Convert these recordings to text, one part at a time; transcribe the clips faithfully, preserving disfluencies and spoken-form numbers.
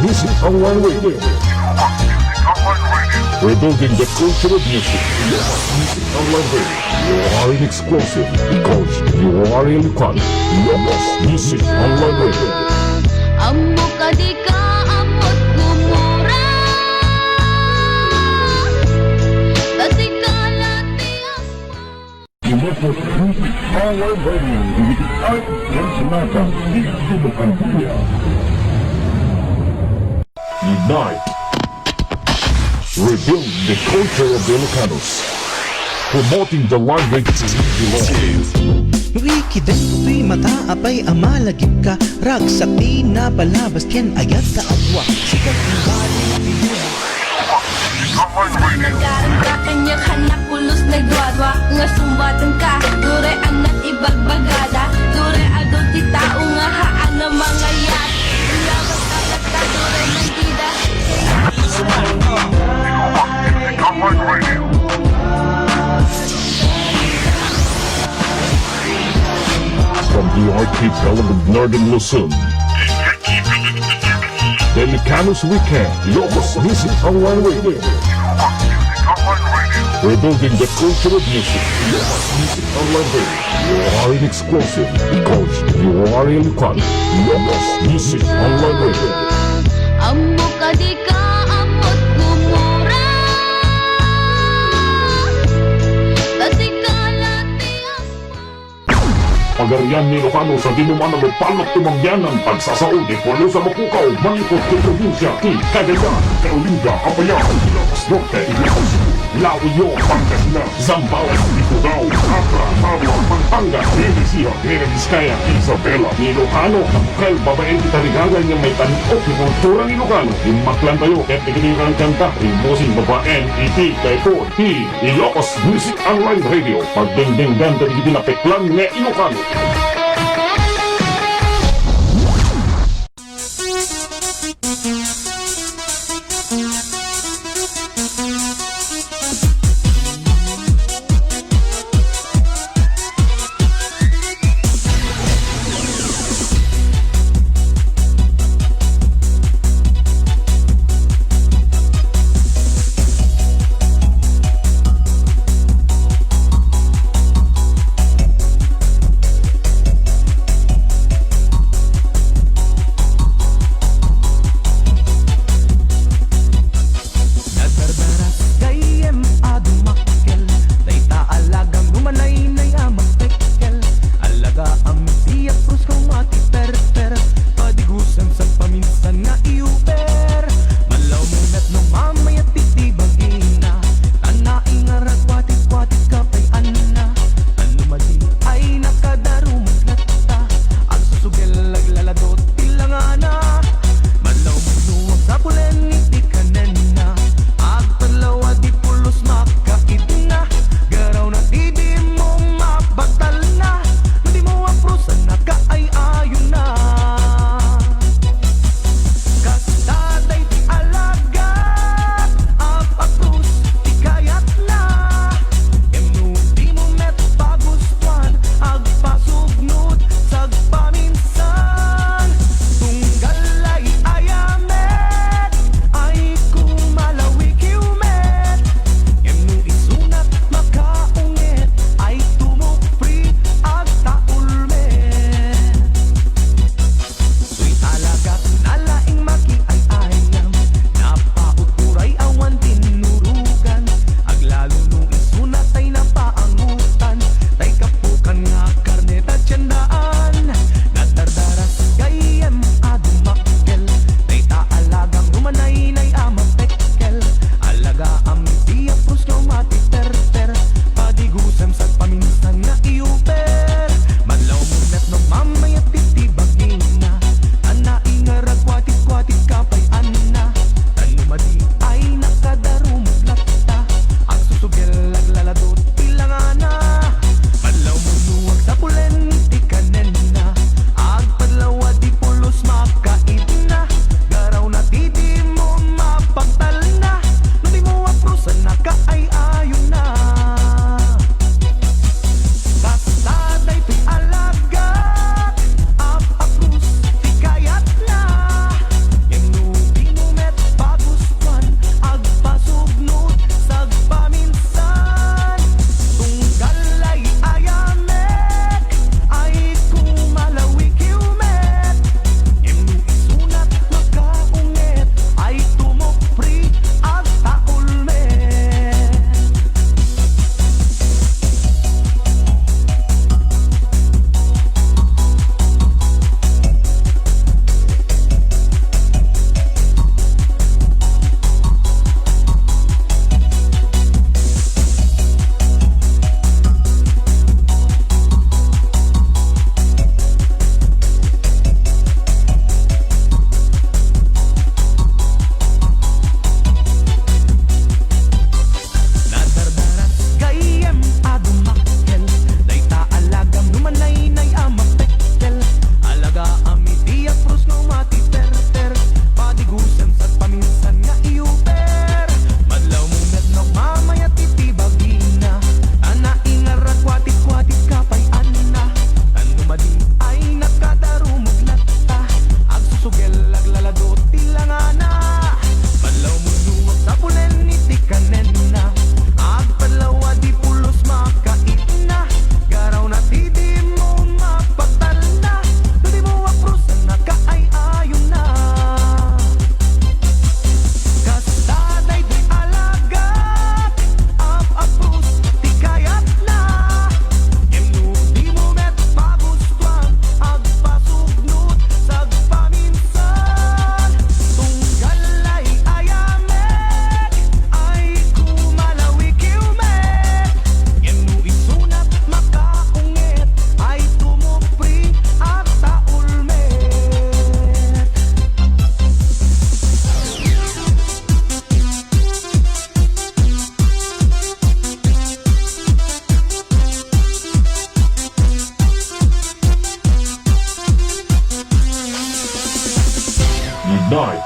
Music Online Radio. Rebuilding the culture of music. Music Online Radio. You are an exclusive because you are Ilocano. Ilocos Music Online Radio. Ammok a dika ammot kumura. Ta dika la ti Ilocos Music Online Radio, dagiti art ken sinasam ti Ilocano. Unite. Rebuild the culture of the Ilocanos. Promoting the language. No ikidem toy mata, apay a malagipka, ragsak ti napalabas ken ayat ta adua. Sikat ti bali ti Nagaram ka kaniak, hannak pulos nagduadua, nga sumbateng ka, duray annak ibagbagada, duray adu ti tao nga haan a mangayat. Labas talaga, duray nandida. From the archipelago of Northern Luzon, the Ilocanos Weekend, Ilocos Music Online Radio. Rebuilding the culture of music. Ilocos Music Online Radio. You are an exclusive because you are Ilocano. Ilocos Music Online Radio. Ammok a dika ammot kumura. Ta dika la ti Pagarian ni Ilocano sa dinumanan no palot ti mangyanan, agsasao ti pueblo sa Mapukaw, manipod ti probinsia ti Cagayan, Carolinda, Apayao, Ilocos Norte, Ilocos Sur, Laoyo, Pangasinan, Zambales, Ifugao, Abra, Tabua, Pampanga, Nueva Ecija, Nueva Vizcaya, Isabela. Ni Ilocano, nabukel babaen ti tarigaga nga maitan-ok ti kultura ni Ilocano. Dimmaklantayo ket dagiti kankanta, rimmusin babaen iti kaipuon ti Ilocos Music Online Radio, pagdengdenggan dagiti napeklan nga Ilocano. Nine.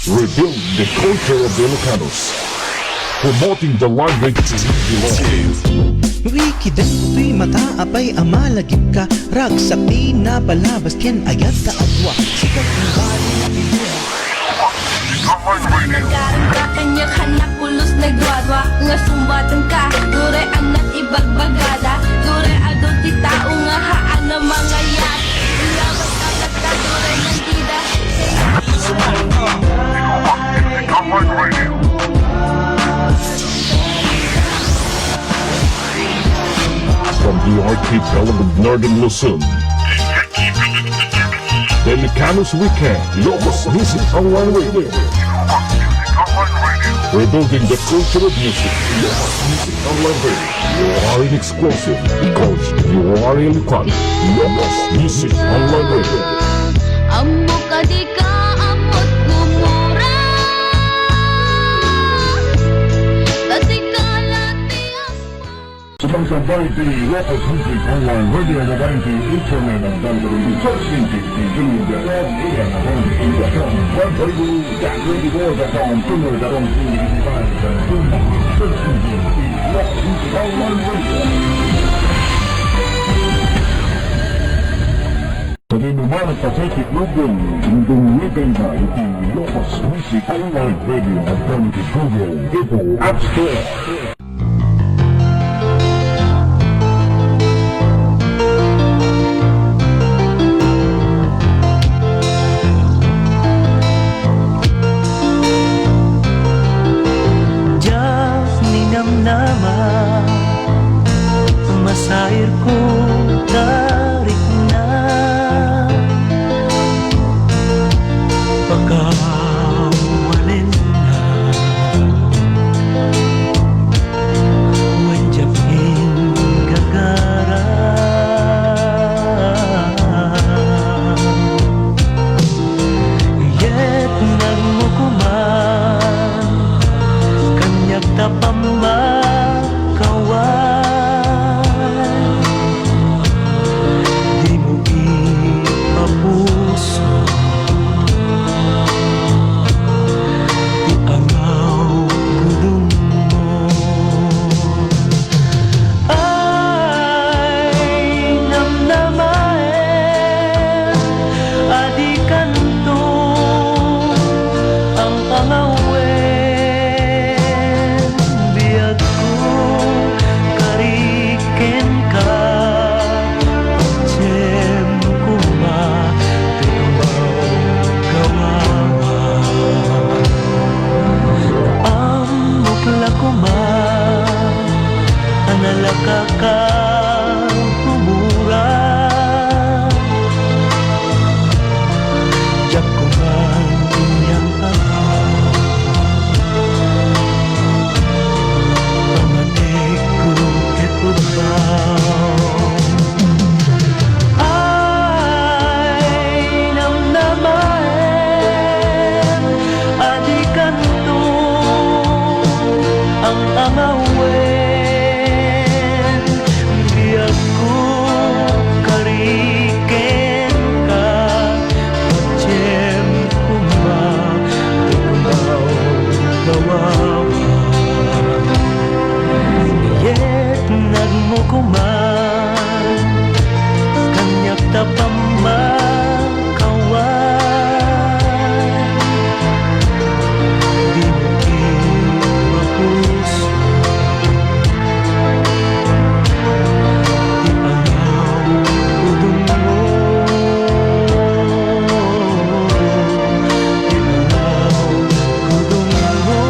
Rebuild the culture of the Ilocanos. Promoting the language to the world. Wikiden kutoy mata, apay a malagipka, ragsak ti napalabas ken ayat ta agwa. Sikat nga bali. Nagariba kaniak, anak, pulos nagduadua, nga sumatengka, duray anak ibagbagada, duray adu ti tao nga haan a mangayat. Ilabas ka, duray nandida. From the archipelago of Northern Luzon, the Ilocanos Weekend, Ilocos Music Online Radio. Rebuilding the culture of music, Ilocos Music Online Radio. You are an exclusive because you are Ilocano. Ilocos Music Online Radio. Ammok a dika ammot gumura, ta dika la ti ammok. Sumangsabay ti Ilocos Music Online Radio babaen ti internet at W W W dot search engine ti W W F M one oh two dot com, one oh two dot twenty-four dot com, two oh two dot twenty-five dot com, search engine ti Ilocos Music Online Radio. Pwede mo man ang Pacific Logan, kung dumiligay na iti Ilocos Music Online Radio at Pacific Logan, ito App Store. Diak ninamnama, masairko ta rikna. Pakawalenna. Wen diak inggagara, iyetnagmo koma kaniak ta pammakaway. Dimo ipapuso ti angawgudongmo. Ay, namnamaen a dikanto ang-angawen, biagko, kari kenka, patiem koma ti gawgawa. Ammok la koma a nalaka ka gumura. Diak koma inian-angaw, pangatekko ket ubbaw. Ay, namnamaen a dikanto ang-angawen, biagko, kari kenka, patiem koma ti gawgawa. Iyetnagmo koma kaniak ta pammakaway. Dimo ipapuso ti angawgudongmo. Ti angawgudongmo.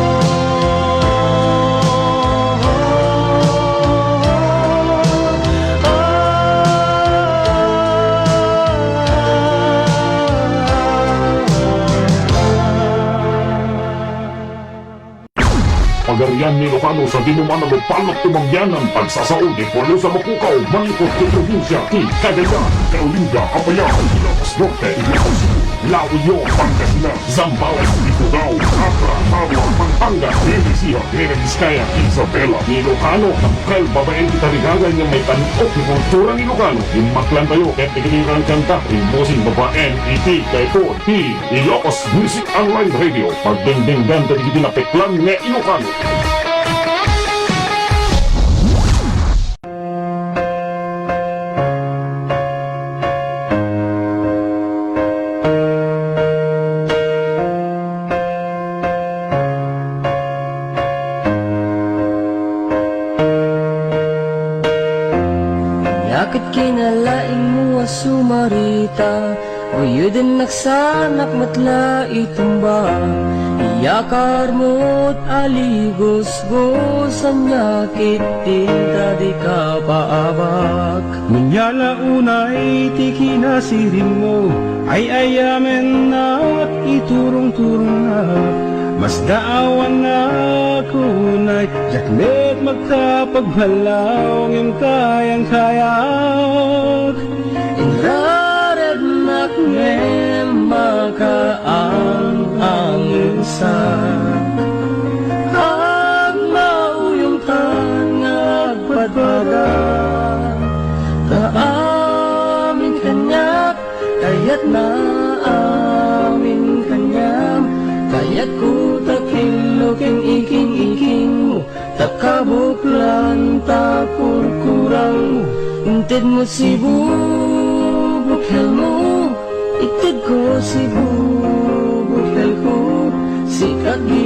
Pagarian ni Ilocano sa dinumanan o palak ti mangyanan, pagsasao ti pulos a mapukaw, mangiput ti probinsia ti Cagayan, Caolinga, Apayao, Ilocos Norte, Ilocos Sur. La Union, Pangasinan, Zambales, Ifugao, Abra, Tabua, Pampanga, Nueva Ecija, Nueva Vizcaya, Isabela, Ilocano, Kabukal, babaen iti Tarigaga nga maitan-ok ti kulturang Ilocano. Dimmaklantayo ket ikitingkangkanta ti bosen babaen iti daytoy ti Ilocos Music Online Radio. Pagdingdinggan dagiti napeklan nga Ilocano. Ket kinalaingmo a sumarita, uyudennak sanak met la itumba. Iyakarmo a ligusgos, ania ket ti inta dika paabak? Ngunyan la unay ti kinasirimmo, ay-ayamennak, iturongturongnak, masdaawannak unay, diak met magkapagballaw ngem kayangkayak. Inrarednak ngem makaang-angesak. Agmauyongtan nga agpadpada. Ta amin kaniak, kayatna amin kaniam. Kayatko ta killo ken iking-ikingmo. Ta kabuklan ta kurkurangmo, intedmo ti bubukelmo, itedko ti bubukelko, sika ti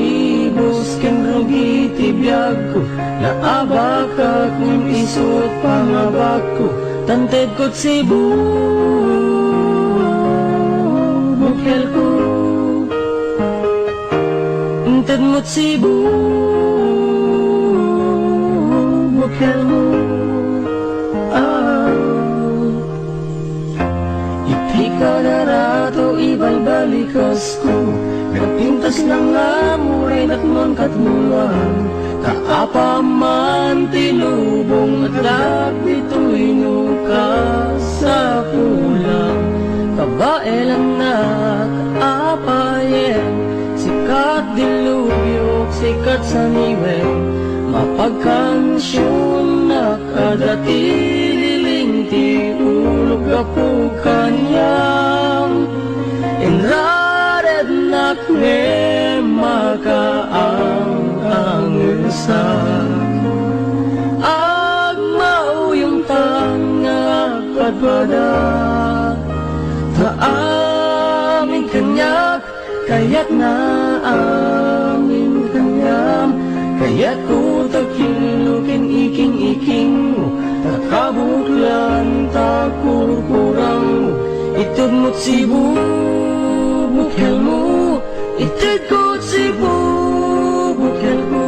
gibus ken rugi ti biagko, naabakak ngem isu ti pangabakko, ta intedko ti bubukelko. Intedmo ti bubukelmo. Ah. Iti kadarato ibalbalikasko, napintas lang nga muraynak man katmulan. Kaapaman ti lubong, adda ditoy no kasapulan. Kabaelannak, apayen, sikat dilubyo, sikat saniwen, mapagkansionnak, adda ti liling ti ulok gapu kaniam. Inrarednak ngem makaang-angesak. Agmauyongtan nga agpadpada. Ta amin kaniak, kayatna amin kaniam. Kayatko ta killo ken iking-ikingmo, ta kabuklan ta kurkurangmo. Itedmo ti bubukelmo, itedko ti bubukelko.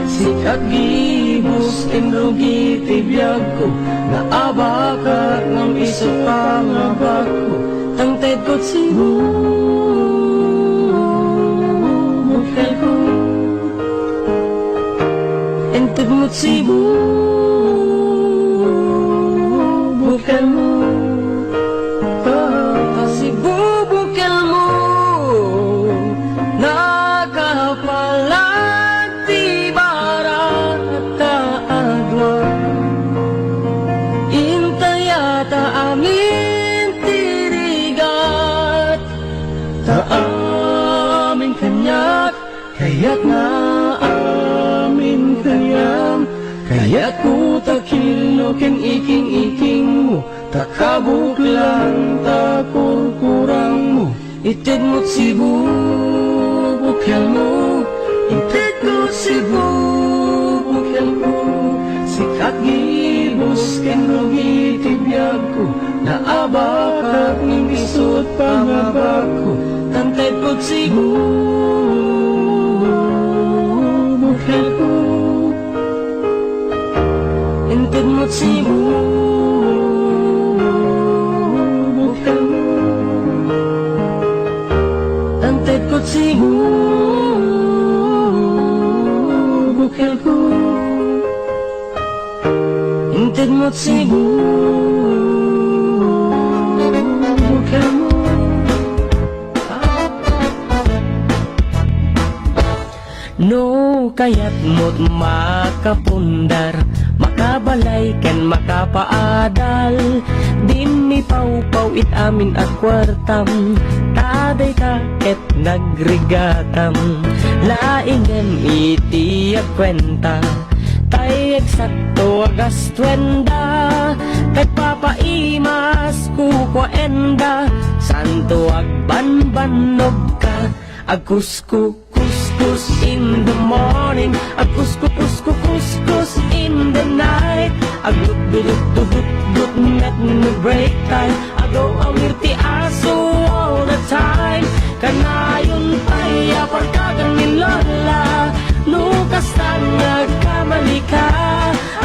Sikat gibus ken rugi ti biagko, naabakak ngem isu pangabakko. Ta intedko ti bubukelko. Intedmo ti bubukelmo. Ah, ti bubukelmo. Nakapalag ti barata a dua. Intaya ta amin ti rigat. Ta amin kaniak, kayatna amin kaniam. Kayatko ta killo ken iking-ikingmo, ta kabuklan ta kurkurangmo. Itedmo ti bubukelmo, itedko ti bubukelko. Sikat gibus ken rugi ti biagko, naabakak ngem isu ti pangabakko. Ta intedko ti bubukelko. Intedmo ti bubukelmo. Ta intedko ti bubukelko. Intedmo ti bubukelmo. Kayatmo't makapundar, makabalay ken makapaadal. Dinmi pawpaw it amin a kuartam, ta dayta ket nagrigatam. Laingem iti agkuenta, tay eksakto a gastuenda. Nagpapaimas kukuaenda, santo agbanbannogka. Agkuskukuskus in the morning, agkuskukuskukuskus in the night. Agdutdutdutdutdut met no break time. Agaw-awir ti aso all the time. Kanayon pay a parkagan ni Lola, no kasta nga agkamalika.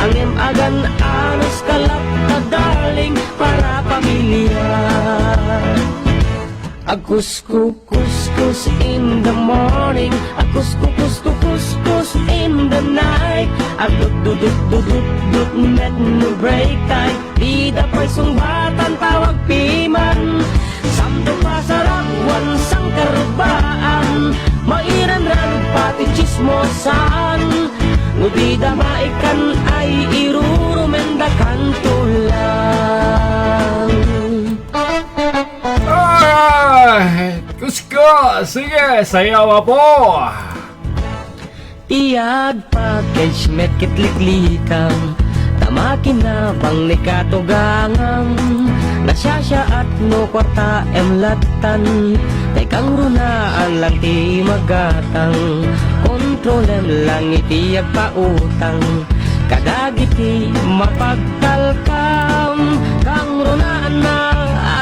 Ngem agan-anuska latta, darling, para pamilya. Agkuskukuskus in the morning, agkuskukuskukuskus in the night. Agdutdutdutdutdut met no break time. Dida pay sungbatan tawag piman. Samto pasarap wan sangkarubaan. Mairanran pati chismosan. No dida maikkan ay irurumendakanto lang. Ay, kusko! Sige, sayaw, apo! Ti agpackage met ket liklikam, ta makinabang ni katugangam. Nasiasiaat no kuartaem lattan, tay kangrunaan lang ti magatang. Kontrolem lang iti agpautang kadagiti mapagtalkam. Kangrunaan na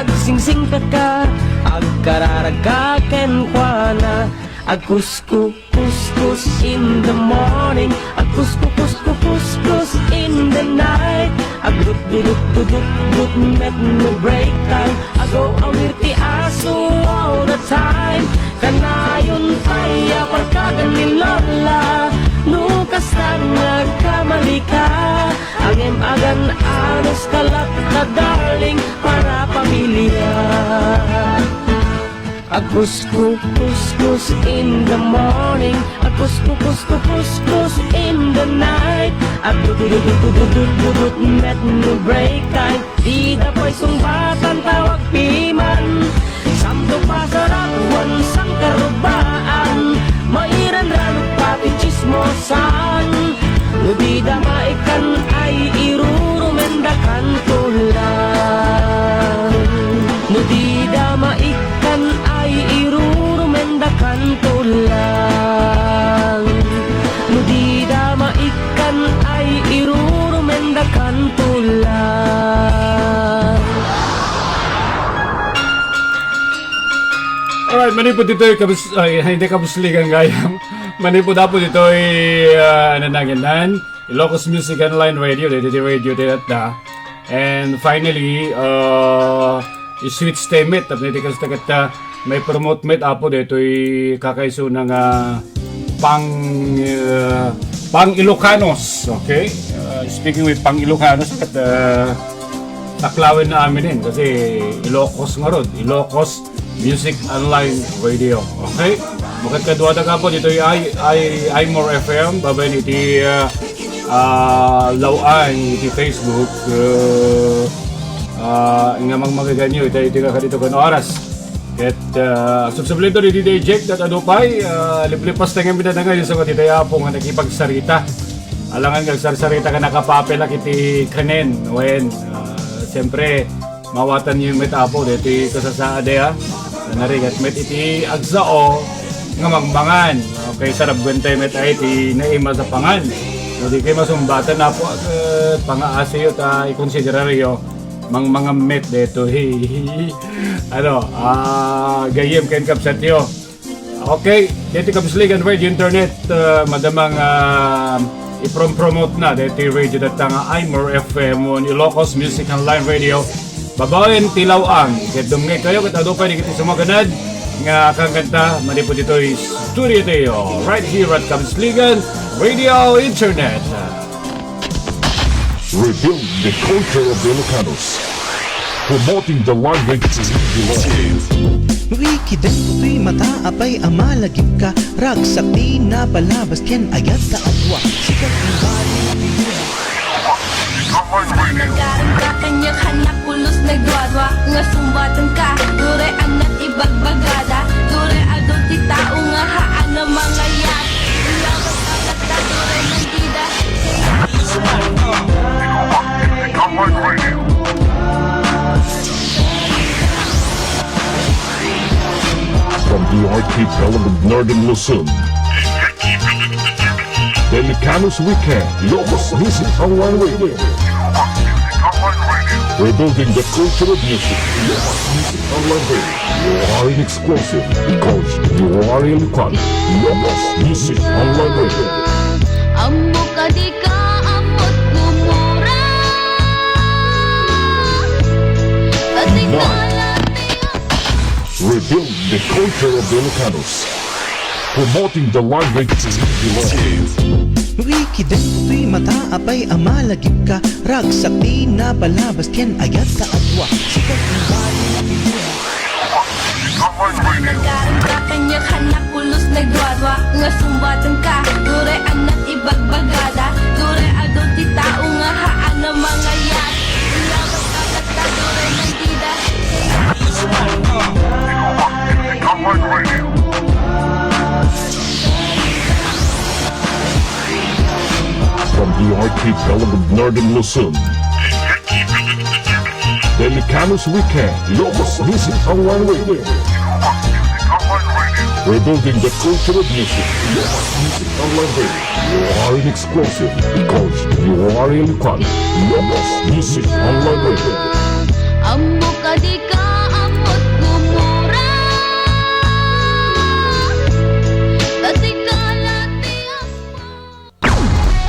agsingsingpetka, agkararagka kenkuana. Agkuskukuskus in the morning, agkuskukuskukuskus in the night. Agdutdutdutdutdut met no break time. Agaw-awir ti aso all the time. Kanayon pay a parkagan ni Lola, no kasta nga agkamalika. Ngem agan-anuska latta, darling, para pamilya. Agkuskukuskus in the morning, agkuskukuskukuskus in the night. Agdudududududududut met no break time. Dida pay sungbatan tawag piman. Samto pasarap wan sangkarubaan. Mairanran pati chismosan. No dida maikkan ay irurumendakanto lang. No dida maikkan ay irurumendakanto lang. No dida maikkan ay irurumendakanto lang. Alright, manipud ditoy kabus-, ay, hindi kabusligan gayam. Manipud apo ditoy, ah, ano na, ganyan? Ilocos Music Online Radio, daytoy radio ti latta. And finally, uh, i-switch ta met, tapno iti kasta ket, uh, maipromote met, apo, daytoy kakaisuna nga pang, uh, pang Ilocanos, okay? Uh, speaking with pang Ilocanos, ket, uh, taklawen na aminen, kasi Ilocos ngarud, Ilocos Music Online Radio. Okay? Makadkaduada ka po ditoy ay, ay, Aymor F M, babaen iti, ah, ah, law-an iti Facebook, ah, ah, nga mangmagaganyo iti, iti kakadito kan oras. Ket, ah, subsublento ni D J Jack, ket adu pay, ah, liplipas tayo nga minadangay, so, iti apo nga nakipagsarita. Alangan nga agsarsarita ka nakapapelak iti kanen, wen, ah, siyempre, mawatanyo met, apo, deti kasasaad, a. Narigat met iti agsao nga mangmangan. Okay, sarabgentay met ay ti naimas a pangan. No di kay masumbatan, apo, ket pangaasiyo ta ikonsideraryo mangmangan met detoy. Ano, ah, gayyem ken kabsatyo. Okay, deti kabusligan Radio Internet, uh, madamang, uh, iprom-promote na deti radio datang, uh, Aymor F M on Ilocos Music Online Radio. Babaen ti law-an, ket dumngegkayo ket adu pay dagiti sumaganad nga kangkanta manipud ditoy studio tayo, right here at Kabusligan Radio Internet. Rebuild the culture of the Ilocanos. Promoting the language. Rikiden toy mata apay a malagipka, ragsak ti napalabas ken ayat ta adua. Sikat ang bali. Nagaram ka kaniak, anak, pulos nagduadua, nga sumbatang ka, duray anak ibagbagada, duray adu ti tao nga haan a mangayat. Iyabat ka, duray nandida. From the archipelago of Northern Luzon, the Ilocanos Weekend, Ilocos Music Online Radio. Rebuilding the culture of music, Ilocos Music Online Radio. You are in exclusive because you are Ilocano. Ilocos Music Online Radio. Ammok a dika ammot kumura. Rebuild the culture of the Ilocanos. Promoting the language. Rikiden toy mata apay a malagipka, ragsak ti napalabas ken ayat ta adua. Sikat ang bali. Nagaram ka kaniak, anak, pulos nagduadua, nga sumbatang ka, duray anak ibagbagada, duray adu ti tao nga haan a mangayat. Iyabat ka, duray nandida. From the archipelago of Northern Luzon, the Ilocanos Weekend, Ilocos Music Online Radio. Rebuilding the culture of music, Ilocos Music Online Radio. You are in exclusive because you are Ilocano. Ilocos Music Online Radio. Ammok a dika ammot kumura. Atika lati ammok.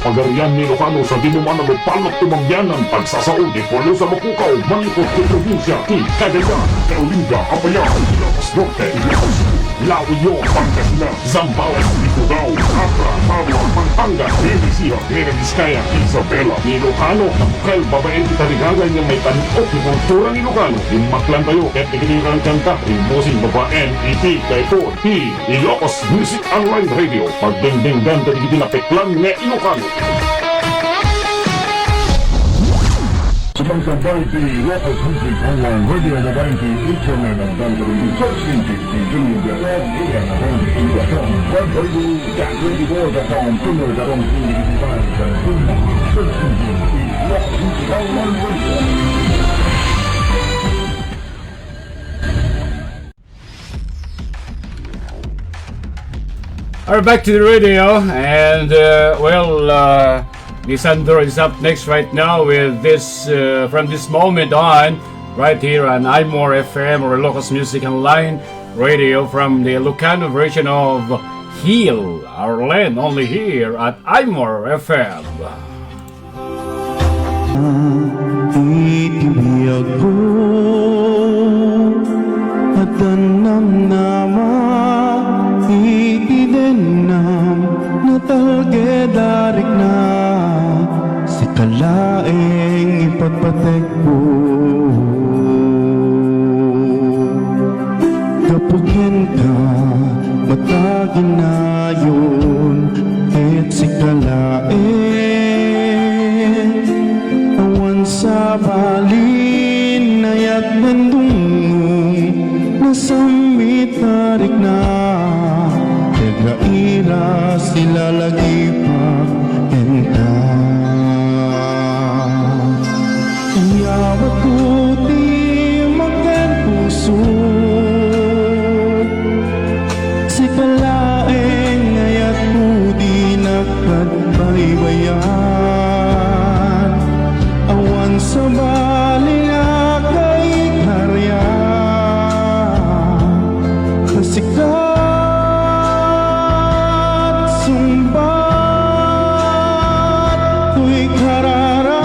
Pagarian ni Ilocano sa dinumanan a palak ti mangyanan, pagsasao ti pueblo sa mapukaw, manipud ti probinsia ti Cagayan, Carolinda, Apayao, Ilocos Norte, Ilocos Sur, Laoyo, Pangasinan, Zambales, Ifugao, Abra, Tabua, Pampanga, Nueva Ecija, Nueva Vizcaya, Isabela. Ilocano, tabukal, babaen ti taligagan nga maitan-ok ti kultura ni Ilocano. Dimmaklantayo ket dagiti kankanta, imbusing babaen, iti, kayto, ti Ilocos Music Online Radio, pagdengdenggan dagiti napeklan nga Ilocano. Sumangsabay ti Ilocos Music Online Radio, babaen ti internet, ang dangdang ti search engine, ti Junior Gazette, iyan ang pang-, Web Radio, Gas Radio, Gas Radio, Gas Radio, search engine, ti Ilocos Music Online Radio. Are back to the radio, and, uh, well, uh, Lisandro is up next right now with this, uh, from this moment on, right here on iMore F M or Ilocos Music Online Radio from the Ilocano version of Heal Our Land, only here at iMore F M. Iti biagko, adda namnama, iti dennam, natalged a rikna, sika laeng ipatpatekko. Gapu kenka, mataginayon, ket sika laeng. Awan sabali, nayat nandungnong, nasammit a rikna, ket nairas ti lalagipak kenka. Iyawatko ti makanpuso, sika laeng nga ayatko, dinak pagbaybayan. Awan sabali a kaikarian, ta sika sungbat toy kararag.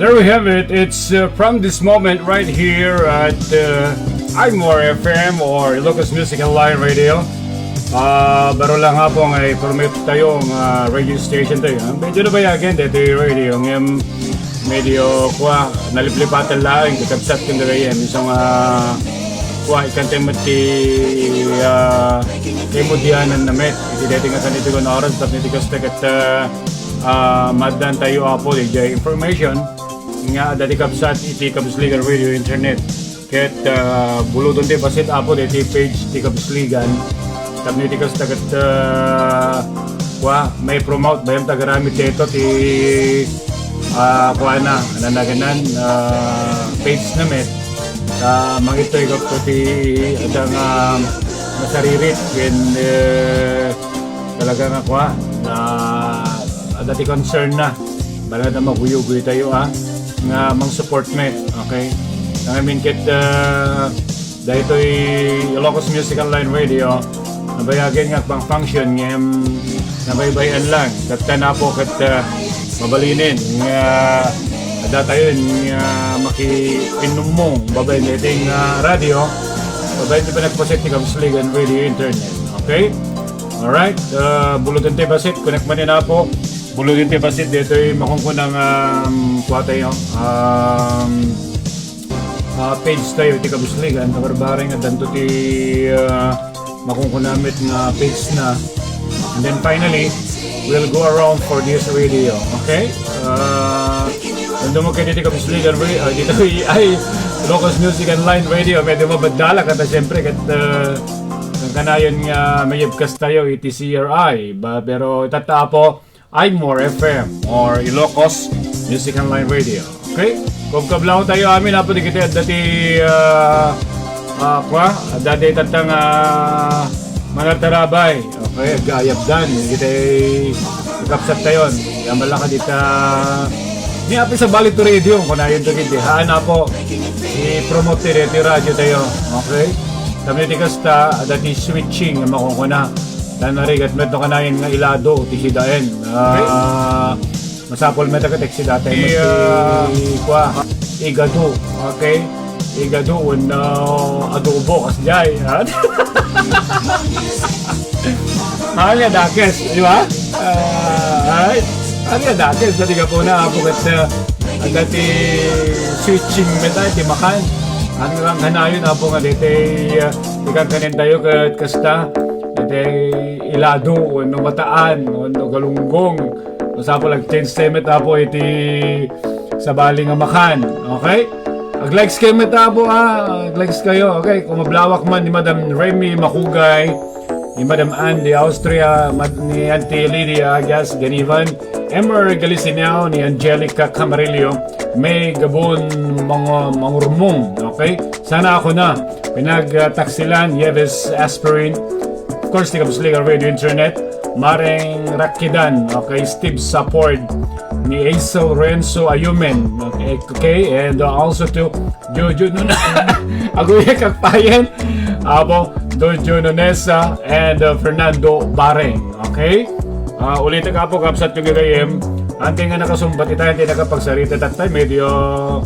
There we have it. It's uh, from this moment right here at uh, Aymor F M or Ilocos Music Online Radio. Ah, baro lang hapo nga i-promote tayo nga radio station tayo. Medyo nabayagen dito yung radio. Ngem medyo kwa, naliplipatan lang, kakabsat kong gagayen. Isang uh, kwa, ikantay mo ti uh, kay Mudianan na met. Iti dito nga kanito nga oras, tapos niti kasta kat uh, uh, madan tayo apo, di information. Nga adda ti kabsat iti Kabusligan Radio Internet. Ket ah, bulodon ti bassit apo daytoy page ti Kabusligan. Tapno iti kasta ket ah, kua, may promote bayam tagaramid dayto ti ah, kuana, nanaganan ah, page na met. Ta mangitoy gapto ti adda nga masaririt ken eh, talaga nga kua, na adda ti concern na. Bala na maguyo-guyo tayo ah, nga mang support met, okay? Ngamin ket uh, daytoy Ilocos Music Online Radio, nabayagen nga pang function ngem nabaybayan lang. Tatta na po ket uh, mabalinen nga adda tayo nga makipinummong babaen daytoy nga radio, babaen ti panagpaset ti Kabusligan Radio Internet. Okay? Alright, uh, bulutan ti basit, connect man na po. Bulutan ti basit, dito yung makunkuna nga um, kuha tayo. Um, uh, page tayo, ti kabusligan, kabarbareng at danto ti uh, makunkuna met nga page na. And then finally, we'll go around for this radio. Okay? Uh, Nandun mo kayo dito kabusligan, uh, dito ay Locos Music Online Radio. Medyo mabadala ka na siyempre kat uh, ang kanayon nga mayabkas tayo iti C R I. Ba, pero itatapo ay More F M or Ilocos Music Online Radio. Okay? Kung kablaw tayo amin, apo di kita dati uh, uh, kwa, dati tatang uh, manartarabay. Okay, agayabdan. Kita kapsat tayon. Yan malaka dita. Ni api sa Bali to Radio, kung na yun to gidi. Haan na po. I-promote ti radio tayo. Okay? Kami ti kasta, dati switching, makukuna. Tan narigat met no kanayon nga ilado ti sidaen. Ah, masapol met a katek si dati met ti kua, igado. Okay? Igado wenno adobo kasjay. Ania dakes, di ba? Ah, ay, ania dakes, dati ka po na, apo kat, ah, dati switching met ay, ti makan. Ang rang kanayon, apo nga, dati, ah, ikan kanin tayo, kat kasta, dati ilado, wenno mataan, wenno galunggong. Masapol ag-change tayo met, apo, iti sabali nga makan. Okay? Ag-likes kayo met, apo, ah. Ag-likes kayo. Okay, kung mablawak man ni Madam Remy Makugay, ni Madam Andy Austria, mad-, ni Auntie Lydia Agas Ganivan, Emer Galisinao, ni Angelica Camarillo, May Gabon Mang-, Mangurmong. Okay? Sana ako na. Pinagtaksilan, Yeves Aspirin. Of course, ti Kabusligan Radio Internet. Mareng Rakidan, okay, Steve Sapord, ni Aisel Renzo Ayumen, okay, okay, and uh, also to Jojo Nuna, Aguya Kakpayan, Abo, Jojo Nunesa, and uh, Fernando Bareng, okay? Uh, ulit ang apo kapsat yung gagayem, ante nga nakasumbat itayan, di nakapagsarita tattay, medyo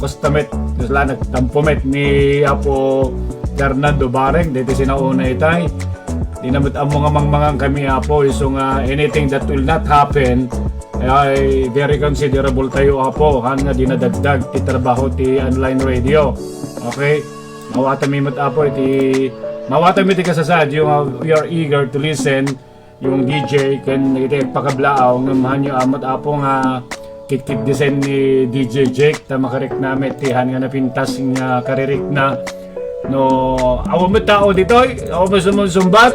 kustamet, sila nagtampumet ni Apo Fernando Bareng, dito sinauna itay. Di na met ammo nga mangmangan kami, Apo, isu nga anything that will not happen, ay very considerable tayo, Apo, han nga dinadagdag ti trabaho ti online radio. Okay? Mawata mi met, Apo, iti, mawata mi ti kasasaad, yung uh, we are eager to listen, yung D J, ken iti pakablaaw, nga mahanyo amat, Apo, nga kitkit disen ni D J Jake, ta makarikna met ti han nga napintas nga karirikna. No, awan met tao ditoy, awan met sumunsumbat.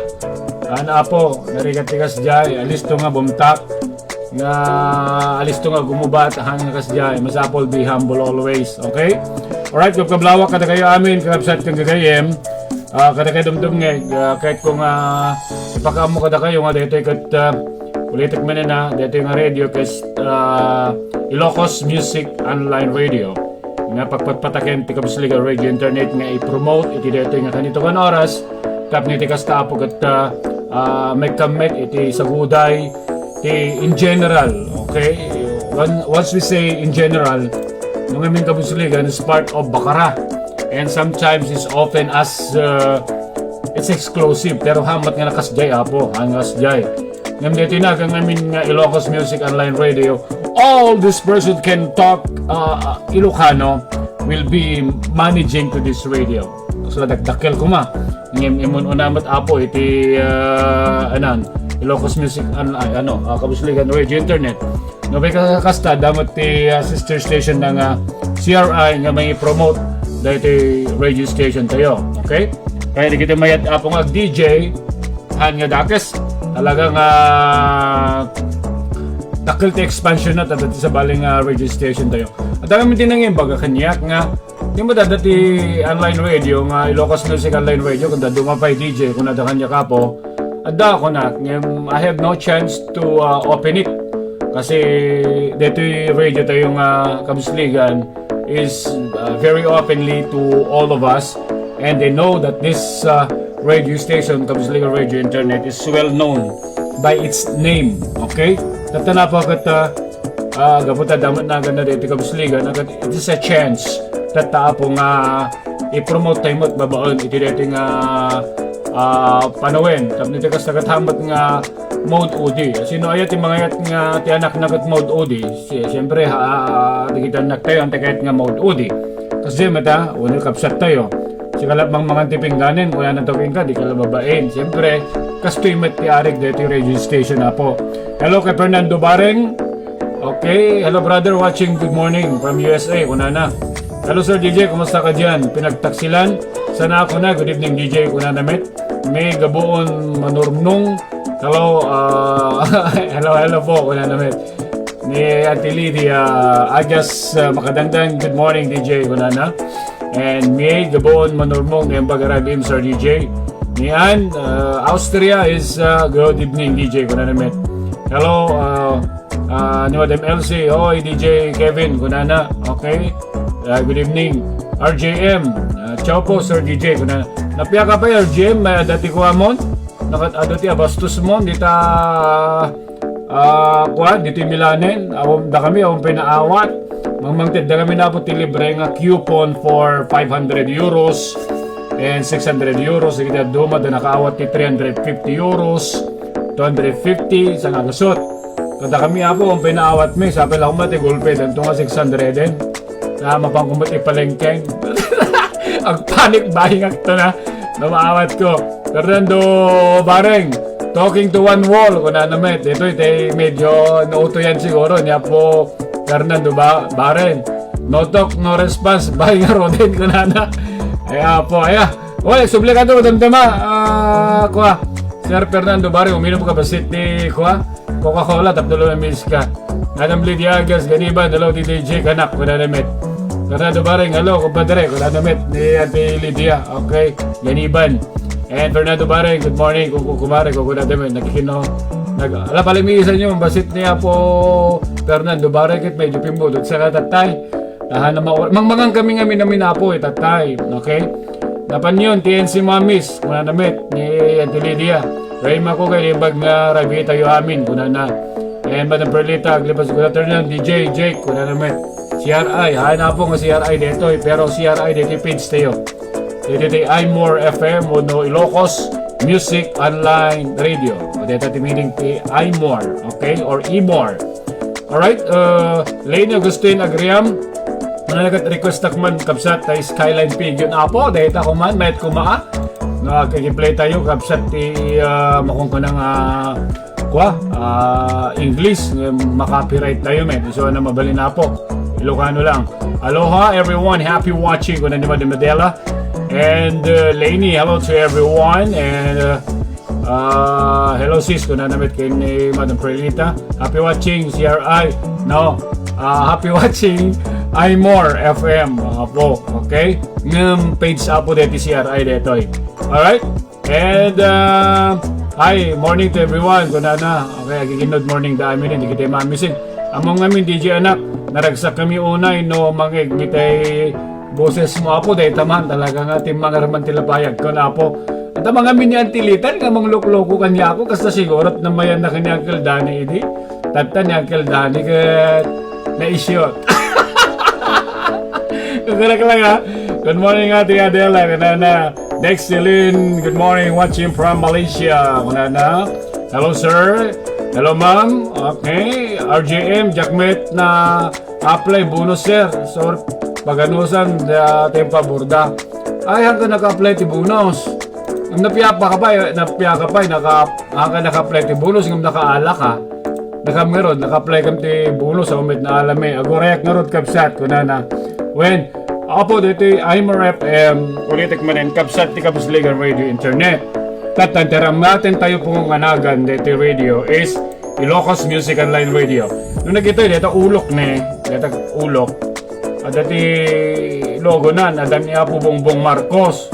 Ano, Apo, narigat ti kasjay, alisto nga bumtak, nga alisto nga gumubat, han nga kasjay, masapol be humble always, okay? Alright, kablawak kada kayo amin, kakabsat kang gagayem, ah, kada kayo dumdum nga, ah, kahit kung ah, ipakaammo kada kayo nga dito ikat, ah, ulitek man na, dito nga radio, kas, ah, Ilocos Music Online Radio. Nga pagpatpataken ti Kabusligan Radio Internet nga i-promote iti daytoy nga kanito kan oras, tapno iti kasta, Apo, ket, ah, ah, mekkammek iti saguday ti in general, okay? When, once we say in general, no ngamin kabusligan, is part of Bacara. And sometimes it's often as, uh, it's exclusive, pero hamat nga nakasdiay, Apo, ang kasdiay. Ngem daytoy na, ngamin nga Ilocos Music Online Radio, all this person can talk, uh, Ilocano will be managing to this radio. So, dakdakkel koma. Ngem, imun una met, Apo, iti, uh, anan, Ilocos Music, an-, ay, ano, uh, Kabusligan Radio Internet. No, kay ka-, kasta, damot ti, uh, sister station na nga C R I nga may promote daytoy radio station tayo. Okay? Kaya di kita mayat, Apo, nga D J, han nga dakes. Talaga nga dakkel ti expansion na, tadati sa baling, ah, radio station tayo. At ang amin tinangin, baga kanyak nga, di mo dada ti online radio nga, Ilocos Music Online Radio, kung dadu mapay D J, kung nada kanya kapo, adda ako na, ngem, I have no chance to, ah, open it. Kasi, deto'y radio tayo nga, kabusligan, is, uh, very openly to all of us, and they know that this, uh, radio station, Kabusligan Radio Internet, is well known by its name. Okay? Tatta na po kat, uh, uh, gapu ta damat na ganda dito Kabusligan, agad it is a chance tatta, Apo, nga i-promote tayo met babaen iti dito nga, uh, panawen. Tapno iti kasta kat hamat nga Maud Udi. Sino aya ti mangayat nga ti anak na kat Maud Udi? Si-, siyempre, ha, dagiti annak tayo, ang tagayat nga Maud Udi. Kasi mata, uno kabsat tayo. Sika la mangmangan ti pingganen, kuya na to kenka, di ka la babaen. Siyempre, kastoy met ti arig dito radio station, Apo. Hello kay Fernando Bareng. Okay, hello brother, watching, good morning from U S A, kunana. Hello Sir D J, kumusta ka diyan? Pinagtaksilan? Sana ako na, good evening D J, kunana met. May gabuon manurnong. Hello, ah, hello, hello po, kunana met. Ni Auntie Lydia, ah, Agas, ah, Makadangdang, good morning, D J, kunana. And May Gabon Manurmong, Embag Arabim, Sir D J. Ni Ann, ah, Austria is, ah, good evening, D J, kunana met. Hello, ah, ah, ni Madam Elsie, oy, D J Kevin, kunana, okay? Ah, good evening. R J M, ah, ciao po, Sir D J, kunana. Napia ka pa, R J M, may adati ko amon? Nakat adati abastos mo, dita Ah, kuan, ditoy Milanen, awan da kami, awan pay naawat. Mangmangted da kami na po ti libre nga coupon for five hundred euros and six hundred euros. Sige, duma da nakaawat ti three hundred fifty euros, two hundred fifty, sa nga gasot. Kada kami, Apo, awan pay naawat mi, sapay lang mati gulpe, danto nga six hundred din. Na mapan ko met ipalengkeng. Agpanic buying akto na. No, maawat ko. Fernando Bareng, talking to one wall, kunana met. Ito, ito, medyo nauto yan siguro ni Apo Fernando Ba-, Bareng. No talk, no response. Buying a rodent, kunana. Ay, Apo, aya. Oy, subli ka to, madamdama. Ah, kuha. Sir Fernando Bareng, uminom ka basit ti, kuha? Coca-Cola, tapno lumimis ka. Madam Lydia Agas, Ganiban, hello, D J Kanak, kunana met. Fernando Bareng, hello, kumpadre, kunana met ni Ate Lydia, okay, Ganiban. And Fernando Bareng, good morning, kuku kumare, kukunada met, nagkikino. Nag-, ala, palimisan nyo, basit ni Apo Fernando Bareng, ket medyo pimbudot sa katatay. Aha, na ma-, mangmangan kami nga minaminapo, eh, tatay. Okay? Napan yun, T N C Mamis, kunana met ni Auntie Lydia. Ray mako kay limbag nga rabi tayo amin, kunana. And Madam Perlita, aglipas, good afternoon, D J Jake, kunana met. C R I, hain Apo nga C R I detoy, pero C R I detoy page tayo. Dito ti iMore F M, wenno Ilocos Music Online Radio. O dito ti meaning ti iMore, okay? Or iMore. Alright, uh, Lane Agustin Agriam, nanagat request ak man, kabsat, tay Skyline Pigeon. Apo, dahita ko man, mayat ko maa. No, kagi-play tayo, kabsat, ti, uh, makunkuna nga, kwa, uh, English, nga maka-copyright tayo, met. So, na mabalin, Apo. Ilocano lang. Aloha, everyone. Happy watching, kuna ni Madam Adela. And, uh, Lainey, hello to everyone. And, uh, Ah, hello sis, kunana met ken ni Madam Perlita. Happy watching, C R I. No, ah, happy watching, iMore F M, Apo. Okay? Ngem page Apo deti C R I detoy. Alright? And, ah, hi, morning to everyone. Kunana, okay, agiginnod morning da amin, hindi kita mamisin. Among ngamin, D J anak, naragsak kami unay, no, mangeg, mitay boses mo, Apo, dahil taman, talaga nga, timangar man ti lapayag ko na, Apo. At ang mga mini antilitan, nga manglukloko kanya ako, kasta siguro, namayan na kanya Uncle Danny, idi. Tatta ni Uncle Danny, ket naisyot. Correct lang, ha? Good morning, Ate Adela. Kunana. Dex Celine, good morning. Watching from Malaysia. Kunana. Hello, sir. Hello, ma'am. Okay. R J M, Jakmet na apply bonus, sir. So, paganusan, da, tempa burda. Ay, hanggang naka-apply ti bonus. Ang napiapa ka pa, eh, napiaka pa, eh, naka, hanggang naka-apply ti bonus, ngam nakaala ka. Nakam ngarud, naka-apply kam ti bonus, sa umit na alami. Agurayak ngarud, kabsat, kunana. When, apo, dito, Aimer F M, ulitek manen, kabsat ti Kabuslegan Radio Internet. Tatantaram natin tayo pong nganagan, dito radio is Ilocos Music Online Radio. Nung nakita, dito ulok ne, dito ulok. Ada ti logo na, ada ni Apo Bongbong Marcos.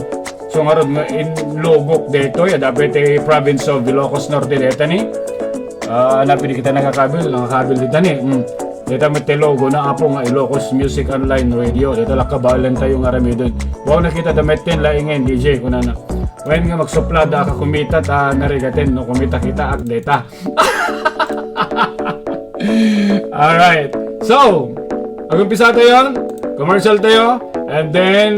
So, ngarud nga in logok detoy, ada pa iti province of Ilocos Norte deta ni. Ah, napili kita nakakabil, nakakabil dita ni. Mm. Deta met ti logo na apo nga Ilocos Music Online Radio. Deta lakkabalan tayo nga ramidon. Wow, nakita da met ten laingen, D J, kunana. Wen nga magsupla da ka kumita ta narigaten no kumita kita ak deta. Alright. So, agumpisa tayo, commercial tayo, and then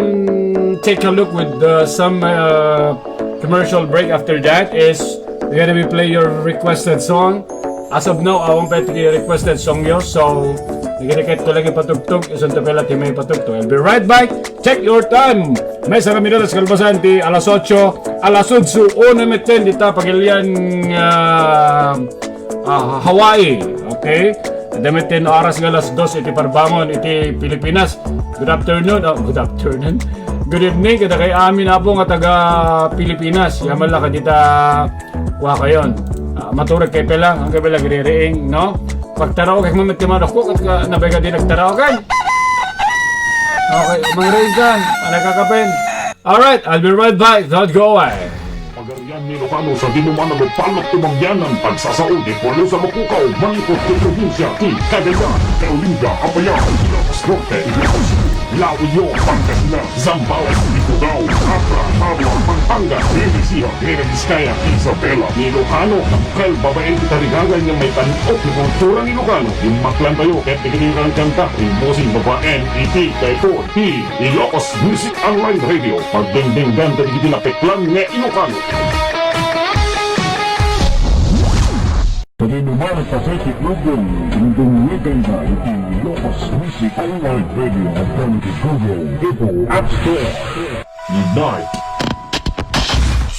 take a look with uh, some uh, commercial break. After that is we're gonna be play your requested song. As of now, awan pa iti requested song yo. So, nagirikit ko lagi patugtog. Isun to pala ti may patugtog. I'll be right back. Take your time. May sa kami sa kalbasan ti alas otso, alas otso, una metten dita pagilian, ah, ah, Hawaii. Okay? Ada metten oras nga alas dos iti parbangon iti Pilipinas. Good afternoon. Oh, good afternoon. Good evening. Kada kay amin apo nga taga Pilipinas. Yaman la kadita Wa kayon. Ah, maturag kay pela, ang kay pela giriring, no? Pagtaraw kay mo met ti manok ko, ket ka, nabay ka di nagtaraw kan? Okay, umangray kan, anak kakapen. Alright, I'll be right back. Don't go away. Pagarian ni Ilocano sa dinumanan o palok ti mangyanan, pagsasao ti pueblo sa mapukaw, manipod ti probinsia ti Cagayan, Kalinga, Apayao, Ilocos Norte, Ilocos Sur, Lao, Pangasinan, Zambales, Ifugao, Abra, Tabua, Pampanga, Nueva Ecija, Nueva Vizcaya, Isabela, ni Ilocano, Kal babaen ti tarigagan nga maitan-ok ti kultura ni Ilocano. Dimmaklantayo ket ti kinikan kanta, imposing babaen iti kaypo ti Ilocos Music Online Radio. Pagdengdenggan dagiti napeklan nga Ilocano. Pagdengdenggan dagiti Google, dengdenggan iti Ilocos Music Online Radio upon the Google Apple App Store. Unite.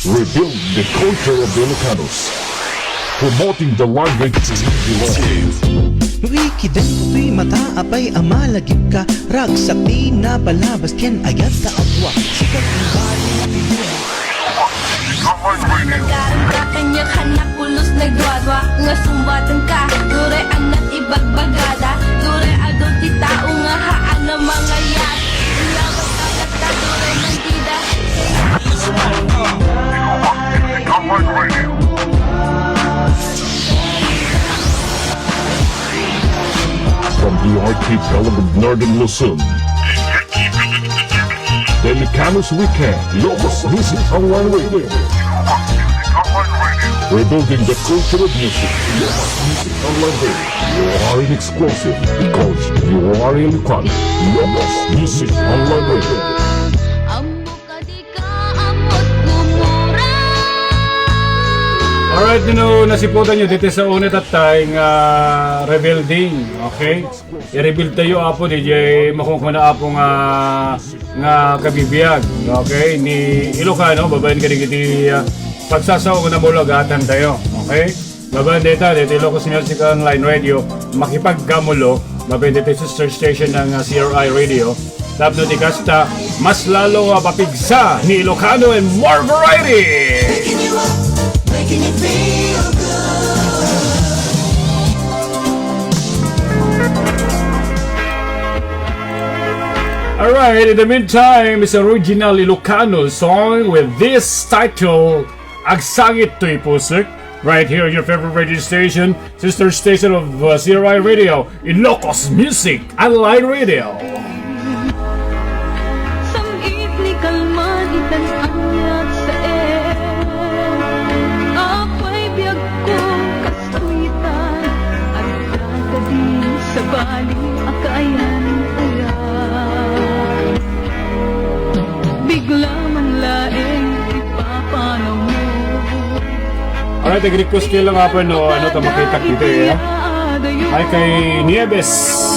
Rebuild the culture of the Ilocanos. Promoting the language to which we belong. Rikiden toy mata, apay a malagipka, ragsak ti napalabas ken ayat ta apua, sikat ti bali ti luma. Nagaran ka kaniak, anak, pulos nagduadua, nga sumbateng ka, duray anak ibagbagada, duray adu ti tao nga haan a mangayat, nga magkagata, duray mangkida. From the archipelago of Northern Luzon, the Ilocanos Weekend, Ilocos Music Online Radio. Rebuilding the culture of music, Ilocos Music Online Radio. You are an exclusive because you are Ilocano. Ilocos Music Online Radio. Ammok a dika ammot gumura. Alright, you know, nasiputan nyo, dito sa unit at time, uh, rebuilding, okay? I-rebuild tayo, Apo, D J, makunkuna, Apo, nga, nga kabibiag, okay? Ni Ilocano, babaen kadagiti, ah, pagsasao nga namulagatan tayo, okay? Babaen deta, deta Ilocos Music Online Radio, makipagkamulo, babaen deta sister station ng, ah, C R I Radio, tapno di kasta, mas lalo nga papigsa ni Ilocano and more variety! Waking you up, making you feel good. Alright, in the meantime, it's original Ilocano song with this title, Agsangit Toy Pusek, right here on your favorite radio station, sister station of, uh, C R I Radio, Ilocos Music Online Radio. Sam-it ni kalman itan aniat sa e. Apay biagko kas kuitan, agkakadi sabali a kaayan-ayan. Nag-request kayo lang, Apo, no, ano, ta makitak dito, eh, ha? Ay, kay Nieves.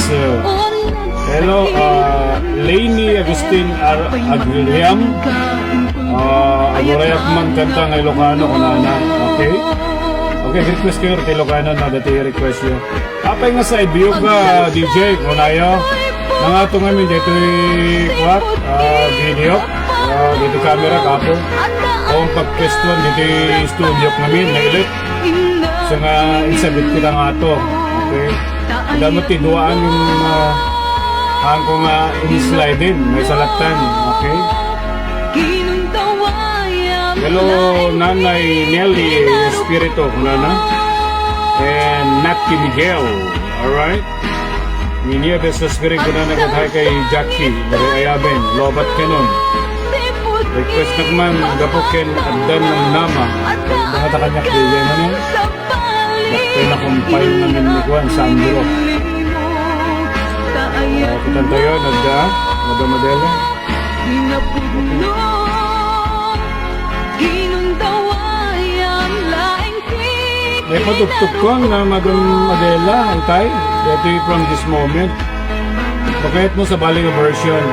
Uh, hello, uh, Lainey Agustin Ar-, Agliam. Uh, agurayat man kanta nga Ilocano, kunana. Okay? Okay, request kayo, ti Ilocano, na dati request yun. Apay nga side view ka, D J, kunayo. Nangato ngamin ditoy, what? Ah, video. Ah, ditoy camera, kapo. O ang pagpwestuhan ditoy studio ngamin, nailit. So nga, insabit kita nga ato. Okay? Damo ti duaan yung, ah, hangko nga in-slide in, may salatan. Okay? Hello, Nanay Nelly Espiritu, kunana. And Natty Miguel. Alright? Ni Nieves Espiritu, kunana, ket hi kay Jackie, dagay ayaben, lobat kanon. Request na man, gapu ken addan ng nama. Baka ta kanyak di yan, ano? Dakpay na kumpay namin ni Juan Sandro. Ah, kitang tayo, nagda, Madam Adela. May patugtog ko na Madam Adela, itay. Dito from this moment. Bakit mo sa bali nga version?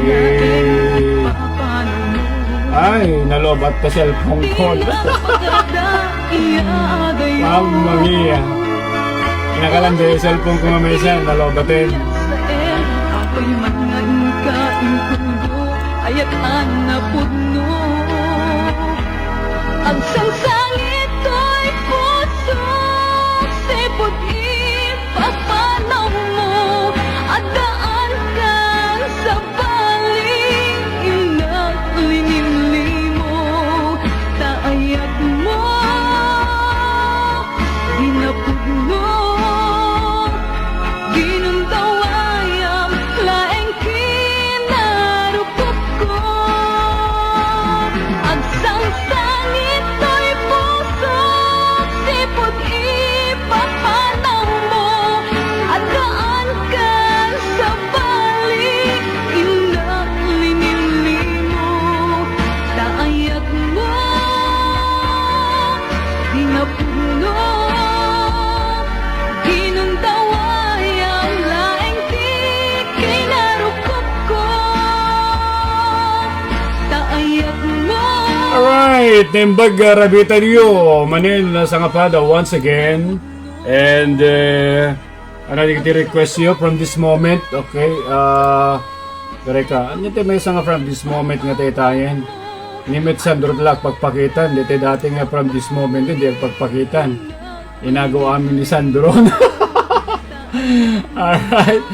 Eh, ay, nalobat ta cellphone ko. Mamma mia. Inakalan di cellphone ko nga may siya, nalobatin. Apoy man nga inka intundo, ayat a napudno. Agsangsangit toy puso, sipud ipapanawmo, addaan kan sa bali, innak linimlimo, ta ayatmo. Di napudno, ginundawayam laeng kinarukopko. Agsangsangit toy puso, sipud ipapanawmo, addaan kan sa bali, innak linimlimo, ta ayatmo. Di napudno, ginundawayam laeng ti kinarukopko, ta ayatmo. Alright, naimbag, ah, rabitan yo. Manen, ah, Sangapada once again. And, eh, ano, di ti request yo from this moment, okay? Ah, Kareka, ania ti maysa nga from this moment nga taytayen? Ni met Sandro la agpakpakitan, daytoy dati nga from this moment, di agpakpakitan. Inago amin ni Sandro. Alright.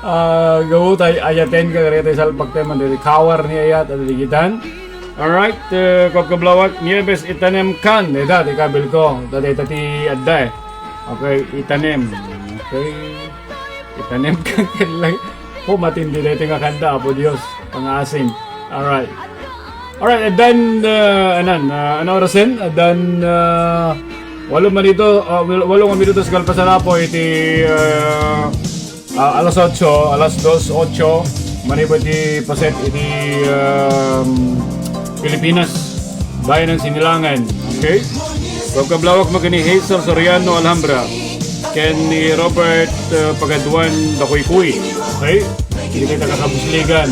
Ah, gapu tay, ayaten ka, kareta, salpak tayo, man, daytoy kawar ni ayat, at digitan. Alright, eh, kabkablawak, Nieves, itanem kan, dayta, ti kabil ko, dayta ti adda, eh. Okay, itanem. Okay. Itanem kan, ken lang. Oh, matindi daytoy nga kanta, Apo Dios, pangaasim. Alright. Alright, and then, uh, anan, uh, ano orasen? And then, uh, walo man dito, uh, wal-, walo nga minutos kalpasan na po iti, uh, uh, alas otso, alas dos, otso, manibo iti paset iti, um, Pilipinas, bayan ng Sinilangan. Okay? Pagkablawak mo kini Hazel Soriano Alhambra. Ken ni Robert, uh, Pagaduan Dakuykuy. Okay? Dagiti taga-Kabusligan.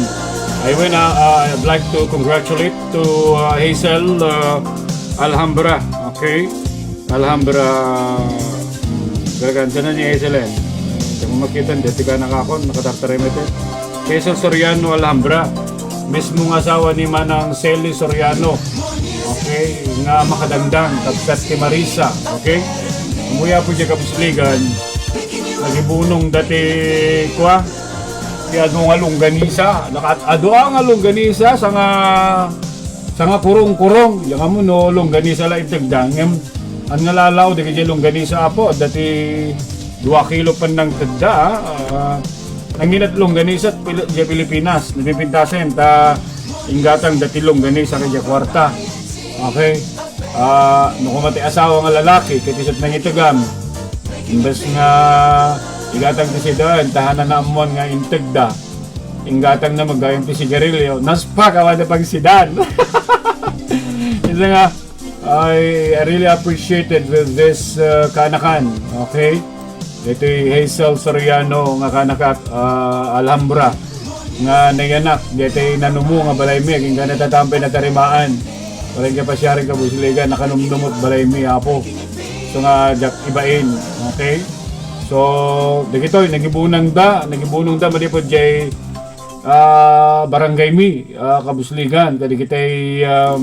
I win, uh, uh, I'd like to congratulate to, uh, Hazel, uh, Alhambra. Okay? Alhambra. Garagan, sana ni Hazel, eh. Sa mga makita, dati ka nakakon, nakatartaray mo ito. Hazel Soriano Alhambra. Mismo nga asawa ni Manang Selly Soriano. Okay, nga makadangdang, kabsat ti Marisa. Okay? Amuya po diay Kabusligan, nagibunong dati, kua, ti adu nga longganisa. Naka-, adu nga longganisa, sanga, sanga kurong-kurong. Diay nga mo, no, longganisa la integda. Ngem, an nga lalaw, dagiti longganisa, apo, dati dua kilo pan nangtedda, ah. Ah, nanginat longganisa, Pil-, diay Pilipinas, napipintasen, ta inggatang dati longganisa kay diay kuarta. Okay? Ah, no koma ti asawa nga lalaki, ket isu ti nangitegam. Imbes nga igatang ti sidan, ta haanna naammuan nga integda. Inggatang na maggayam ti sigarilyo. Naspak, awan na pang sidan. Isa nga, I, I really appreciated with this, uh, kaanakan, okay? Iti Hazel Soriano nga kaanakak, uh, Alhambra, nga nayanak, diyay nanumo nga balaymi, agingga natatampe natarimaan. Walang kapasyarin kabusligan, nakanumnumot balaymi, apo. So nga, jak ibain, okay? So, dagitoy, nagibunang da, nagibunong da, manipod jay, ah, barangay mi, ah, kabusligan, kadagitay, ah,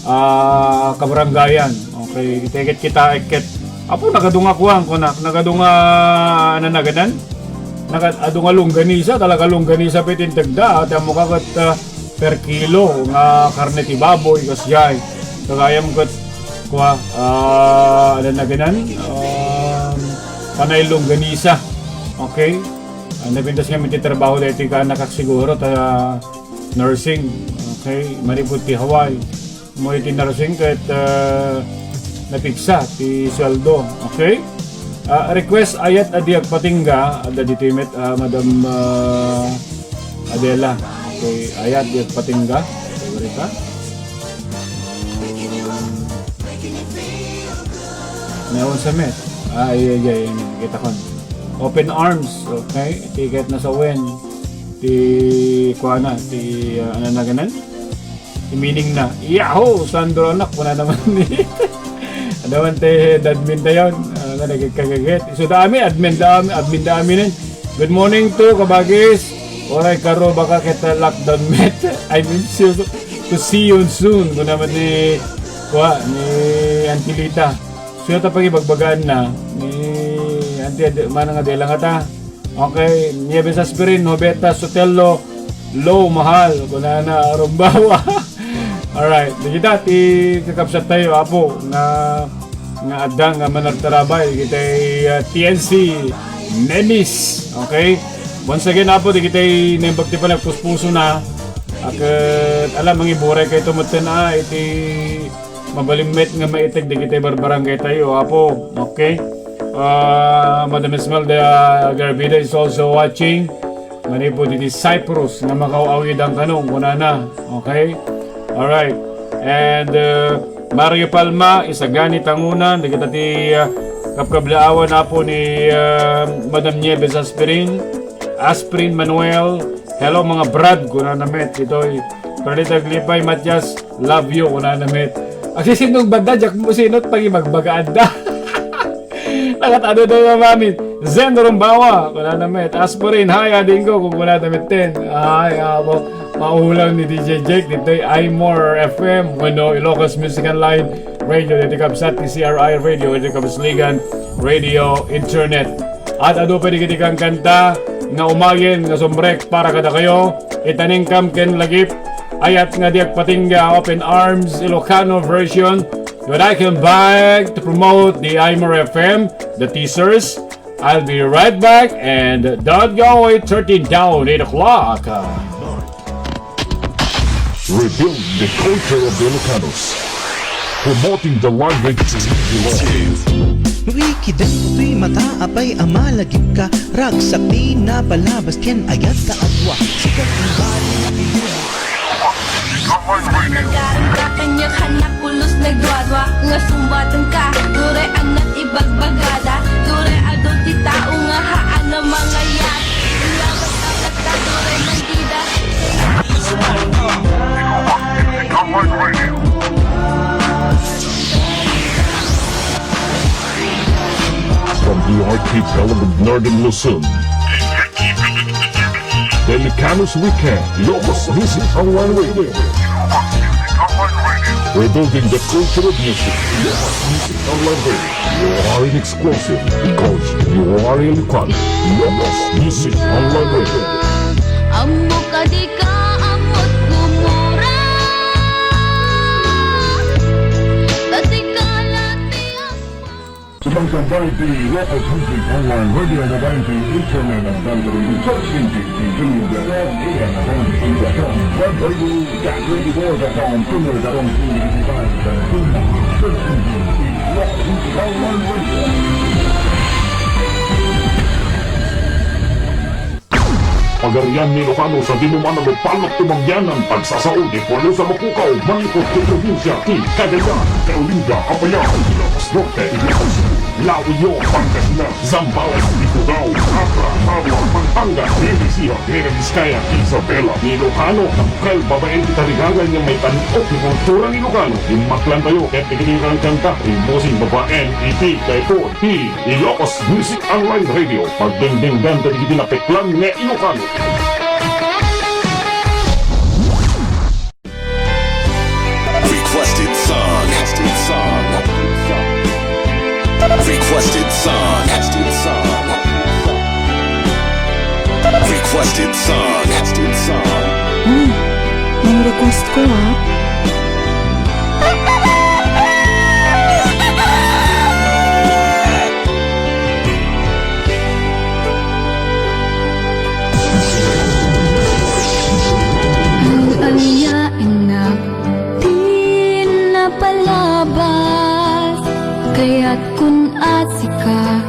ah, kabarangayan. Okay, kita ket kita, ket, apo, nagadunga kuan, kunak, nagadunga, ano na ganan? Naga-, adunga longganisa, talaga longganisa pa itintagda, ah, ti ammo ka ket, ah, per kilo nga karne ti baboy, kasjay. Kagayam ket, kua, ah, ano na ganan? Um, panay longganisa. Okay? Ah, napintas nga iti trabaho daytoy kaanakak siguro ta nursing. Okay? Manipod ti Hawaii. Mo iti nursing ket, ah, napigsa ti sueldo. Okay? Ah, request, ayat a di agpatingga, adda ditoy met, ah, Madam, ah, Adela. Okay, ayat di agpatingga. Favorite ka? Naon sa met? Ah, iya, iya, iya, kita kon. Open arms, okay? Ticket na sa wen. Ti, kuana, ti, ah, ano na ganan? Ti meaning na, "Yahoo! Sandro anak," kuna naman ni, ano man ti admin tayon, ah, nga nagkagagit. So, dami, admin, dami, admin, dami nin. Good morning to, kabagis. Oray karo, baka kita lockdown met. I mean, see you, to see you soon. Kuna naman ni, kuha, ni Antilita. So, yata pag-ibagbagaan na, ni Auntie Ad-, manang Adela nga ta. Okay, Nieves Aspirin, Hobeta, Sotelo, Low, Mahal, kunana, Rumbawa. Alright, dagita ti kakabsat tayo, apo, nga, nga adda nga manartarabay, kitay, ah, T N C, Nemis, okay? Once again, apo, dagitay naimbag ti panagpuspuso na, aket, alam, mangiburay kayo tumutten, ah, iti mabalin met nga maited dagiti barbarangay tayo, apo. Okay? Ah, Madam Esmeralda Garbida is also watching. Manipud iti Cyprus nga makaw-awidan kano, kunana. Okay? Alright. And, uh, Mario Palma, Isagani Tangunan, dagita ti, uh, kapkablaawan apo ni, uh, Madam Nieves Aspirin, Aspirin Manuel. Hello, mga brad, kunana met, itoy. Perlita Glipay, Matias, love you, kunana met. Agsisindong banda, Jack mo, sinot, pagibagbagaan da. Nakatado daw nga mamin. Zen Rumbawa, kunana met. Aspirin, hi, ading ko, kung kunana met ten. Ay, abo, maulang ni D J Jake, dito'y iMore F M, wenno Ilocos Music Online Radio, dito'y kabsat, T C R I Radio, dito'y kabsligan, Radio Internet. At adu pay dagiti kankanta nga umayen nga sumrek para kadakayo, Itaningkam ken Lagip, Ayat nga di agpatingga, Open Arms, Ilocano version. But I come back to promote the iMore F M, the teasers. I'll be right back and don't go away, thirteen down, eight o'clock. Rebuild the culture of the Ilocanos. Promoting the language to Iloilo. Wikiden toy mata, apay a malagipka, ragsak ti napalabas ken ayat ta agwa. Sikat ti bali na ilumo. Nagkaroon ka kanya kanak pulos nagdwadwa nga sumbatang ka. Dure anak ibagbagada, dure adu ti tao nga haan a mangayat. Iyabat-abat ka, dure mandida. From the archipelago of Northern Luzon, the Ilocanos Weekend, Ilocos Music Online Radio. Rebuilding the culture of music, Ilocos Music Online Radio. You are in exclusive because you are Ilocano. Ilocos Music Online Radio. Ammok a dika ammo't gumura. Ta dika la ti ammo. Sumangsangbaay ti Ilocos Music Online Radio, nabain ti internet, ang dagdag searching ti, ti, ti, Pagarian ni Ilocano sa dinumanan o palot tumanggianan, pagsasao ni Pueblo sa Mapukaw, manipod ti probinsia ti Cagayan, Caolinga, Apayao, Ilocos Norte, Ilocos Sur, La Union, Pangasinan, Zambales, Ifugao, Abra, Mabua, Pampanga, Nueva Ecija, Nueva Vizcaya, Isabela, Ilocano, Tangkal, babaen ti tarigangan nga maitan o ti kultura ni Ilocano. Immaklantayo ket dagiti kankanta, imbusing babaen iti Daytoy ti Ilocos Music Online Radio. Pagdengdenggan dagiti napeklan nga Ilocano. Requested song. Requested song. Requested song. Uy, ang request ko, ah. Ania, innak, ti napalabas, kayatkon a sika,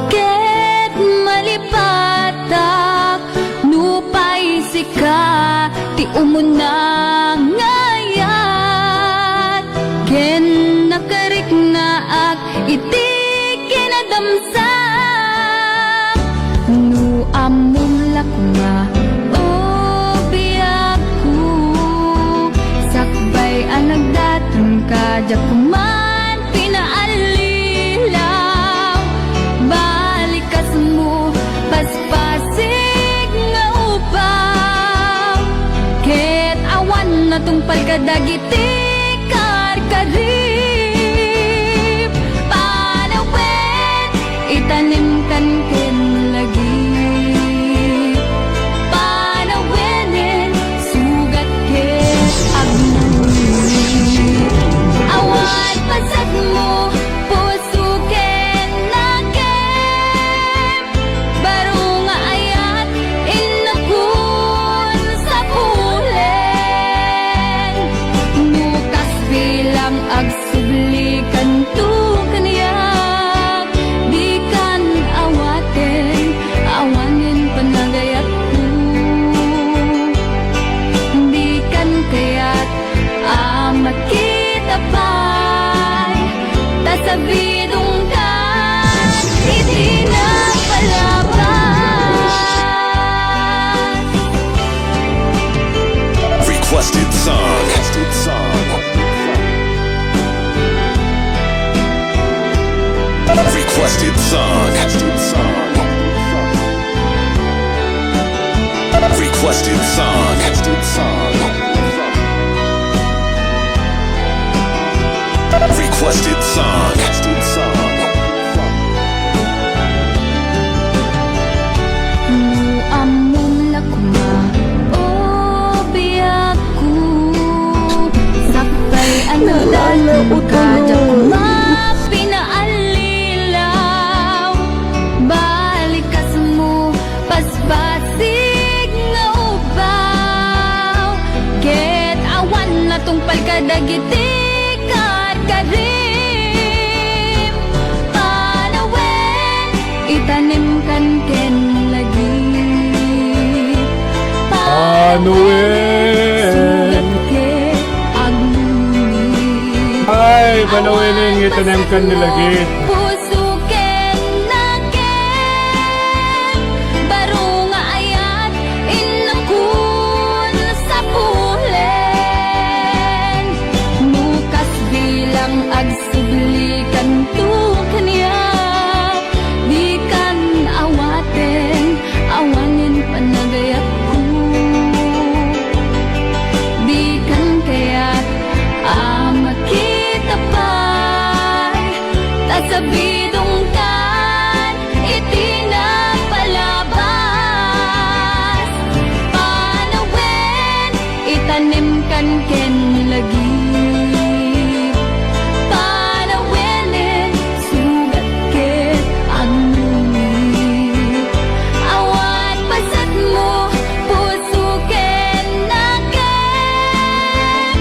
ket malipatak, nupay sika ti umuna nga ayat, ken nakariknaak iti kinadamsa. No ammom la koma, o biagko, sakbay a nagdatonka, diak man pinaallilaw. Balikasmo, paspasig nga ubaw, ket awan natungpal kadagiti karkarib. Panawen, itanemkan ken lagip. Panawenen, sugat ket agmamuli. Awan pasekmo, puso ken nakem. Baro nga ayat, innakon sapulen. No kas bilang agsubli kanto kaniak, dikan awaten, awanen panagayatko. Dikan kayat a makita pay, ta sabidongka iti napalabas. Requested song. Requested song. Requested song. Requested song. No ammom la koma, o biagko, sakbay a nagdatonka, diak koma pinaallilaw. Balikasmo, paspasig nga ubaw, ket awan natungpal kadagiti karkarim. Panawen, itanemkan ken lagip. Panawen, sugat ket agmamuli. Ay, panawenen nga itanemkan ni lagip. Puso ken nakem, baro nga ayat, innakon sapulen. No kas bilang agsubli kanto kaniak, dikan awaten, awanen panagayatko. Dikan kayat a makita pay, ta sabidongkan iti napalabas. Panawen, itanemkan ken lagip. Panawenen, sugat ket agmamuli. Awan pasekmo, puso ken nakem.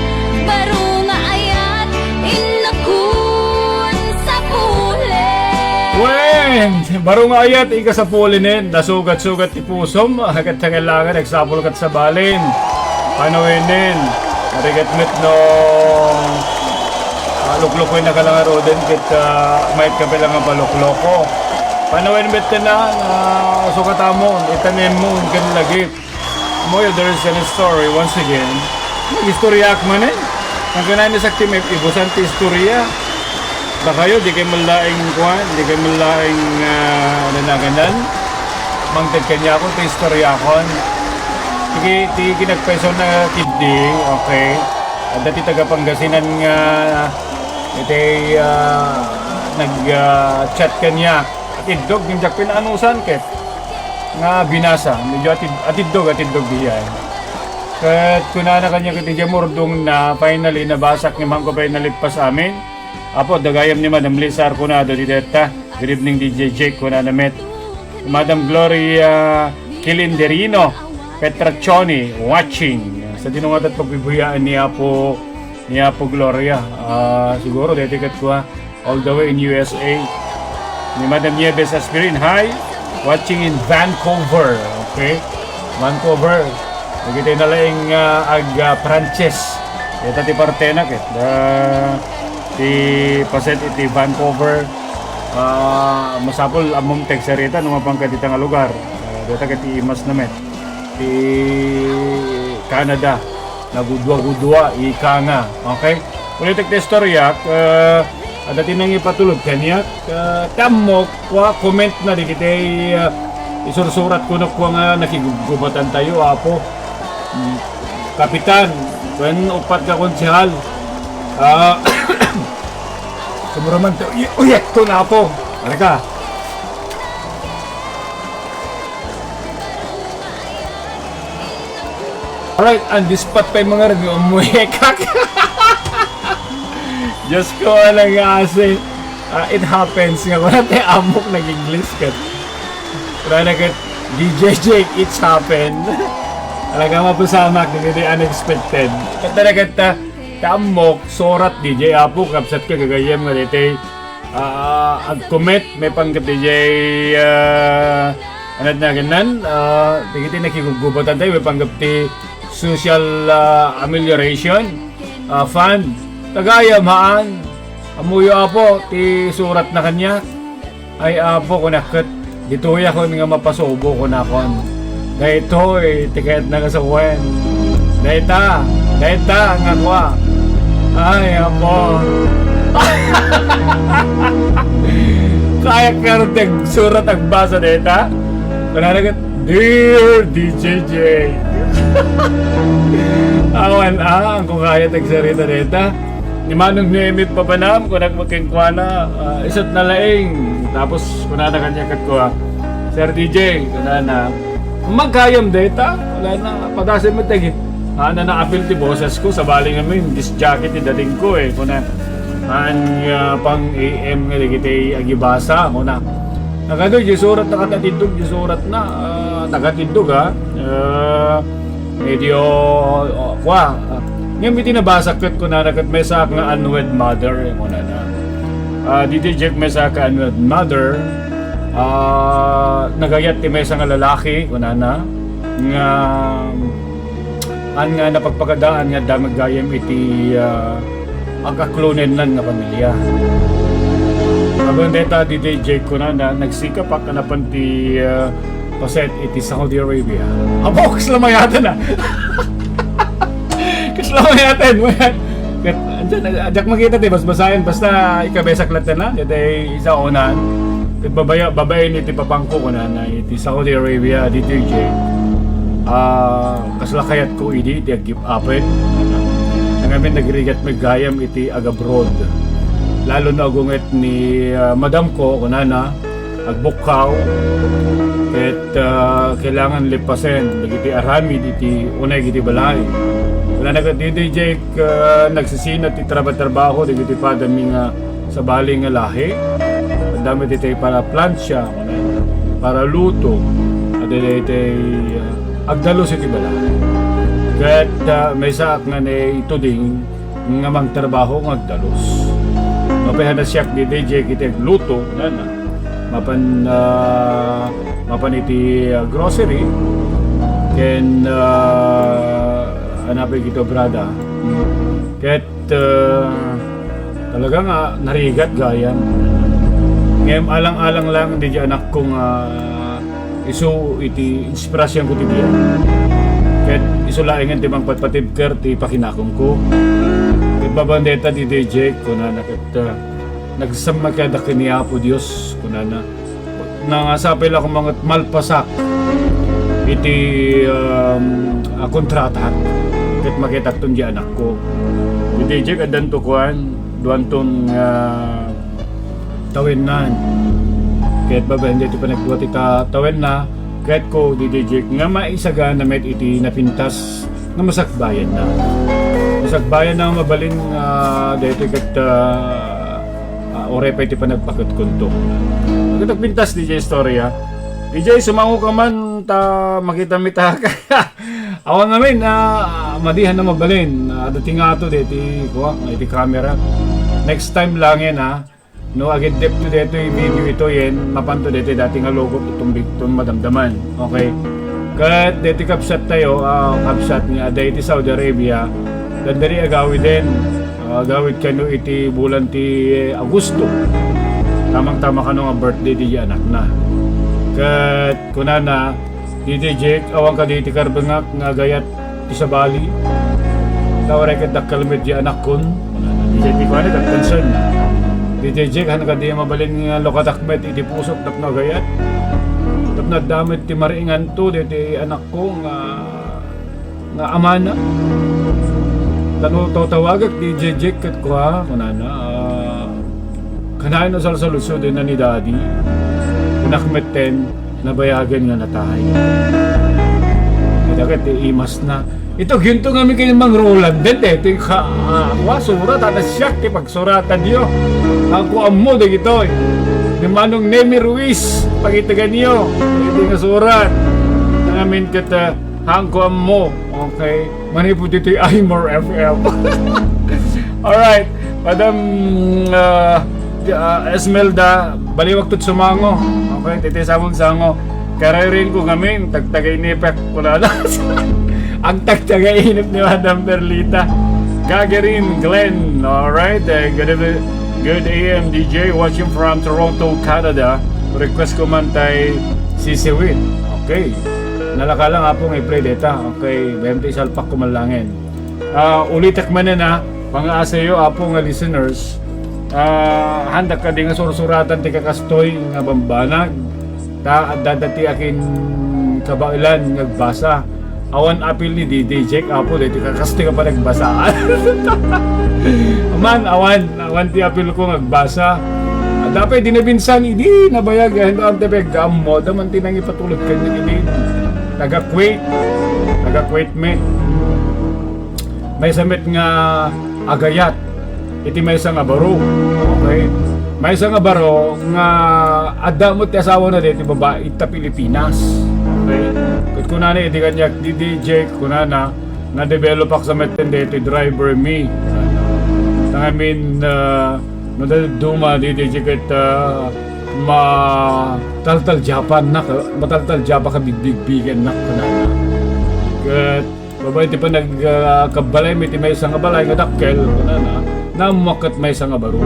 Baro nga ayat, innakon sapulen. Wen, Baro nga ayat, ikasapulinen, nasugat-sugat ti pusom, ket ta kailangan agsapul ket sabalin. Panawenen, narigat met no, ah, luklukoy na ka lang aruden, ket, ah, mayat ka pala nga palukloko. Panawen met na, ah, sukat amon, itanem mo, ken lagip. Moyo, there is an story once again. Mag-istoryaak man eh. Ang kanay ni Sakti may ibusan ti istorya. Dakayo, di kay malaing kuan, di kay malaing, ah, ano na ganan. Mangted kanya ako, ti istorya akon. Sige, ti kinagpeso na kiddi, okay. Adda ti taga Pangasinan nga, iti, ah, nag, ah, chat kanya. Atiddog, ngem diak pinaanusan ket nga binasa. Medyo atid-, atiddog, atiddog diay. Ket kunana kanya ket idiay murdong na, finally, nabasak ni Ma'am ko, finally, pas amin. Apo, dagayam ni Madam Lisa Arconado ti detta. Good evening, D J Jake, kunana met. Madam Gloria Kilinderino, Petraccioni, watching. Sa dinungatat pagbibuyaan ni Apo, ni Apo Gloria. Ah, siguro, deti ket kua. All the way in U S A. Ni Madam Nieves Aspirin, hi. Watching in Vancouver. Okay. Vancouver. Dagiti nalaing, ah, ag, ah, Prances. Ita ti partena ket. Ah, ti paset iti Vancouver. Ah, masapul ammom ti agsarita no mapan ka dita nga lugar. Ah, data ket imas na met. Ti Canada. Nagudua-gudua, ika nga. Okay? Ulitek ti istoryak, ah, adda ti nangipatulod kaniak, ah, ti ammok, kua, comment na dagiti, ah, isursurat kuno kua nga nakigubgubatan tayo, Apo. Mm, Kapitan, ken upat ka konsehal. Ah, sumuraman to, uy-, uyekto na, Apo. Ano ka? Alright, on the spot pay mangarud nga umuyekak. Diyos ko, alang nga asi. Ah, it happens nga wala tayo amok nag-English ket. Wala na ket, D J Jake, it's happen. Talaga mapasamak, dagiti unexpected. Ket talaga ta, ta amok, surat, D J, Apo, kabsat ka, gagayem nga daytoy. Ah, ag-comment, may panggap D J, ah, anat na ganan, ah, dagiti nakigugubatan tayo, may panggap ti social, ah, amelioration, ah, fund. Tagayam, haan. Amuyo, Apo, ti surat na kanya. Ay, Apo, kunak ket, ditoy akon nga mapasubo, kunakon. Daytoy ti kayatna nga sawen. Dayta, dayta nga kua. Ay, Apo. Kayak nga rin ti agsurat, agbasa dayta. Kunana ket, "Dear D J J." Awan, ah, ang ko kaya tagsarita dayta. Ni Manong Noemi Pabanam, kunak kenkuana, ah, isut na laing. Tapos, kunana kanya ket kua, "Sir D J," kunana, "Magayam dayta?" Wala na, padasem met dagit. Ah, na naapil ti boses ko, sabali ngamin, disc jockey ti dating ko eh. Kuna, "Haan nga pang A M nga dagiti agibasa," kuna. Nagado, di surat na katatiddog, di surat na, ah, tagatindog, ha? Ah, medyo, oh, kua, ah, ngem iti nabasa ket kunana ket maysa nga unwed mother, eh, kunana. Ah, D J Jeff maysa ka unwed mother, ah, nagayat ti maysa nga lalaki, kunana, nga An nga napagpagadaan nga adda met gayam iti, ah, agaklonen nga pamilya. Aben dayta, D J Jake, kunana, nagsikap a kanapan ti, ah, paset iti Saudi Arabia. Apo, kasla mayaten, ah. Kasla mayaten, mayat. Ket, andyan, ah, diak makita ti basbasaen, basta ikabesak latta na, dayta isa unan. Ket babaya-, babaen iti papangko, kunana, iti Saudi Arabia, D J Jake. Ah, kasla kayatko idi ti aggip-apen. Ngamin nagrigat met gayam iti agabroad. Lalo no agunget ni, ah, madam ko, kunana, agbukkaw, ket, ah, kailangan lepasen dagiti aramid iti uneg iti balay. Kunana ket, D J Jake, ah, nagsisina ti traba-trabaho dagiti padami nga sabali nga lahi. Adda met itay para plancha, para luto, adda itay, ah, agdalus iti balay. Ket, ah, maysaak nga naituding nga mangtrabaho nga agdalus. Mapay a nasiak D J Jake iti agluto, nana. Mapan, ah, mapan iti, ah, grocery, ken, ah, hanapay iti obrada. Ket, ah, talaga nga narigat gayam. Ngem alang-alang lang diay anakko nga isu iti inspirasionko ti biag. Ket isu laengen ti mangpatpatibker ti pakinakomko. Ket babaen dayta, Diay Jake, kunana ket, ah, "Nagsammakada ken ni Apo Dios," kunana. "Nangasapay la koma nga malpasak iti, um, a kontratak ket makitakton diay anakko." Diay Jake, addanto kuan, duanton nga tawennan. Ket babaen daytoy panagdua ti ta-, tawenna, ket ko, Diay Jake, nga maisagana met iti napintas nga masakbayanna. Masakbayanna nga mabalin nga daytoy ket, ah, ah, uray pay ti panagpaketkonto. Ket agpintas diay istorya. Diay, sumangoka man ta makita mi ta. Awan ngamin, ah, madihan na mabalin. Ah, adda ti ngato daytoy, kua, iti camera. Next time langen, ha. No, agiddepto daytoy video ito, yen mapanto daytoy dati nga logo, tumbigton madamdaman. Okay? Ket daytoy kabsattayo, ah, kabsat nga adda iti Saudi Arabia, dandari agawiden, ah, agawid kano iti bulan ti Agosto. Tamang-tama kano nga birthday diay anakna. Ket kunana, "Diay Jake, awan kadi iti karbengak nga agayat ti sabali? Ta uray ket dakkel met diay anakkon." Diay ti kuana, ket concern. "Diay Jake, han kadi mabalin nga lukatak met iti pusok tapno agayat? Tapno adda met ti mariinganto daytoy anakko nga, nga amana. Ta no tatawagak Diay Jake ket kua," kunana, ah, "kanayon a salsaludsodna ni Daddy. Kunak metten, nabayagen nga natay." Ket dagiti imasna. Ito, ginto ngamin ken ni Mang Roland, daytoy ka, ah, wa, surat, ta siak ti pagsuratan yo. Haanko ammo dagitoy. Ni Manong Nemi Ruiz, pagitagan yo. Iti nga surat. Ngamin ket, ah, haanko ammo. Okay. Manipud ditoy Aymar F M. Alright. Madam, ah, ah, Esmelda, baliwak ket sumango. Okay, titi samon sango. Karayrinko ngamin, tagtagay inipek, kunana. Agtagtagay inip ni Madam Perlita. Gagarin Glenn, alright. Eh, good evening, good A M D J, watching from Toronto, Canada. Request ko man tay Sisiwit. Okay. Nalaka lang, Apo, nga i-play dayta. Okay, bente isalpak ko man langen. Ah, ulitek manen, ha, pangaasayo, Apo, nga listeners. Ah, handak kadi nga sursuratan ti kakastoy nga bambanag. Ta adda ti akin kabaelan nga agbasa. Awan apil ni D D Jack, Apo, daytoy kakastoy nga panagbasaan. Man, awan, awan ti apil ko nga agbasa. Adda pay di nabinsan, idi nabayag, eh, ang tepeg, ammo, daman ti nangipatulod kanya, idi. Taga Kuwait, taga Kuwait met. Maysa met nga agayat iti maysa nga baro. Okay? Maysa nga baro nga adda met ti asawana daytoy babai ita Pilipinas. Okay? Ket kunana idi kaniak, "D D Jack," kunana, "na-develop ak sa metten daytoy driver mi." Tangamin, ah, no dadduma, D D Jack, ket, ah, mataltaljapan nak, mataltaljapan ka bigbigbigen nak, kunana. Ket babaen ti panag, ah, kabbalay mi ti maysa nga balay nga dakkel, kunana, naammoak ket maysa nga baro.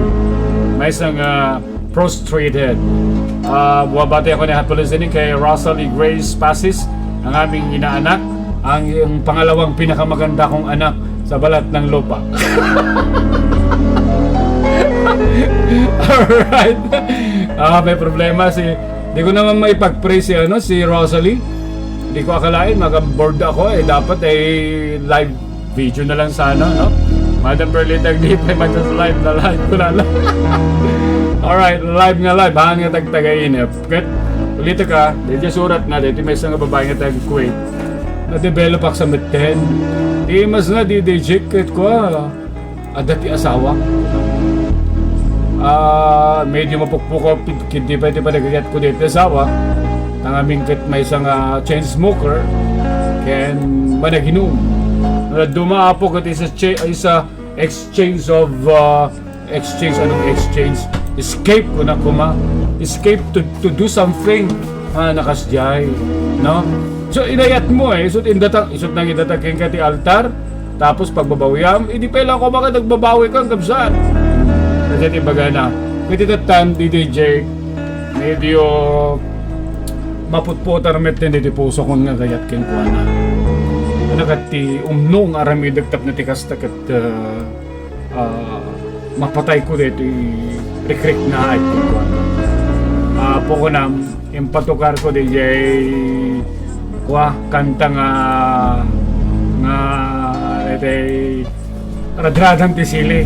Maysa nga prostrated. Ah, buwabati ako ni happy listening kay Rosalie Grace Pasis, ang aming inaanak, ang, ang pangalawang pinakamaganda kong anak sa balat ng lupa. Alright. Ah, may problema si, di ko naman maipag-pray si, ano, si Rosalie. Di ko akalain, mag-board ako, eh. Dapat, eh, live video na lang sana, no? Madam Perlita, di pa mag-live na live ko na lang. Alright, live nga live, haan nga tagtagainep. Ket, ulit ka, daytoy surat na, daytoy maysa nga babae nga taga Kuwait. Na-develop ak sa metten. Di mas na, D D Jack, ket kua, adda ti asawa. Ah, medyo mapukpukop, kid-, kiddi pa iti panagayat ko daytoy asawa. Tangamin ket maysa nga chain smoker, ken managinum. Dadduma, Apo, ket isa cha-, isa exchange of, ah, exchange, anong exchange? Escape, kuna koma. Escape to, to do something. Ah, nakasdiay, no? So, inayat mo, eh. Isut' indatag, isut' nang indatag kenka ti altar. Tapos pagbabawiam, idi pay lang koma ka nagbabawi ka, kabsat. Kasi ti bagana. Kaya ti tattan, D D J, medyo maputputar met ti pusokon nga agayat kenkuana. Ano kat ti umno nga aramidek tapno ti kasta ket, ah, ah, mapatayko daytoy rikriknaay kenkuana. Ah, apo, kunam, impatukarko dayjay, kua, kanta nga, nga, daytoy, Radradan ti Sili.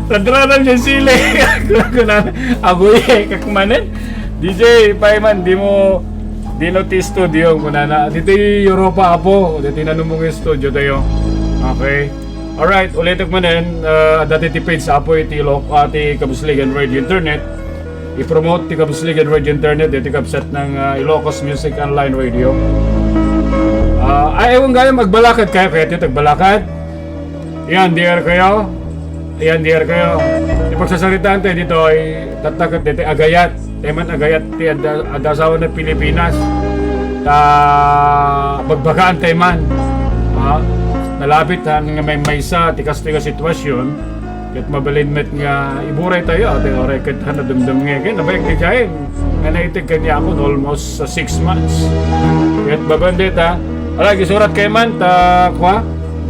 Radradan ti Sili. Kunana, aguy, kak manen. D J, pay man, dimo, dino ti studio, kunana. Ditoy Europa, apo. Ditoy nanumong studio tayo. Okay. Alright, ulitek manen, ah, adda ti page, apo, iti Ilok-, ah, ti Kabusligan Radio Internet. I-promote ti Kabusligan Radio Internet, iti kabsat ng, ah, Ilocos Music Online Radio. Ah, ay, ewan kayo, magbalakad kayo, kaya ti tagbalakad. Yan, D R kayo. Yan, D R kayo. Ipagsasaritaan tayo dito ay tatakot dito, agayat. Tayo man agayat ti adda, adda asawa na Pilipinas. Ta, bagbagaan tayo man. Ha? Nalapit, ha, nga may maysa, ti kastoy nga sitwasyon. Ket mabalin met nga iburay tayo, ati oray ket han nadumdum nga ken, nabayag ti jaen. Nga naited kaniakon almost, uh, six months. Ket baban deta, ala, gisurat kayo man, ta, kua?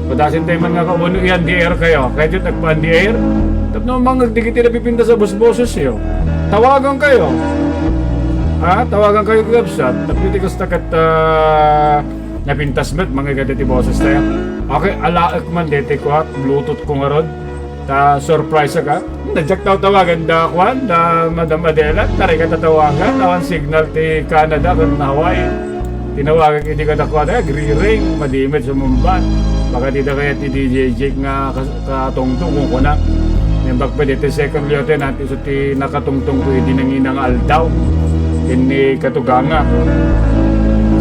Padasin tayo man nga kaubon, i-on the air kayo. Kaya dyan, nagpa-on the air. Tapno mangag di kiti napipintas a bosboses yo. Tawagan kayo. Ha? Tawagan kayo, kabsat. Tapno ti kasta ket, ah, napintas met, mangagad ti boses tayo. Okay, alaek man, dete, kua? Bluetooth ko ngarod. Ta surprise ka. Diak taw-tawagan da kuan, da Madam Adela, taray ka tatawagan, awan signal ti Canada ken Hawaii. Tinawagak idi kadakuada, agriring, madimed sumungbat. Baka dida kayat ti D J Jake nga kas-, katungtong, kunkuna. Nembak pa dito second lieutenant, isu ti nakatungtong ko idi nangina nga aldaw. Inni katuganga.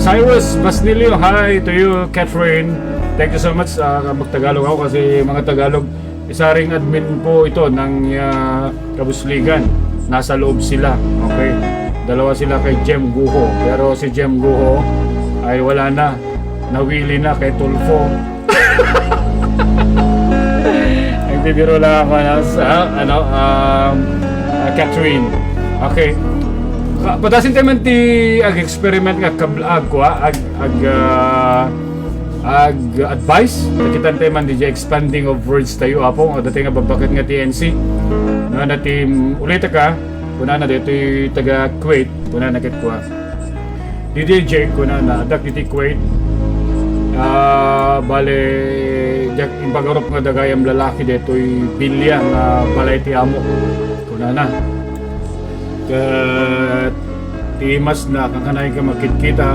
Cyrus Basnilio, hi to you, Catherine. Thank you so much. Ah, magtagalog ako kasi mga Tagalog. Isa ring admin po ito ng, ah, Kabusligan. Nasa loob sila. Okay. Dalawa sila kay Jem Guho. Pero si Jem Guho ay wala na. Nawili na kay Tulfo. Nagbibiro lang ako, ano, sa, ano, um, ah, Catherine. Okay. Ka-, padasin tayo man ti ag-experiment nga kablaag ko, ah. Ag, ag, ah, ag-advise, nakitan tayo man di expanding of words tayo, apo, nga dati nga babaket nga T N C. Nga na ti, mm, ulit ka, kuna na dito taga Kuwait, kuna na kit kuwa. D D J, kuna na, dak diti Kuwait. Ah, bale, jak, impagarup nga dagayam lalaki detoy bilya nga balay ti amo. Kuna na. Ket ti imas na, kankanayon ka magkitkita,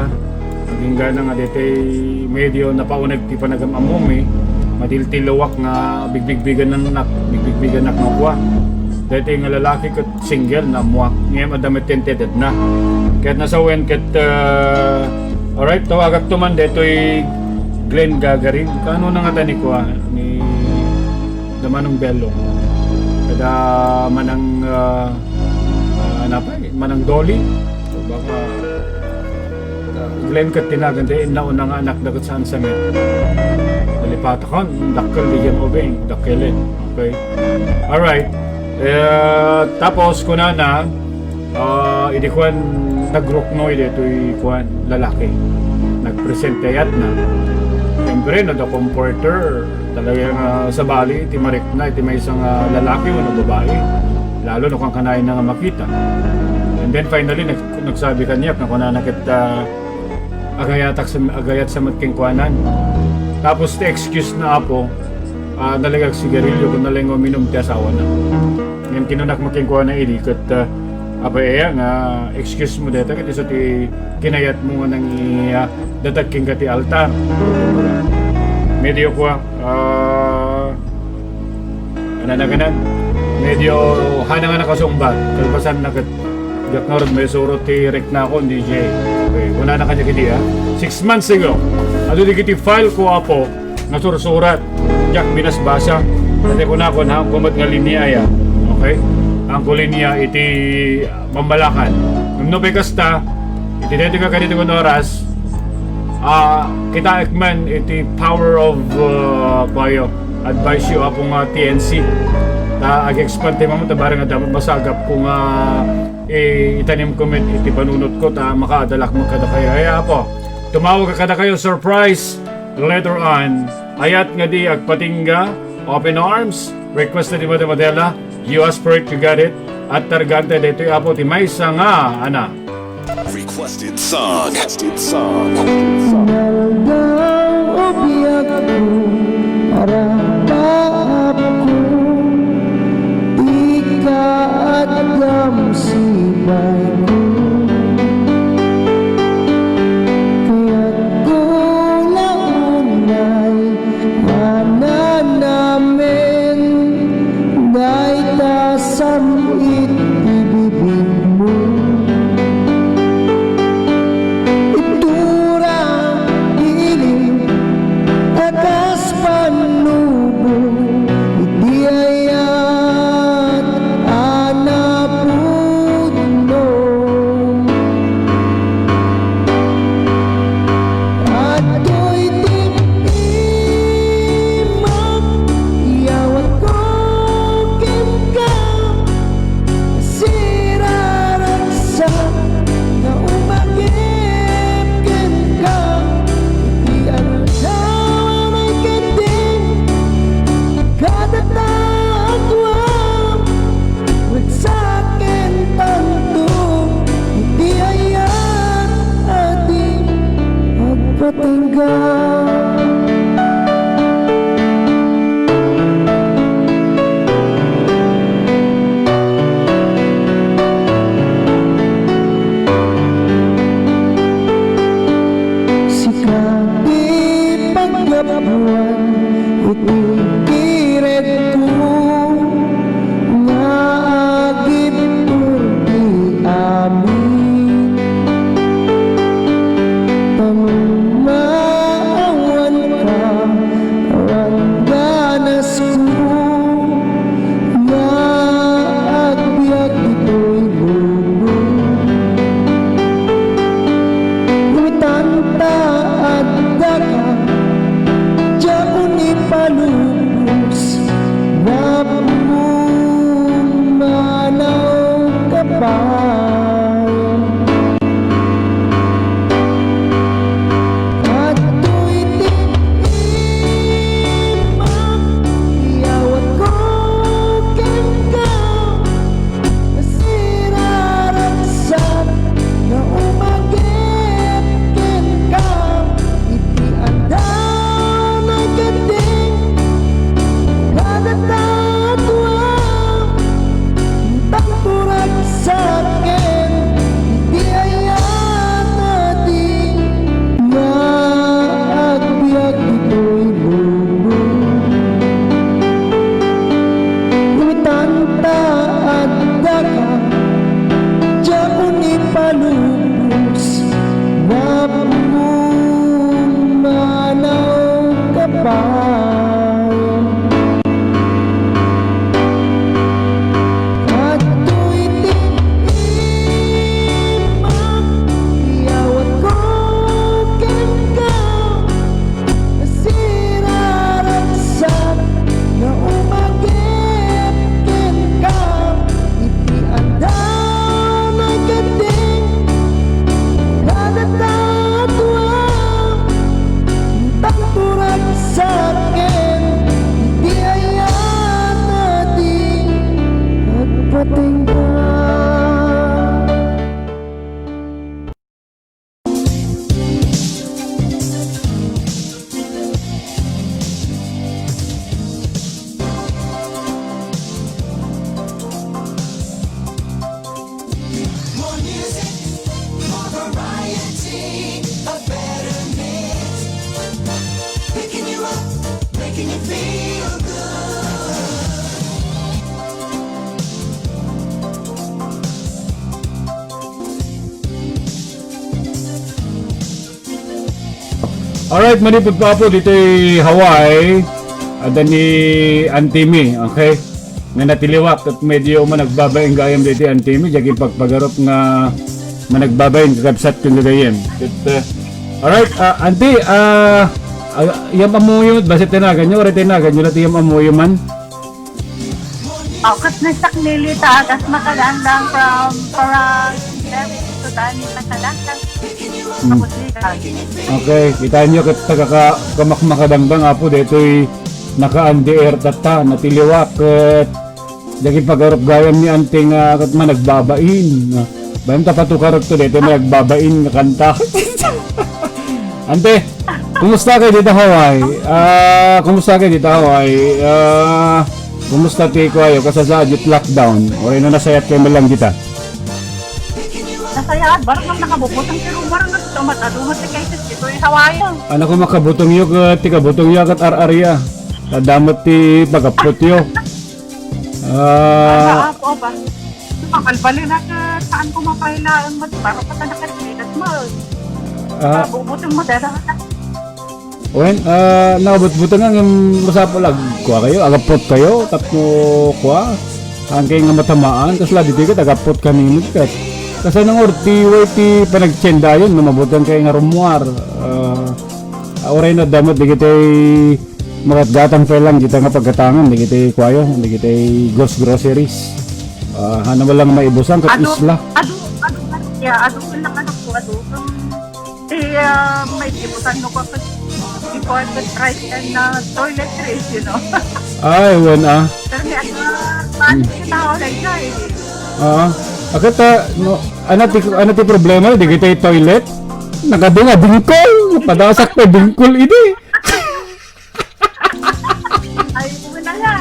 agingga na nga detoy medio napauneg ti panagam-ammom, eh. Matiltiluak nga bigbigbigannak, bigbigbigannak nga kua. Detoy nga lalaki ket single, naammoak. Ngem adda met ti intended na. Ket nasawen ket, uh, alright, tawagak to man detoy Glenn Gagarin. Kaano na nga ta ni kua? Ni da Manong Bello. Kada Manang, ah, ah, ano pa, eh, Manang Dolly. So, baka, ah, Glenn ket tinagan, di, nauna nga anak dagat saan sa met. Nalipatakon, dakkel di yan obeng, dakkelin. Okay. Alright. Eh, tapos, kunana, Ah, idi kuan, nagruknoy detoy kuan, lalaki. Nagpresent kayat na. Siyempre, no, the comforter, talaga nga sabali, iti marikna, iti maysa nga lalaki wenno babae. Lalo no kankanayon na nga makita. And then finally, nag-, nagsabi kaniak, nga kunana ket, ah, agayatak sa, agayat sa met kenkuanan. Tapos, ti excuse na, apo, ah, nalagag sigarilyo, kun naleng uminum ti asawa na. Ngem kinunak makenkuana idi ket, ah, apay aya nga excuse mo deta ket isu ti kinayat mo nga nangi-, ah, datag kenka ti altar. Medio kua, ah, ano na ganan? Medio hana nga nakasungbat. Kalpasan na ket diak ngarud maisuro ti riknakon, D J. Okay, kuna na kanya kidi, ah. Six months ago, adu di kiti file ko, apo, nasursurat. Diak binasbasa. Daytoy kunakon, haanko met nga linia aya. Okay? Haanko linia iti pambalakan. Ngem no pay kasta, iti daytoy nga kadaytoy nga oras, ah, kitaek man iti power of, ah, kuayo, advice you, Apo nga T N C. Ta ag-expand tayo mamon, ta bareng adda met masagapko nga, eh, itanimko met iti panunotko, ta makaadalak met kadakayo. Ay, Apo, tumawag kadakayo, surprise, later on. Ayat nga di agpatingga, open arms, request na di Madam Adela, you ask for it, you got it. At targante daytoy, Apo, ti maysa nga, ana. Requested song. Requested song. Naldaw o biagko, para paapko, ika addam sibayko. Kayatko la unay mananamen dayta sam-it ti bibigmo. Itura ti ilim a kas pannubo iti ayat a napudno. Adtoy ti imak, iyawatko kenka, siraragsak nga umagip kenka, iti aldaw a nagkadi, kadata a tuang, ragsakentanto iti ayat a di agpatingga. Sika ti paggapuan iti kiredko nga agibtur ti amin. Tanong maawanka, awan ganasko nga agbiag ditoy lubong. Itan ta addaka, diakon ipalubos, napumanaw ka pay. Adtoy ti imak, iyawatko kenka, siraragsak nga umagip kenka, iti adda nagkadi, kadata a tuang, tanto ragsaken iti ayat a di nga agbiag ditoy lubong. Itan ta addaka, diakon ipalubos, napumanaw ka pay. Adtoy ti imak, iyawatko kenka, siraragsak nga umagip kenka, iti adda nagkadi, kadata a tuang, tanto ragsaken iti ayat a di agpatingga. More music, more variety, a better mix. Picking you up, making you feel good. Alright, manipud pa, Apo, ditoy Hawaii. Adda ni Auntie Mi, okay? Nga natiliwak ket medyo managbabain gayam daytoy Auntie Mi, diak impagpagarup nga managbabain kakabsat ken gagayyem. Ket, uh, alright, uh, Auntie, uh, uh, iyam-ammoyo, basta tinaganyo, uray tinaganyo, daytoy iyam-ammoyo man. Oh, ket ni Sak Lily ta, kas makadangdang from Parang, David, Sudani, makadangdang. Hmm. Kabusigan. Okay, kitaenyo ket taga ka-, kamakmakadangdang, Apo, daytoy naka-on the air tatta, natiliwak, ket diak impagarup gayam ni Auntie nga ket managbabain. Bayam ta patukarek to, daytoy managbabain nga kanta. Auntie, kumusta kayo dita Hawaii? Ah, kumusta kayo dita Hawaii? Ah, kumusta ti kuayo? Kasasaad iti lockdown? Uray no nasayat kayo man lang dita? Nasayat, barang nakabubutang ti rumor nga ito, matadungan ti cases dito, eh, Hawaii. Ano ko makabutong yo, ket ti kabutong yo, ket ar-aria. Tadamot ti pagapot yo. Ah, Apo, ba? Makalbali na ka, saan ko mapailaan mo? Baro ka ta nakalikas mo. Ah. Bubutang mo, dada ka. Wen, ah, nakabutbutang nga ngem masapul ag-, kua kayo, agapot kayo, tapno kua, angkay nga matamaan, kasla ditoy ket agapot kami met ket. Kasano nga orti, way ti panagtiendayon, no mabutang kayo nga rummuar. Ah, uray no adda met, digitay magatgatang pay lang, dita nga paggatangan, digitay kuayo, digitay ghost groceries. Ah, ano mo lang maibusan, ket Adu-, isla. Adu-, adu-, adu-, ya, adu-, lang anak ko, adu-, Ti, ah, may gibutan mo ko ket, ikuan ket rice and, ah, toiletries, you know. Ay, wen, ah. Pero ni, ah, paano Hmm. kita, oh, like, ay. Oo. Akat, ah, no, ano ti, ano ti problema? Digitay toilet? Nakadunga bingkol. Padasak pa bingkol idi. Ay, wala na.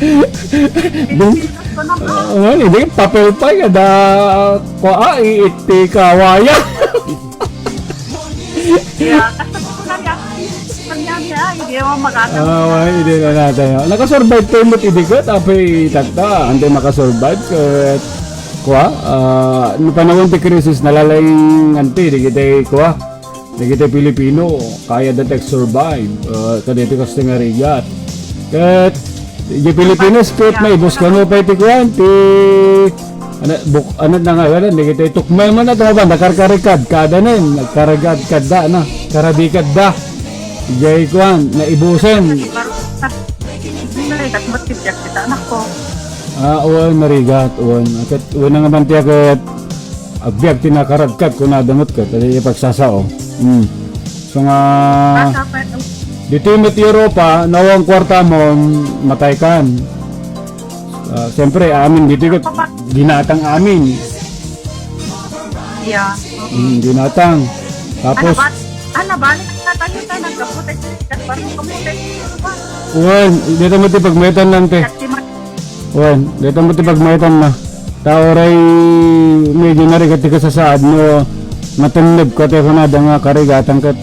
Ding-, Pilipinas ko na ba? Ah, hindi, papel pa yan. Da, kua, iiti kawaya. Yeah, kasi ko na niya. Kanya niya, hindi mo magagawa. Ah, wala, hindi na natin. Nakasurvive tayo mo't idikat, apay tagta. Ante makasurvive, ket, kua, ah, no panahon ti krisis, nalalayng ante, di kita, kua, dagiti Pilipino, kayatda ti agsurvive, ah, kadaytoy kastoy nga rigat. Ket, idiay Pilipinas, ket maibus kano pay ti kuan, ti, ano, buk-, ano na nga, ano, dagiti tukmay man, ano ba, nakarkarikad, kada nen, nagkaragad kadda, ano, karadikadda. Idiay kuan, naibusen. Narigat mo, tibyak kita, anak ko. Ah, wen, narigat, wen. Ket, wen nga man ti aket, agbiag ti nakaradkad, kunada met ket, adi pagsasao. Hmm. So nga, Basta pa ito. Ditoy met Europa, nawa ang kwarta mo, matay kan. Ah, siyempre, amin ditoy ket, ginatang amin. Yeah. Hmm, ginatang. Tapos, ano ba? Ano ba? Ano tayo tayo nagkaputi? Kat parang kamuti. Wen, dito mo ti pagmetan lang, te. Kat si Mar- Wen, deta mo ti pagmayatan na. Ta uray medyo narigat ti kasasaad no matenneb ka ti kunada nga karigatan ket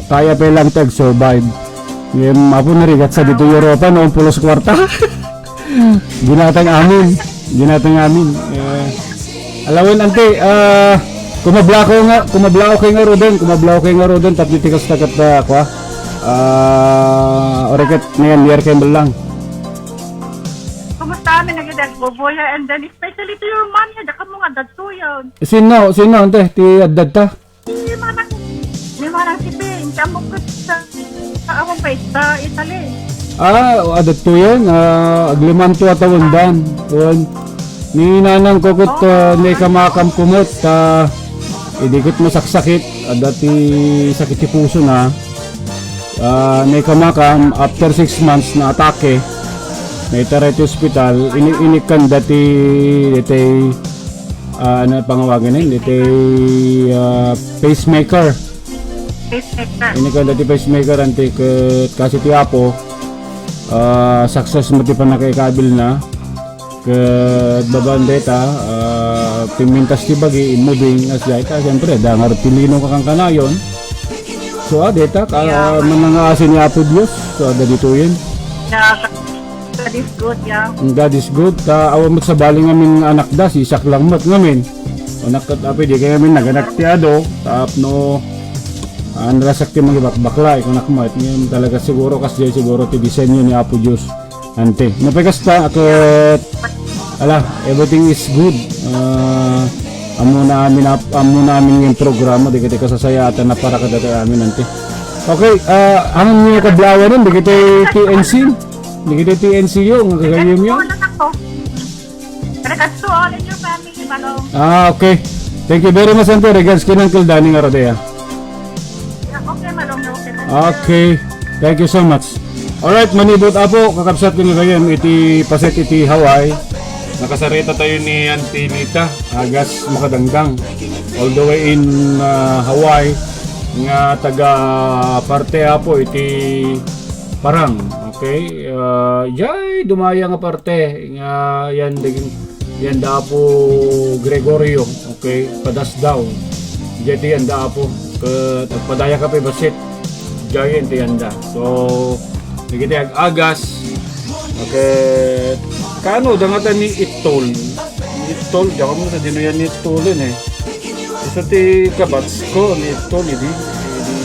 kaya pay lang ti ag-survive. Ngem, apo narigat sa dito Europa no pulos kwarta. Ginatang amin. Ginatang amin. Eh, alawen, ante, ah, kumablako nga, kumablako kay nga Roden, kumablako kay nga Roden, tapno ti kasta ket, ah, kwa. Ah, uray ket ngayon, liar kay lang. Kumusta amin nga dagboboya, and then especially to your mom, ya, daka mo nga dagtoyan. Sino, sino, ante, ti addad ta? Ni Manang, ni Manang si Ping, ti amok ket sa, sa awang pa sa Italy. Ah, addad to yan, ah, aglimanto a tawendan. Wen. Ni nanang ko ket, ah, naikamakam kumot, ah, idi ket masaksakit, adda ti sakit ti puso na. Ah, naikamakam, after six months na atake, naitaray ti ospital, ini-, inikkanda ti, ditoy, ah, ano pangawagan ni? Ditoy, ah, pacemaker. Pacemaker. Inikkanda ti pacemaker, anti ket kasi ti Apo, ah, success mo ti pannakaikabil na. Ket babaen dayta, ah, pimmintas ti bagi, immobing, as dayta, siyempre, adda ngarud ti lino nga kankanayon. So, ah, dayta, ka-, Yeah. manangaasi ni Apo Dios, so, adda ditoyen. Yeah, God is good, yeah. God is good. Ta, awan met sabali ngamin nga anak da, sisak lang met ngamin. Anak ket apo, di kay ngamin naganak ti adu, tapno, Andra sakti mangibakbakla, ikunak met. Ngayon talaga siguro, kasdiay siguro ti disenyo ni Apo Diyos. Ante. Napay kasta, ket, ala, everything is good. Ah, ammona amin ap-, ammona amin nga programa, dagiti kasasayaatan a para kadatayo amin, ante. Okay, ah, amin nga kablawanen, dagiti T N C, dagiti T N C yo, nga gagayyemyo. Regards to all in your family, Manong. Ah, okay. Thank you very much, ante. Regards ken Uncle Danny nga radea. Yeah, okay, Manong. Okay, Manong. Okay. Thank you so much. Alright, manibut, Apo, kakabsat ko nga gayam iti paset iti Hawaii. Nakasarita tayo ni Auntie Lita, agas Makadangdang. All the way in, ah, Hawaii, nga taga parte, Apo, iti Parang. Okay? Ah, jay, dumaya nga parte nga yan, yan da Apo Gregorio. Okay? Padasdaw. Jay ti yan da Apo. Ket agpadaya ka pa basit. Jay yan ti yan da. So, nagiti ag-agas. Okay. Kano, dangata ni Itol. Ni Itol, diak mo sa dino yan ni Itol, eh. Isu ti kabats ko, ni Itol, idi, idi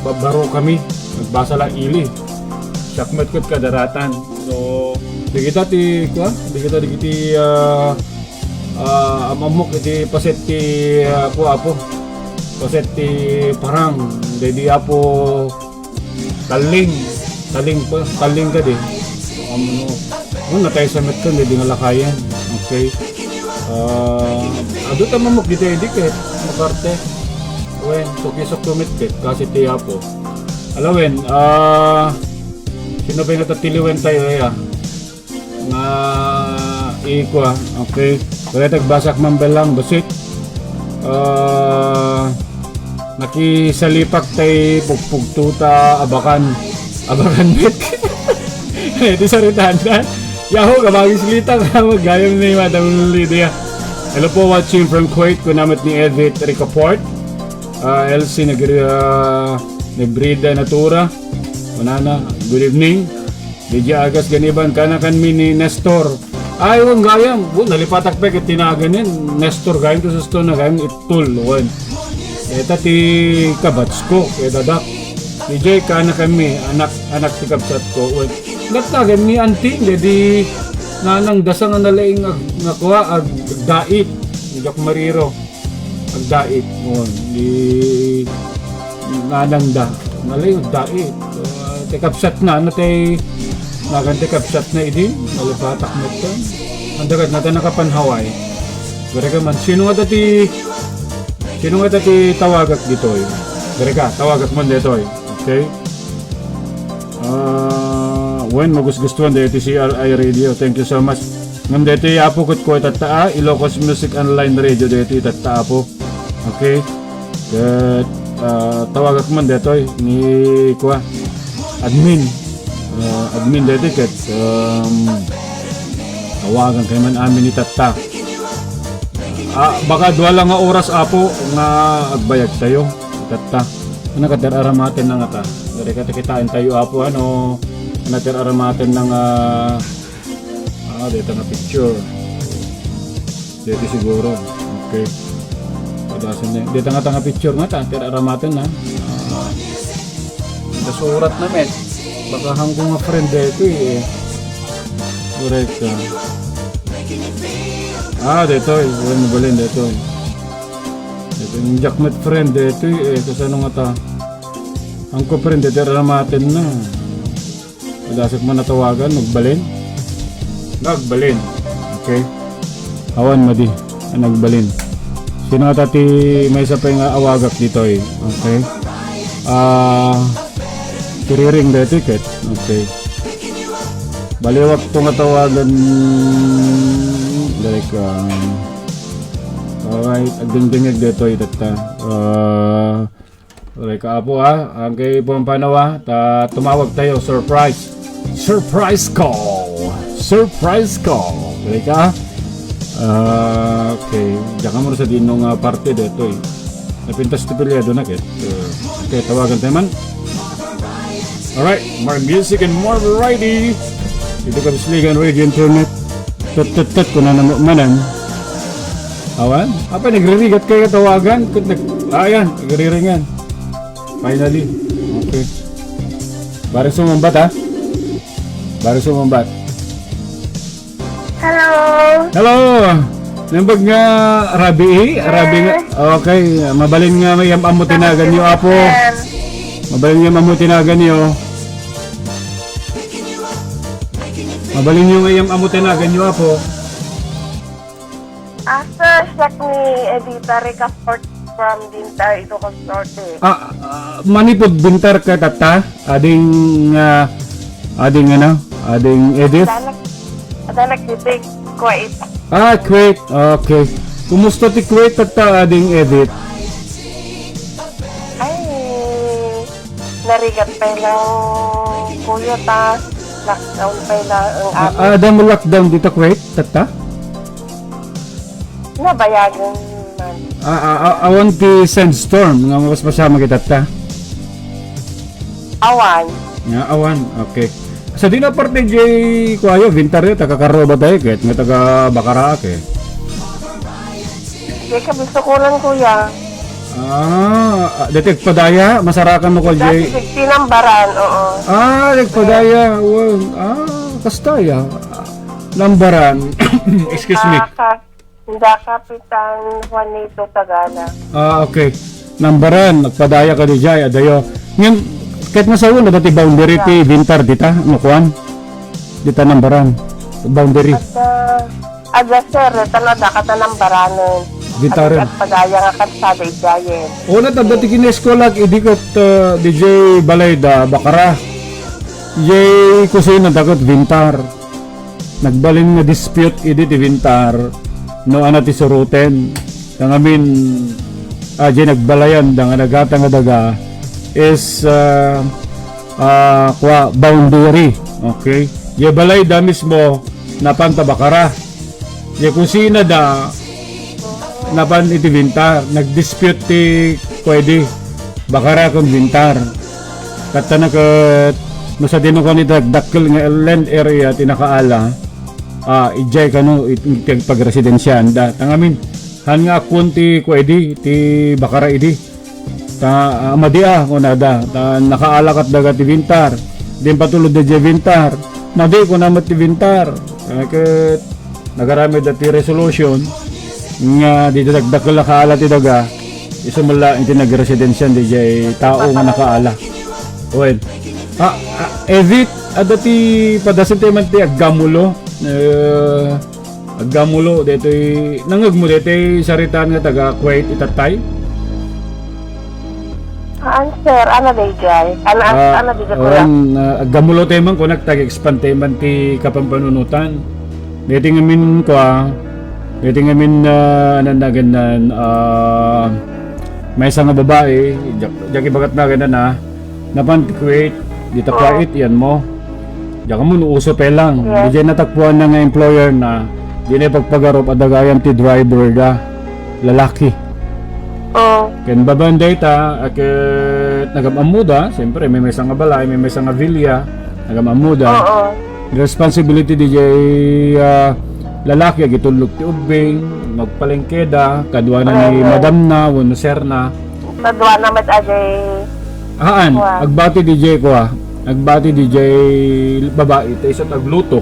babaro kami. Nagbasa la ili. Siak met ket kadaratan. So, dagita ti, kua, dagita dagiti, ah, ah, am-ammok iti paset ti, ah, kua, Apo. Paset ti Parang. Daydi Apo Talling. Talling pa, Talling kadi. Ammok. Oh, natay sa met ken, daydi nga lakayen. Okay. Ah, adu ta mamok dita idi ket, maparte. Wen, sukisok tumit ket, kasi ti Apo. Ala wen, ah, sino pay nga tatiliwen tayo, ya? Nga, ikua, okay. Kaya tagbasak man belang, basit. Ah, nakisalipak tay pugpugto ta abakan. Abakan met. Eh, di saritahan na. Yahoo, kabagis litang. Magayam ni Madam Lydia. Hello po, watching from Kuwait. Kuna met ni Edith Ricaport. Ah, Elsie Negri-, ah, Nebrida Natura. Manana, good evening. Lydia Agas Ganiban, kana kanmi ni Nestor. Ay, wen gayam. Bu, nalipatak pay ket tinagan yan. Nestor gayam, to susto na gayam, Itol, wen. Eta ti kabats ko, ket dadak. Lydia, kana kanmi, anak, anak ti kabsat ko, wen. Natagan ni Auntie, daydi nanang da sa nga nalaing ag-, nga kua, ag-, agdait. Diak mariro. Agdait. Wen, di nanang da. Nalaing agdait. Ah, ti kabsat na, ano ti nagan ti kabsat na idi? Nalipatak met ken. Anda ket, nata nakapan Hawaii. Gari ka man. Sino nga ti, sino nga ti tawagak ditoy? Gari ka, tawagak man ditoy. Okay? Ah, wen, magusgustuan daytoy C R I Radio. Thank you so much. Ngem daytoy, Apo, ket kuwa tatta, ah, Ilocos Music Online Radio daytoy tatta, Apo. Okay? Ket, ah, tawagak man daytoy ni kuwa, admin. Ah, admin daytoy ket, um, tawagan kay man amin ni tatta. Ah, baka dua lang nga oras, Apo, nga agbayag tayo. Tatta. Ano ka, ter-aramaten na nga ta? Dari ka, takitain tayo, Apo, ano? Ano, ter-aramaten na nga, ah, dito nga picture. Dito siguro. Okay. Padasan na. Dito nga ta nga picture nga ta, ter-aramaten na. Ah, nasurat na, met. Baka hangko nga friend dito eh. Correct ka. Ah, dito eh. Wala mabalin dito eh. Ito yung Jackmet friend dito eh. Kasano nga ta? Ang ko friend dito, ramaten na. Padasak man natawagan, nagbalin. Nagbalin. Okay. Awan madi. Ah, nagbalin. Sino nga ta ti maysa pay nga awagak ditoy? Okay. Ah, kiriring daytoy ket. Okay. Baliwak to nga tawagan. Dali ka. Alright, agdingdingeg daytoy tatta. Ah, Reka, Apo, ha? Ang kay Pampanaw, ha? Ta-, tumawag tayo. Surprise. Surprise call. Surprise call. Reka? Ah, okay. Diyan ka muna sa dinong, ah, parte dito, eh. Napintas ti piliado na, ket. Uh, okay, tawagan tayo man. Alright, more music and more variety. Dito ka Bisligan Radio Internet. Tut, tut, tut, kuna na mo-, manan. Awan? Apa, nagririgat kayo tawagan? Kut nag-, ayan, nagriringan. Finally. Okay. Bareng sumungbat, ha? Bareng sumungbat. Hello. Hello. Naimbag nga rabii, rabii nga. Okay, mabalin nga may am-ammo ti naganyo, Apo. Mabalin nga am-ammo ti naganyo. Mabalin nga may am-ammo ti naganyo, Apo. After check ni Edita Rica Fort from Bintar, Ilocos Norte. Ah, ah, manipud Bintar ka, tatta? Ading, ah, ading ano? Ading Edith? Adanak, adanak dito, Kuwait. Ah, Kuwait. Okay. Kumusta ti Kuwait, tatta, ading Edith? Ay, narigat pa lang, kuya, ta lockdown pa lang ang Ah, amin. Ah, adda mo lockdown dita Kuwait, tatta? Nabayagan man. Ah, ah, ah, awan ti sandstorm nga mapaspasamak ita, tatta? Awan. Nga awan, okay. Sa dina parte jay kuayo, Bintar yo, taga Carrobatayo, ket nga taga Bacara, eh. Di ka gusto ko lang, kuya. Ah, ah, dati agpadaya, masarakan mo ko, Jay. Dati tinambaran, oo. Ah, agpadaya, wow. Ah, kasta ya. Nambaran. Excuse me. Naka-, naka Kapitan Juanito Tagala. Ah, okay. Nambaran, nagpadaya ka di jay, adayo. Ngayon, kahit nga sa una, dati boundary ti Bintar, dita, no, kuan? Dita Nambaran. Boundary. At, ah, adda, sir, ita no, dakata Nambaranen. Bintaren. At agpadaya nga kalsada idiayen. Una, ta dati kinaeskwelak, idi ket, ah, di jay balay da, Bacara. Jay kusina, dakot Bintar. Nagbalin nga dispute idi ti Bintar, no, ana ti suruten. Nangamin, ah, jay nagbalayan da nga nagata nga daga is, ah, ah, kua, boundary. Okay? Jay balay da mismo, napan ta Bacara. Jay kusina da, napan iti Bintar. Nagdispute ti kuwedi, Bacara ken Bintar. Katta na ket, no, sa dino ko ni dak-, dakkel nga land area ti nakaala, ah, idiay kano it-, iti pagresidensiaanda. Tangamin, han nga akkon ti kuwedi, ti Bacara idi. Ta, ah, madi a, kunada. Ta, nakaala ket daga ti Bintar. Din patulod da jay Bintar. Madi, kuna met ti Bintar. Ah, ket nagaramid da ti resolution nga di dakdakkel a kaala ti daga, isu met la iti nagresidensian di jay tao nga nakaala. Well, ah, ah, Evit, adda ti padasen tayo man ti aggamulo. Eh, aggamulo, detoy, nangegmo detoy saritaan nga taga Kuwait itattay? Haan, sir. Ano, dayjay? Ano, ah, ano, dayjay, kuya? Awan, ah, aggamulo tayo man, kunak, tag-expand tayo man ti kapampanunutan. Deti ngamin, kua, deti ngamin, ah, ano, nagannan, ah, maysa nga babae, jak-, jak ibagat nagannan, ah, napan ti Kuwait, dita Kuwait, yan mo. Diak ammo no uso pa lang. Yes. Di jay natakpuan na nga employer na, di na ipagpagarup a dagayan ti driver da, lalaki. Oo. Ken babaen dayta, a ket nagam-ammo da, siyempre, may maysa nga balay, may maysa nga villa, nagam-ammo da. Oo. Responsibility di jay, ah, lalaki, agitulnog ti ubbing, magpalengke da, kaduana ni madam na, wenno sir na. Kaduana met a jay Haan, agbati di jay kua. Agbati di jay babai, ta isu ti agluto.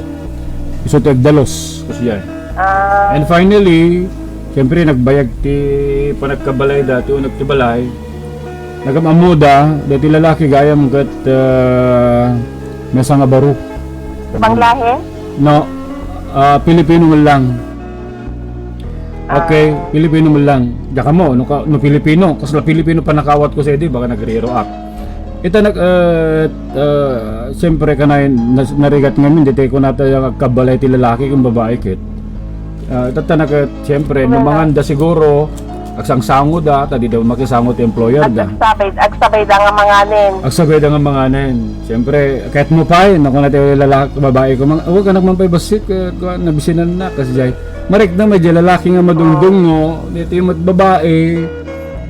Isu ti agdalos, kasdiay. Ah. And finally, siyempre, nagbayag ti panagkabalay da, ti uneg ti balay. Nagam-ammo da, dati lalaki gayam ket, ah, maysa nga baro. Banglahe? No, ah, Pilipino man lang. Okay, ah, Pilipino man lang. Diak ammo, no, ka-, no Pilipino, kasla Pilipino pannakaawat ko sa idi, baka nagriro ak. Ita nag-, eh, eh, siyempre, kanay, nas-, narigat ngamin, di tayo kunata yung agkabalay ti lalaki kung babae, kit. Ah, tatta na ket, siyempre, no manganda siguro, agsangsango da, ta di da makisango ti employer da. Agsabay, agsabay da nga manganen. Agsabay da nga manganen. Siyempre, kahit mo pay, naku na ti lalaki, babae ko, mang-, "Huwag ka naman pay bassit, ka, ka, nabisinan na," kasi jay. Marek na, may jay lalaki nga madungdungo, dito yung mat-, babae,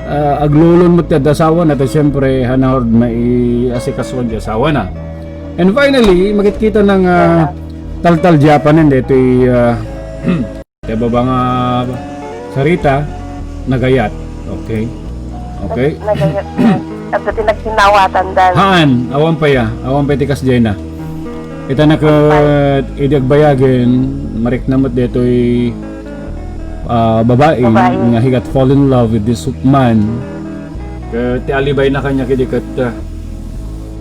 ah, aglulon mo ti asawa na, ta siyempre, hanahod maiasikasuan ti asawa na. And finally, makitkita na nga taltal Japanen, dito yung, ah, Ti baba nga sarita, nagayat. Okay? Okay? Nag-, nag-, nag-, ti nagkinawatan dan. Haan, awan pay a. Awan pay ti kasdiay na. Ita na ket idi agbayagen, marikna met daytoy, ah, babai Babai. nga he got fall in love with this man. Ket ti alibayna kaniak idi ket, ah,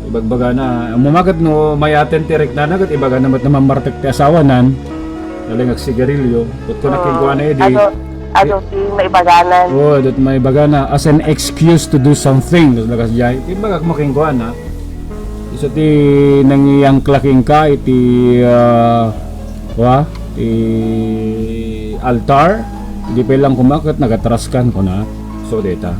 ibagbagana, ammom a ket no mayaten ti riknana ket ibagana met a mammartek ti asawanan. Nalingag sigarilyo. Ket kuna Oo. kenkuana idi, Adu, adu ti maibaganan. Oo, adu ti maibagana as an excuse to do something. Ket lakas jay, ti bagak makenkuana. Isu ti nangiyangkla kenka iti, ah, wa, ti altar. Di pa lang kumaket, nagatras kan, kuna. So, deta.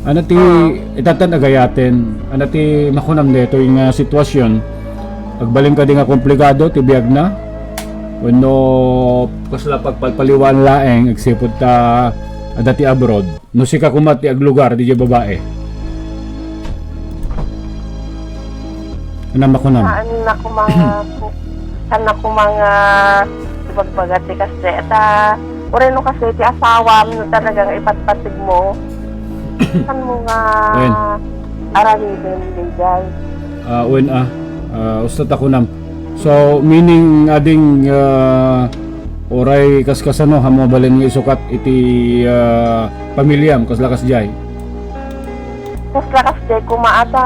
Ano ti, Oo. itatan agayaten, ano ti makunam detoy nga sitwasyon? Agbalin kadi nga komplikado ti biagna? Wenno kasla pagpalpaliwan laeng, agsipud ta adda ti abroad? No sika koma ti aglugar, diay babae. Anam a kunam? Saan na koma nga, saan na koma nga ibagbaga ti kasdi. Ta, uray no kasdi ti asawam, no talaga nga ipatpategmo. Saan mo nga Wen. aramiden, diay? Ah, wen, ah. Ah, usto ta kunam. So, meaning, ading, ah, uray kaskasano, ammo mabalin nga isukat iti, ah, pamiliam, kasla kasdiay? Kasla kasdiay, koma ata,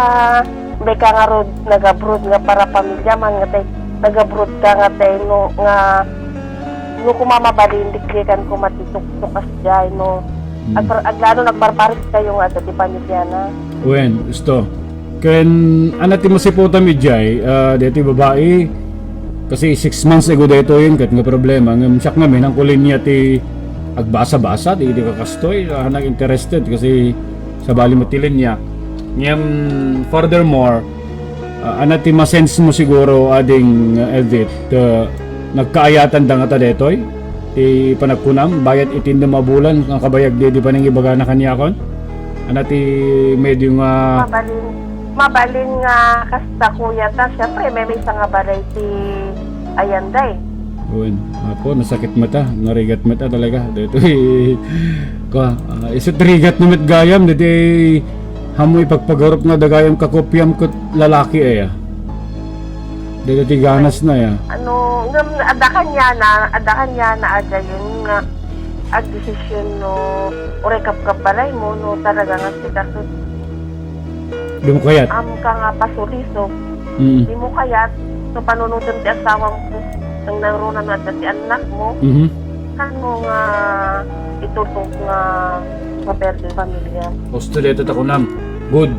beka nga rod, nag-abroad nga para pamilya man, nga tay, nag-abroad ka nga tay, no, nga, no koma mabalin, dikrikan koma ti tuktok kasdiay, no. Hmm. Agpar-, aglalo, nagparparis kayo nga adda ti pamilyana. Wen, usto. Ken, ana ti masiputam idiay, ah, daytoy babai, kasi six months ago daytoyen, ket nga problema, ngem siak ngamin, ang kulinya ti agbasa-basa, ti, ti kakastoy, ah, nag-interested, kasi sabali met ti linya. Ngem, furthermore, ah, ana ti masense mo siguro, ading, ah, Edith, ah, nagkaayatan da ngata daytoy? Ti panagkunam, bayat iti innem a bulan nga kabayag di, di panangibagana kaniakon? Ana ti medyo nga Mabalin, mabalin nga kasta, kuya, ta siyempre, may, may nga balay ti ayan, day. Wen, apo, nasakit mata, narigat mata talaga. Dito, eh, kwa, ah, isut rigat na met gayam, dito, eh, ammo ipagpagarup nga dagayam kakopiam ket lalaki, eh, ah. Dagiti ganas na ya. Ano, ngem adda kaniana, adda kaniana a gayen nga agdesisyon no uray kapkapbalay mo, no talaga nga sika ket Di mo kayat. Am ka nga pasulisog. Mm. Di mo kayat, no panunoten ti asawam ket nangruna no adda ti annak mo. Mhm. Saan mo nga itutong nga maperde pamilya? Usto dayta ta kunam. Good.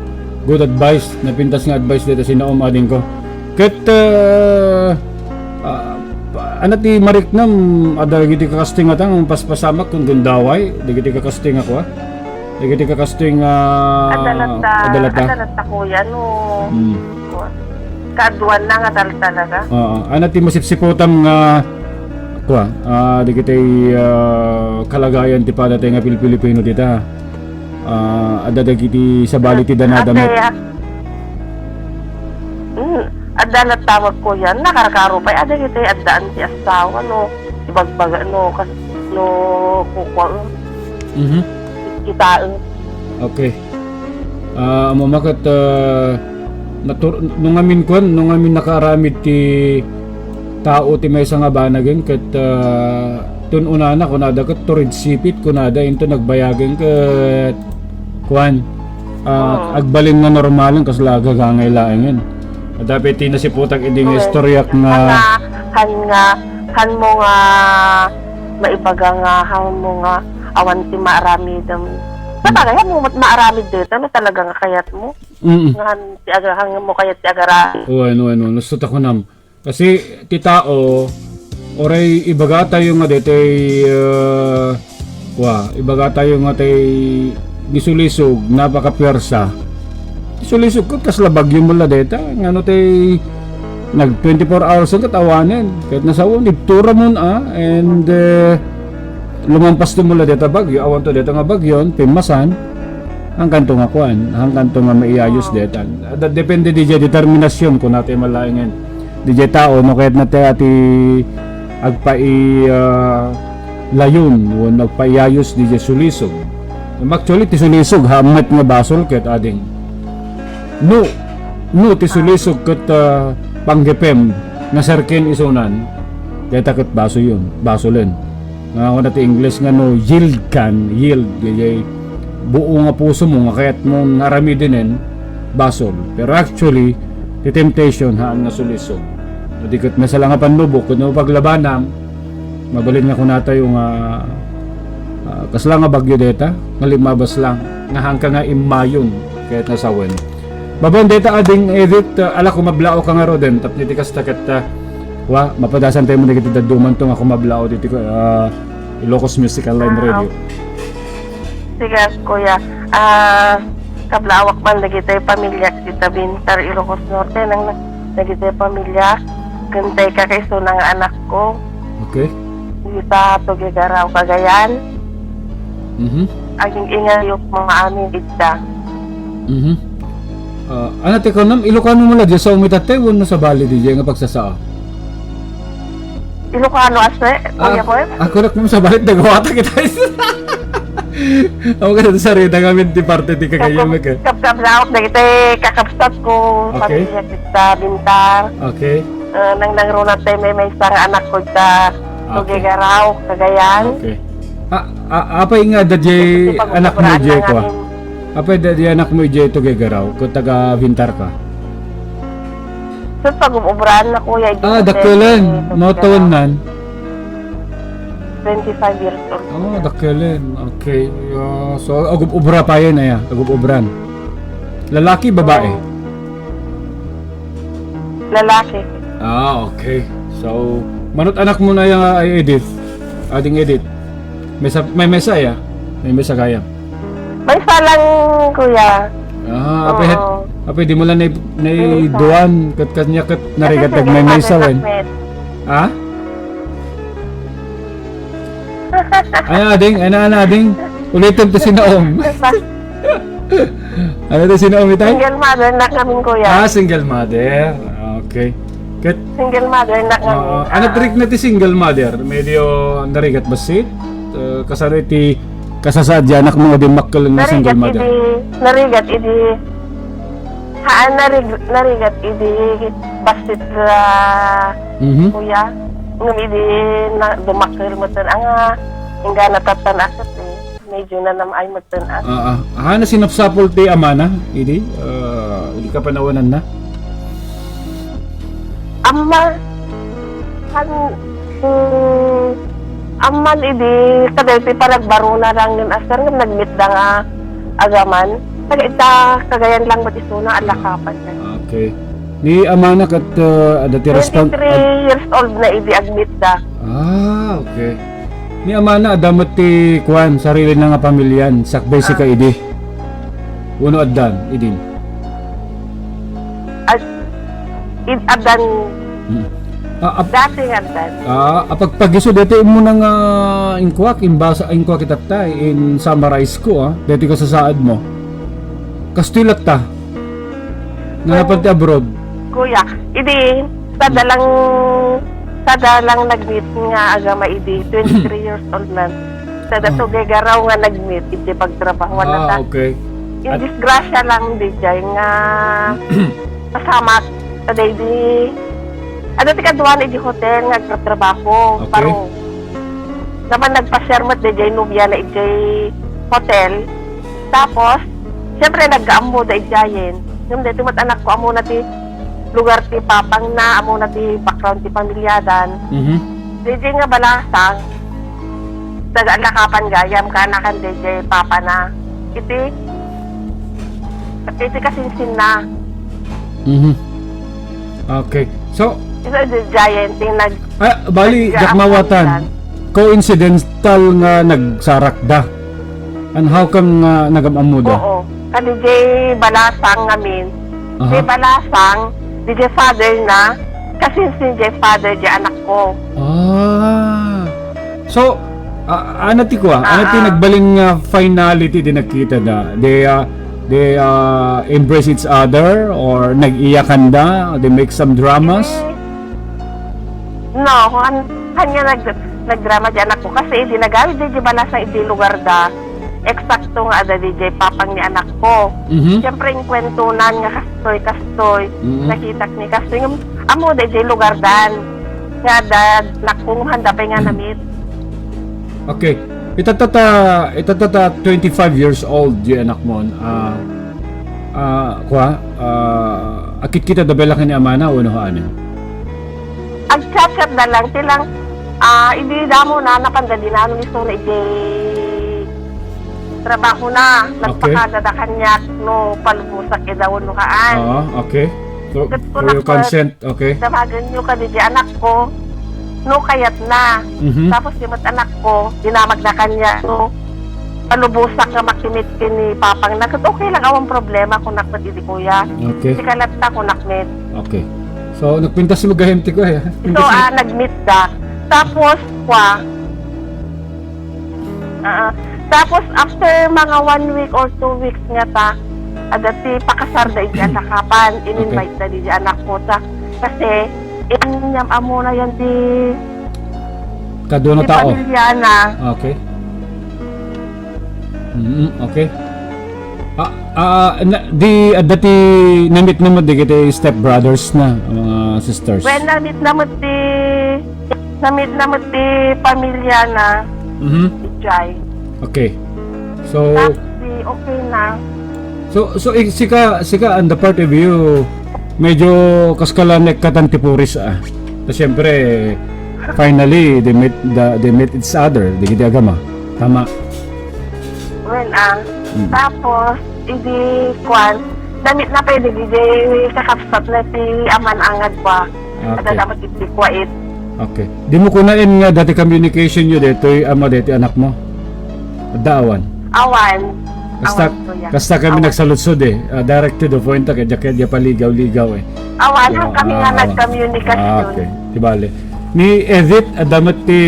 Good advice. Napintas nga advice dayta sinaom, adingko. Ket, ah, ah, ano ti mariknam, adda dagiti kakasting atang paspasamak ken gundaway, dagiti kakasting ako, ah. Dagiti kakasting, ah, Adda latta, adda latta. Adda latta, kuya, no. Mm. Kaaduan na nga tal-, talaga. Oo. Ano ti masipsiputam nga, kua, ah, dagiti, ah, kalagayan ti padatay nga Pil-, Pilipino dita? Ah, adda dagiti sabali ti danada met. Ate, ah, mm, adda latta met, kuya. Nakarkaro pay, adda dagiti addaan ti asawa, no. Ibagbaga, no, kas-, no, kukua, eh. Mhm. Kitaen. Okay. Ah, ammom a ket, ah, natur-, no ngamin kuan, no ngamin nakaaramid ti tao ti maysa nga banagen ket, ah, ti un-unana kunada ket turid sipit kunada inton nagbayagen ket kuan, ah, Oo. agbalin nga normalen kasla agagangay laengen. Adda pay ti nasiputak idi nga Okay. istoryak nga Haan nga, haan nga, haan mo nga maibaga nga, haan mo nga awan ti maaramidem. Mm. Sabagay, haan mo met maaramid dayta, no, talaga nga kayat mo. Mm. Nga haan ti aga-, haan mo kayat ti agara. Wen, wen, wen. Gusto ta kunam. Kasi ti tao, uray ibagatayo nga daytoy, ah, wa, ibagatayo nga tay nisulisog, napakapuwersa. Nisulisog ket kasla bagyo mo la dayta. Ngano tay nag twenty-four hours ket awanen. Ket nasawen, ibturamon, ah, and, eh, lumampas to mo la dayta bagyo, awan to dayta nga bagyon, pimmasan. Hangkanto nga kuan, hangkanto nga maiyayos Oo. dayta. Adda depende diay determinasyon, kunatay malaengen. Diay tao, no kayatna ti agpai-, ah, layon, wenno agpaiyayos diay sulisog. Actually, ti sulisog, ha, met nga basol ket ading. No, no, ti sulisog ket, ah, panggepem, naserken isunan, dayta ket basolen, basolen. Nga, kuna ti Ingles nga no, yield kan, yield, jay, jay, buo nga puso mo, nga kayat mo nga aramidenen, basol. Pero actually, ti temptation, haan nga sulisog. Di ket masala nga pannubok, ket no paglabanam, mabalin nga kunatayo nga, ah, kasla nga bagyo deta, nga limabas lang, nga hangka nga immayon, kayat nga sawen. Babaen deta, ading Edith, ah, ala, kumablaw ka nga ruden, tapno iti kasta ket, ah, wa, mapadasan tayo mo dagiti dadduman to nga kumablaw diti, ah, Ilocos Music Online Ah, Radio. okay. Sige, kuya. Ah, kablaawak man dagiti pamilyak dita Bintar, Ilocos Norte, nang dagiti pamilyak, ken dayta ka isuna nga anakko. Okay. Dita Tuguegarao, Cagayan. Mhm. Aging-ingayok mga amin idda. Mhm. Ah, ano ti kunam, Ilocano mo la, di sa umitatay, wenno sabali di nga pagsasaa? Ilocano, ase, Ah, Kuya Boy? Ako na kung sabali, nagawata kita. Ako ka sa sarita kami, di parte, di ka kayo, Kab-, mag- kabkablaok, dagiti kakabsat ko, Okay. Pamilya kita, Bintar. Okay. Ah, nang nangruna tayo, may, may isang anak ko sa Okay. Tuguegarao, Cagayan. Okay. Ah, ah, apay nga, da, jay Kasi pag anak mo, umasobra jay na ko, ah. Ngamin. Apay da, jay anak mo, jay Tuguegarao, kung taga Bintar ka? So, pag-ubraan na, kuya, jay Ah, hotel, dakkelen. eh, Mao taon Tuguegarao. Nan? Twenty-five years old. Oh, dakkelen. Okay. Ah, so, agub-ubra pa yan, aya. Agub-ubran. Lalaki, babae? Oo. Lalaki. Ah, okay. So, manut anak mo na yan, ay, Edith? Ading Edith? May sa-, may mesa, ya? May mesa kaya? May isa lang, kuya. Ah, apay, Oo. Apay, di mo lang nai-, May isa. Naiduan, kat kanya, kat Kasi narigat single nagmay-maysa, mother wen. Classmate. Ha? Ano, ading? Ano, ano, ading? Ulitin to sinaom. Basta. Ano to sinaom, itay? Single mother na kami, kuya. Ah, single mother. Okay. Ket Single mother na kami. Oo. Ano, ah, trick na ti single mother? Medyo narigat basit? Eh, kasano iti kasasaad di anak mo nga dimmakkel nga single mother? Narigat idi, narigat idi, haan, narig-, narigat idi basit, ah, Mhm. kuya. Ngem idi na, dumakkel metten nga, ingga natattan-ak ket, eh, medyo nanam-ay metten, ah. Ah, ah. Haan, sinapsapul ti amana, idi? Ah, idi ka panawanan na? Amma, han, mm, amman idi, kadaytoy panagbaruna lang nen Aster, ngem nagmeet da nga agaman. Taga ita, Cagayan lang met isuna, alakapan na. Okay. Ni amana ket, uh, adda ti respon-, Twenty-three ad- years old na idi agmeet da. Ah, okay. Ni amana, adda met ti kuan, sarili na nga pamilyan, sakbay sika Ah. idi. Wenno addan, idin? Ad-, id-, addan. Hmm. Ah, ap-, Dati nga addan. Ah, apagpagiso dati mo na nga inkuak, imbasa, inkuak itattay, in summarize ko, ah, dati kasasaad mo. Kastoy latta. Nga napan ti abroad. Kuya, idi, sada lang, sada lang nag-meet nga agama idi, twenty-three years old na. Sada Ah. Tuguegarao nga nag-meet, idi pagtrabahoan na Ah, ta. Okay. In At disgrasya lang, di jay nga kasamak, kada idi, ada ti kaduan idi hotel nga agtratrabaho, Okay. Paro. Naman nagpasiar met di jay nobia na idi hotel. Tapos, siyempre, nagkaammo da idiayen. Ngem daytoy met anakko, ammona ti lugar ti papangna, ammona ti background ti pamiliadan. Mhm. Daydiay nga balasang, taga-alakapan gayam, kaanakan daydiay papana. Iti, iti kasinsinna. Mhm. Okay. So, Isu daydiayen ti nag-, Ah, bali, nag-, diak mawatan. Coincidental nga nagsarakda. And how come nga nagam-ammoda? Oo. Kadi jay balasang ngamin. Aha. Jay balasang, di jay father na, kasinsin jay father jay anakko. Ah. So, ah, ano ti kua? Ano ti Ah, ah. nagbalin nga finality di nagkita da? They, ah, they, ah, embrace each other or nag-iyakan da? They make some dramas? No, han, han nga nag-, nagdrama di anakko. Kasi idi nagawid di, di balasang idi lugar da. eksakto nga adda D J papang ni anakko. Mhm. Siyempre, inkuwentonan nga kastoy, kastoy, Mhm. nakitak ni kastoy. Ngem, ammo, D J lugar dan. Nga adda anakko, ngem haanda pay nga Mhm. na-meet. Okay. Itatta ta, itatta ta twenty-five years old di anakmon. Ah, ah, kua, ah, akit-kita da bella ken ni amana wenno haan? Agchat-chat da lang, ti lang, ah, idi damo na, napanda di nano ni Sona iti trabaho na, Okay. nagpakada da kaniak no palubosak ida wenno haan. Oo, okay. For, Ket for your kunak, consent, okay. Damagen yo kadi di anakko, no kayat na. Mhm. Tapos di met anakko, dinamag na kaniak, no palubosak nga makimit ken ni papang na. Ket okay lang, awan problema, kunak met idi kuya. Okay. Sika latta, kunak met. Okay. So, nagpintas mo gayam ti kuya. So, ah, nag-meet da. Tapos, kwa, ah, tapos after mga one week or two weeks nga ta, adda ti pakasar da iti anakapan, Okay. in-invite da di anakko ta. Kasi, inyam ammo na yan di Kadua na ti tao. Pamilya na. Okay. Mm, okay. Ah, ah, na, di, adda ti na-meet na met dagiti stepbrothers na, mga sisters. Well, na-meet na met ti, na-meet na met ti pamilya na. Mhm. Jai. Okay. So, Tapos di, okay na. So, so, i-, sika, sika, on the part of you, medyo kaskala nekkatan ti puris, ah. Ta siyempre, finally, they meet the, they meet each other, dagiti agama. Tama. Well, ah, Mm. tapos, idi, kwan, na-meet na pay di, di kakabsat na ti aman angad kwa. Okay. Adda met iti kuwait. Okay. Di mo kunaen nga dati communication yo detoy ama deti anak mo? Adda awan? Awan. Kasta, Awan, kuya. Kasta kami Awan. nagsaludsod eh. Ah, direct to the point, ah, kaya, kaya paligaw-ligaw eh. Awan, Yeah, kami nga ah, nagkomunikasyon. Ah, okay. Di bale. Ni Edith, adda met ti,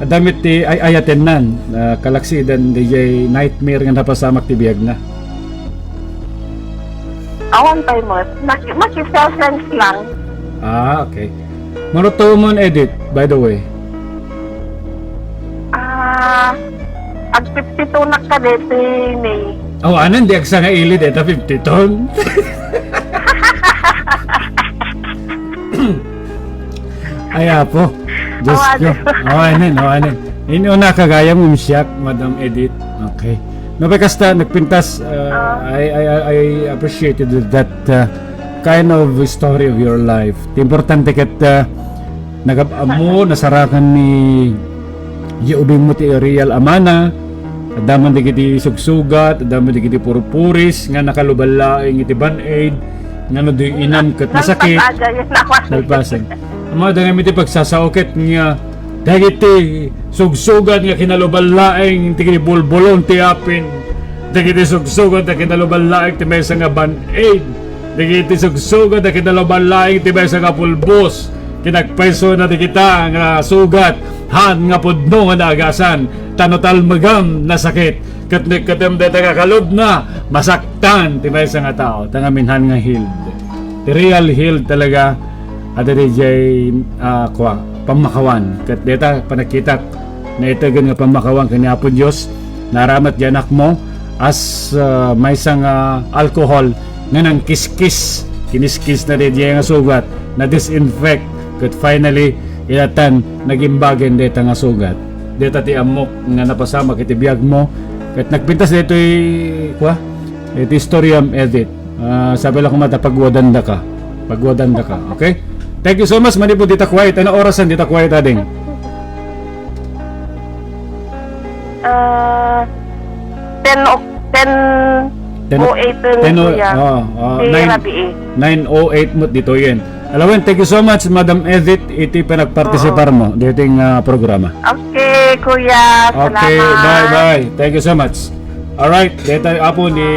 adda met ti ay-ayatennan. Ah, kalaksidan, di jay nightmare nga napasamak ti biag na. Awan pay met. Maki-, makipag-friends lang. Ah, okay. Mano taon mo, Edith, by the way? Ah, ag fifty-two na ka deti May. Oh, anan, di agsangaili deta fifty-two? Ay, apo. Diyos Awan. ko. Awanen, awanen. Inuna ka gayam umsiak, Madam Edith. Okay. No, kasta, nagpintas, uh, Ah. I, I, I appreciated that, uh, kind of story of your life. Ti importante ket, uh, nagab-ammo, nasarakan ni, di ubing mo ti real amana, adda man dagiti sugsugat, adda man dagiti purpuris, nga nakaluban laeng iti band-aid, nga no di inam ket nasakit. Nalpasan, yan, awan. Nalpasan. Ammo, adda ngamin ti pagsasao ket nga dagiti sugsugat nga kinaluban laeng ti bulbulon ti apin, dagiti sugsugat nga kinaluban laeng ti maysa nga band-aid, dagiti sugsugat nga kinaluban laeng ti maysa nga pulbos, kinagpayso na dagita nga sugat, han nga pudno nga naagasan, ta no talmegan, nasakit, ket nekketem dayta nga kalubna, masaktan ti maysa nga tao, ta ngamin han nga healed. Ti real healed talaga, adda dijay, ah, kua, pammakawan. Ket dayta panagkitak, naitegen nga pammakawan ken ni Apo Dios, naaramat di anakmo as, ah, maysa nga alcohol nga nangkiskis. Kiniskis na dijay nga sugat, na-disinfect, ket finally, ilatan, nagimbagen dayta nga sugat. Dayta ti ammok nga napasamak iti biagmo, ket nagpintas daytoy, kua, iti istoriam, Edith. Ah, sabi lang koma ta pagwadandaka. Pagwadandaka, okay? Thank you so much, manipud dita quiet. Ano orasan dita quiet, ading? Ah, ten o-, ten Ten o-, oh eight, ten o-, kuya. Oh, oh, Si nine, Rabi, eh. nine oh eight mo dito yan. Alawen, thank you so much, Madam Edith, iti panagpartisipar Oo. mo dito yung, ah, programa. Okay, kuya. Okay, salamat. Bye-bye. Thank you so much. Alright, dito apo ni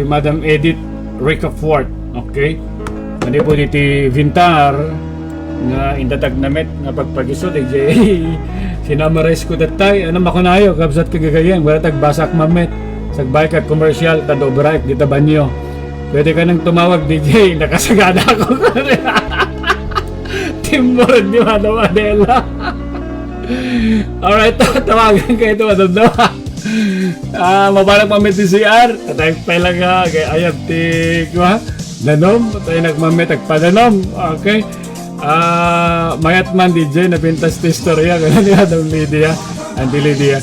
Madam Edith Ricafort. Okay? Manipud iti Vintar, nga indatag na met nga pagpagiso, D J. Sinamarize ko datay. Ano makunayo, kabsat kagagayan? Wala tagbasak mamet. Sagbay ka commercial, ta dobraek, dita banyo. Pwede ka nang tumawag, D J. Nakasagana ako. Timor di Madam Adela. Alright, tawagan kayo ito, Madam Noah. Ah, mabalak mamit ti C R. Atay pay lang nga, kay ayab ti, kua, danom. Atay nagmamit, agpadanom. Okay. Ah, mayat man, D J, napintas ti istorya, kana ni Madam Lydia. Auntie Lydia.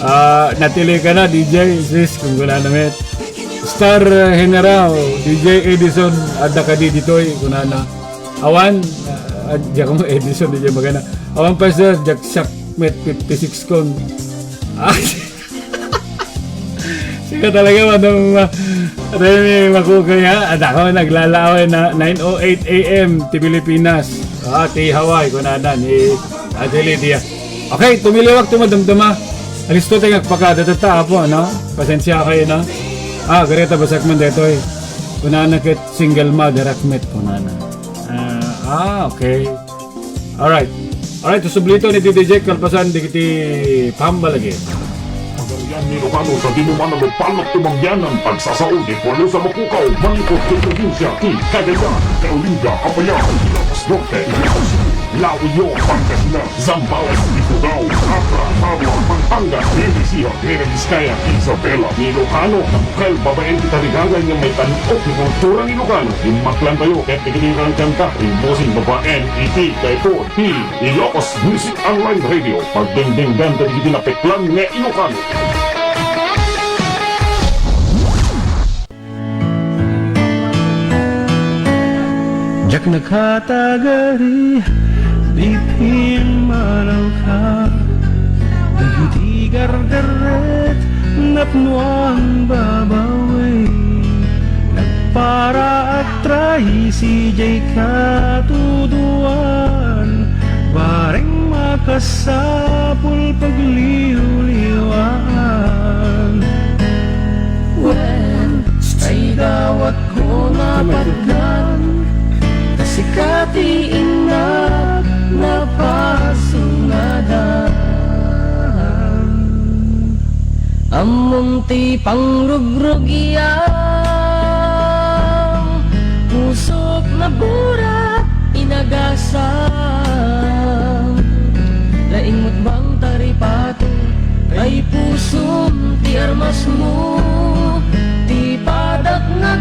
Ah, natili ka na, D J, sis, kung guna na met. Star General, D J Edison, adda kadi ditoy, kunana. Awan, ah, diak mo Edison, D J magana. Awan pa, sir, diak siak met fifty-six kon. Ah, siya talaga, madam, ah, Remy Makugay, ha? At ako, naglalaaw na nine oh eight A M, ti Pilipinas. Ah, ti Hawaii, kunana, ni Ate Lydia. Okay, tumiliwak ti madamdama. Alisto tayo agpakada, tata, apo, no? Pasensya kayo, no? Ah, gareta, basak man detoy. Kunana ket single mother ak met, kunana. Ah, ah, okay. Alright. Alright, sublito ni D D J kalpasan dagiti pambalagi. Pagarian ni Ilocano sa dinumanan no palak tumanggianan, pagsasao ni Pueblo sa Mapukaw, manipod ti probinsya ti Cagayan, Caolinga, Apayao, Ilocos Norte, Ilocos Sur, Laoyo, Pangasinan, Zambales, Ifugao, Abra, Tabua, Pampanga, Nueva Ecija, Nueva Vizcaya, Isabela, ni Ilocano, nabukel babaen ti tarigagan nga maitan-ok ti kultura ni Ilocano. Immaklan tayo ket dagiti kankanta, imbusin babaen iti daytoy ti Ilocos Music Online Radio. Pagdingdinggan dagiti napeklan nga Ilocano. Diak nakatagari, di pimmanawka. Dagiti gargarret, napnoan babawi. Nagparaak traisi diay katuduan. Bareng makasapul pagliwliwaan. Wen, sa idawat ko napatgan, ta sika ti innak napasungadan. Ammom ti pangrugrugiam, pusok naburak, inagasam. Laing met bang taripat Ay pusom ti armasmo, ti padak nga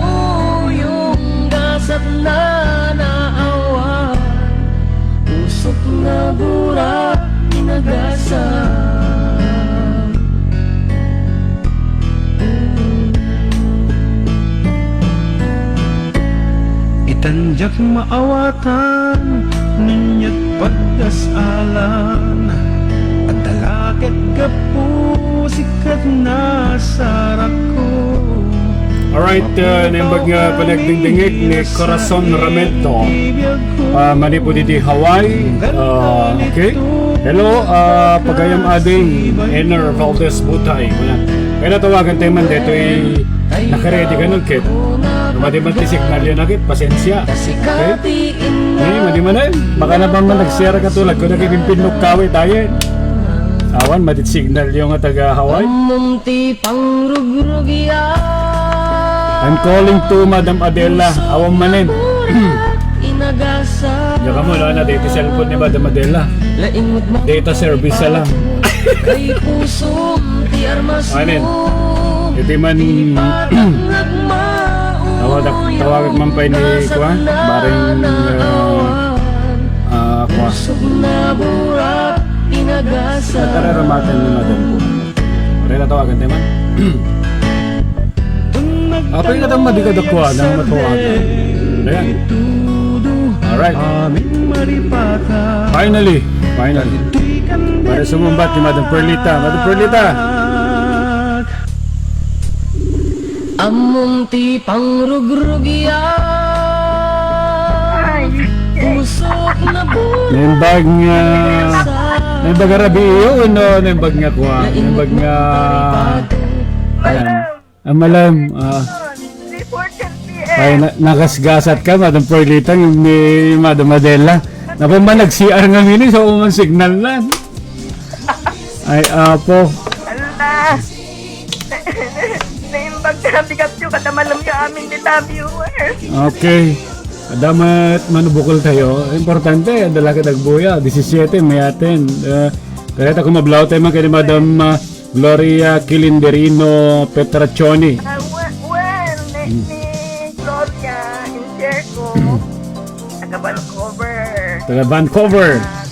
agmauyong, gasatna naawan, pusok nga burak, inagasam. Itan diak maawatan, nuniat pagdasalan, adda la ket gapu, sikat nasarakko. Alright, uh, naimbag nga panagdingdingit ni Corazon Ramento. Ah, manipud iti Hawaii. Ah, okay. Hello, ah, pagayam ading Ener Valdez Butay. Kaya natawagan tayo man dito, eh, nakaredy ka nun, Kit. Madi man ti signal yun, Kit. Pasensya. Okay? Eh, madi man, eh. Baka na pa man nag-share ka tulad ko, nagpipinnok kawit, ayen. Awan, madi signal yung nga taga Hawaii. Ammom ti pangrugrugian. I'm calling to Madam Adela. Awan manen. Inagasa. Diak mo, wala na data cellphone ni Madam Adela. Laing met data service sa lang. Kay pusom ti armas mo. Iti man, tawagan, tawagan man pa ni, kuan, bareng, uh, uh, kuan. Pusok nga burak, inagasa. Nakararamatan ni Madam ko. Pare, natawagan tayo man. Apay ka tama, di ka dakuan ang matawagan. Ayan. Alright. Finally, finally. Pare, sumumbat ni Madam Perlita. Madam Perlita. Ammom ti pangrugrugian. Pusok nga burak. Naimbag nga, naimbag nga rabii, o no, naimbag nga kuan, naimbag nga, ayan. Ah, malam, ah. Before ten P M. Ay, na-, nagasgasat ka, Madam Perlita, ni Madam Adela. Napaman nag-C R nga mini, sa uman signal na. Ay, apo. Ala. Naimbag nga bigat yu, kada malam yu amin dita viewers. Okay. Damat manubukol tayo. Importante, adda la ket agbuya. Disisiete, may atin. Eh, kaya ta kumablaw tayo man kay ni Madam, ah, Gloria Kilinderino Petraccioni. Ah, we-, well, ni, Hmm. ni Gloria, in-share ko, taga Vancouver. Taga Vancouver. Ah,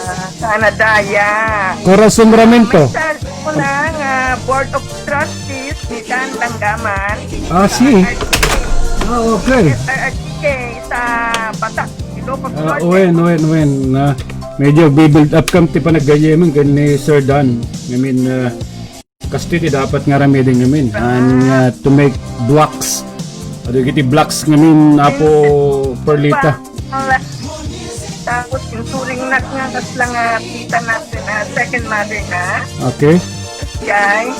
ah, Canada, yeah. Corazon Ramento. May sa-, ko na nga Board of Trustees ni Dan Langgaman. Ah, si? Ah, okay. S R R T K sa Batak, Ilocos Ah, Norte. Wen, wen, wen, na medyo build up kam ti panaggayyem ken ni Sir Dan. I mean, uh, kastoy ti dapat nga aramiden ngamin. And, uh, to make blocks. Adu iti blocks ngamin, Apo Perlita. Tapos, insuling nak nga kasla nga tita natin, ah, second mother na. Okay. Jay.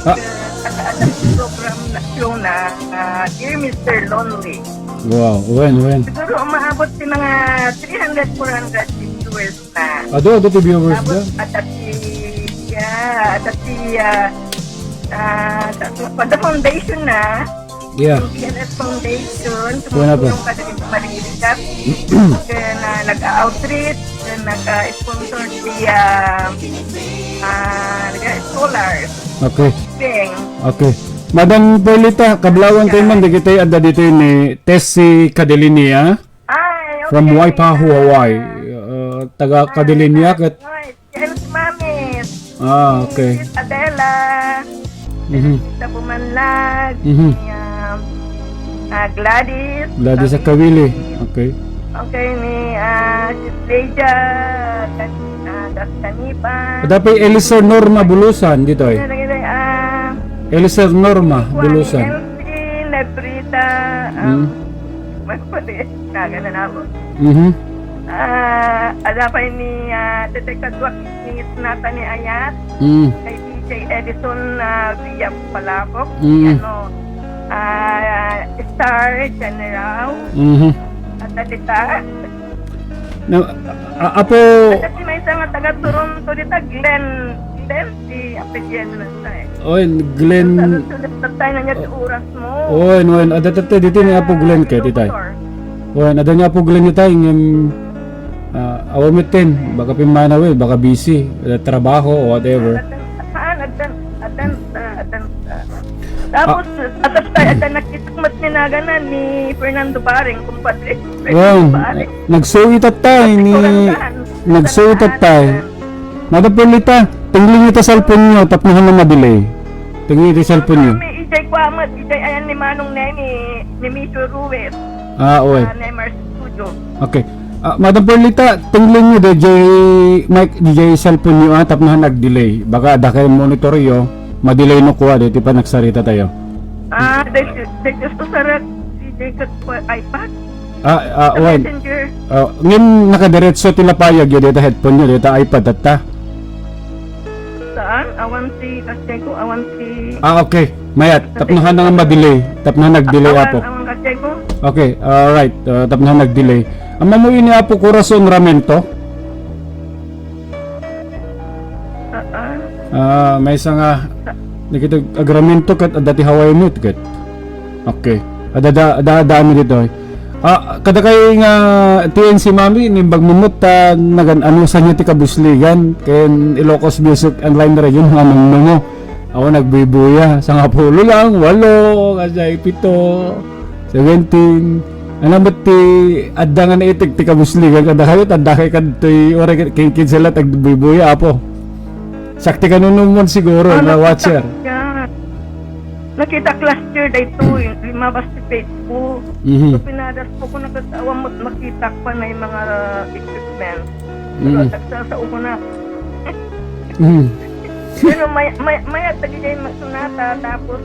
Ah. At, at, at program na, show na, ah, Dear Mister Lonely. Wow, wen, wen. Siguro umaabot sa mga three hundred, four hundred viewers na. Adu, adu ti viewers Tapos, da. At, at si, yeah, at, at si, ah, ah, sa, sa, sa foundation na, Yeah. Yung P N S Foundation, Wala pa. tumutulong ka din sa Maririgat. Then, ah, nag-outreach, then nag-sponsor si, ah, ah, nag-scholars. Okay. Thing. Okay. Madam Perlita, kablawan tayo man, di kita adda dito ni Tessie Cadelinia Ay, from okay. Waipahu, Hawaii. Uh, taga Cadelinia, kat Ay, James Mamis. Ah, okay. Miss Adela. Mhm. Sa Bumanlag. Mhm. Ni, um, ah, Gladys. Gladys Kawili. Kawili. Okay. Okay, ni, ah, Sis Leia, kan-, ah, Dascaniban. Ada pa Elisa Norma Bulusan dito eh. Ano lagi, ah, Elisa Norma Juan, Bulusan. Elsie, Nebrita, um, Mm. Magpuli. Kagana na ako. Mhm. Ah, ada pa ni, ah, Tete Kaduak, ni Nata ni Ayat, Mm. kay D J Edison, ah, Villa Palabok, Mm. ano, ah, Star General, Mhm. at Tita. Na, a-, apo At si may isa nga taga Toronto dita, Glenn, Glenn, si apelyido na siya eh. Oy, Glenn. Sa, sa, sa, sa tayo na niya Oh. oras mo. Oy, no, ada tatta, dito ni Apo Glenn kay, titay. Doktor. Oy, ada ni Apo Glenn, titay, ngem, ah, awa metten, baka pimmanaw eh, baka busy, ada trabaho o whatever. Adan, saan? Adan, adan, ah, adan, ah. Tapos, Ah. atas tayo, adan nakita ko mat ni nagana ni Fernando Bareng, kumpadre. Fernando Oy, Bareng. Nagsuit tattay ni, Sa Karangan. nagsuit tattay. Madam Perlita, tenglenyo ta cellphone nyo, tapno hano madelay. Tenglenyo ta cellphone nyo. Kami, ijay kwa met, ijay ayan ni Manong Neni, ni Micho Ruiz. Ah, oy. Ah, Neymar Studio. Okay. Ah, Madam Perlita, tenglenyo da jay mic, jay cellphone nyo, ah, tapno nag-delay. Baka adda kay monitor yo, madelay no kua, dito pa nagsarita tayo. Ah, dahil, dahil gusto sarat, ijay kat kwa iPad. Ah, ah, Sa wen. Messenger. Ah, ngem nakadiretso ti lapayag yo dita headphone yo, dita iPad tatta. Saan? Awan ti kasjay ko, awan ti Ah, okay. Mayat, tapno hano nga madelay. Tapno nag-delay, Awan, apo. awan kasjay ko. Okay, alright. Ah, tapno nag-delay. Ammom ni Apo Corazon Ramento? Ah, ah. Ah, maysa nga, nakita, agramento ket adda ti Hawaii met ket. Okay. Adda, adda, adda, adda amin ditoy. Ah, kadakay nga T N C Mami, nimbag mo met ta nagan-, ano, saan ti kabusligan ken Ilocos Music Online Radio nga nungnungo. Ako nagbuybuya, sangapulo lang, walo, kasjay pito. Seventeen. Ano met ti adda nga naitek ti kabusligan kadakayo, adda kay kadtoy, oray kin-, kinsa la ti agbuybuya, apo? Sakti kanunumon siguro, Ah, nga nakita watcher. ko yan. Nakita ko last year, daytoy, limabas ti Facebook. Mhm. So, pinadas ko kung nagkatawa mo, makita ko pa na yung mga equipment. Pero Mm. nagsasao ko na. Mm. Pero may, may, mayat dagiti nga sonata, tapos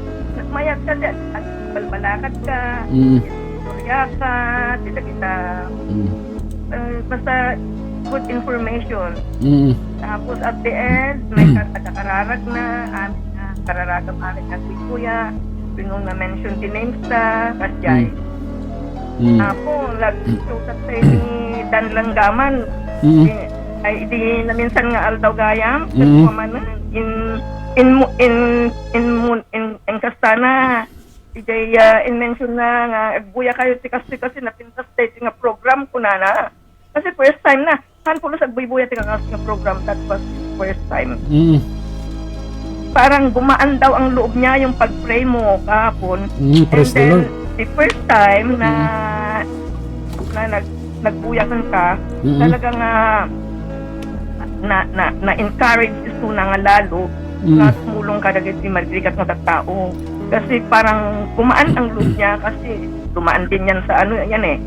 mayat kasi ag-, agbalbalakat ka, Mm. istorya ka, dita kita, Mm. eh, basta good information. Mm. Tapos at the end, may Mm. ka-, taga-Kararag na, amin nga, Kararag amin nga si Kuya, pinong na-mention ti names ta, kasjay. Mm. Mm. Apo, nagsukat sa ni Dan Langgaman. Mm. Eh, ay, di na minsan nga aldaw gayam, Mm. kagpamanan, in, in, mu-, in, in, mun-, in, in kastana, ijay, ah, in-mention na nga, agbuya kayo, ti kasi, kasi napintas tayo nga program, kunana. Kasi first time na. Saan ko lang sa buybuya ti kakas nga program, that was first time. Mm. Parang gumaan daw ang loob niya yung pag-pray mo kahapon. Mm, praise the Lord. The first time na, Mm. na nag-, nagbuyakan ka, Mm. talaga nga na, na, na-encourage isu na nga lalo, Mm. na tumulong ka dagiti marigrigat nga tattao. Kasi parang gumaan ang loob niya kasi dumaan din yan sa ano yan eh,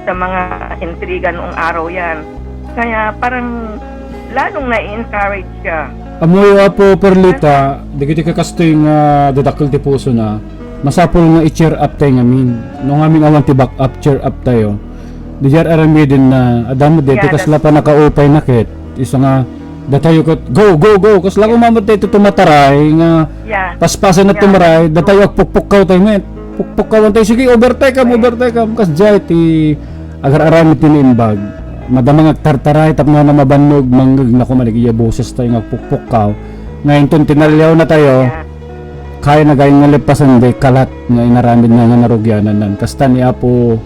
sa mga intriga noong araw yan. Kaya parang lalong nai-encourage siya. Ammoyo, Apo Perlita, dagiti kakastoy nga dadakkel ti pusona, masapul nga i-cheer up tayo ngamin. No ngamin awan ti back up, cheer up tayo. Didiay aramiden na, adda met daytoy Yeah, kasla that's pannakaupay na ket. Isu nga, datayo ket, go, go, go! Kasla Yeah. koma met daytoy tumataray nga Yeah. paspasen na Yeah, tumaray, that's true. datayo agpukpukkaw tayo met. Pukpukkawan tayo, sige, overtake am, Yeah. overtake am. Kasdiay ti agar-aramid ti naimbag. Madama nga agtartaray tapno na mabannog, mangngegna koma dagiti boses tayo nga agpukpukkaw. Nga inton tinaliaw na tayo, Yeah. kaya na gayon nga lepasen day kalat nga inaramid na nga narugianan nan. Kasta ni Apo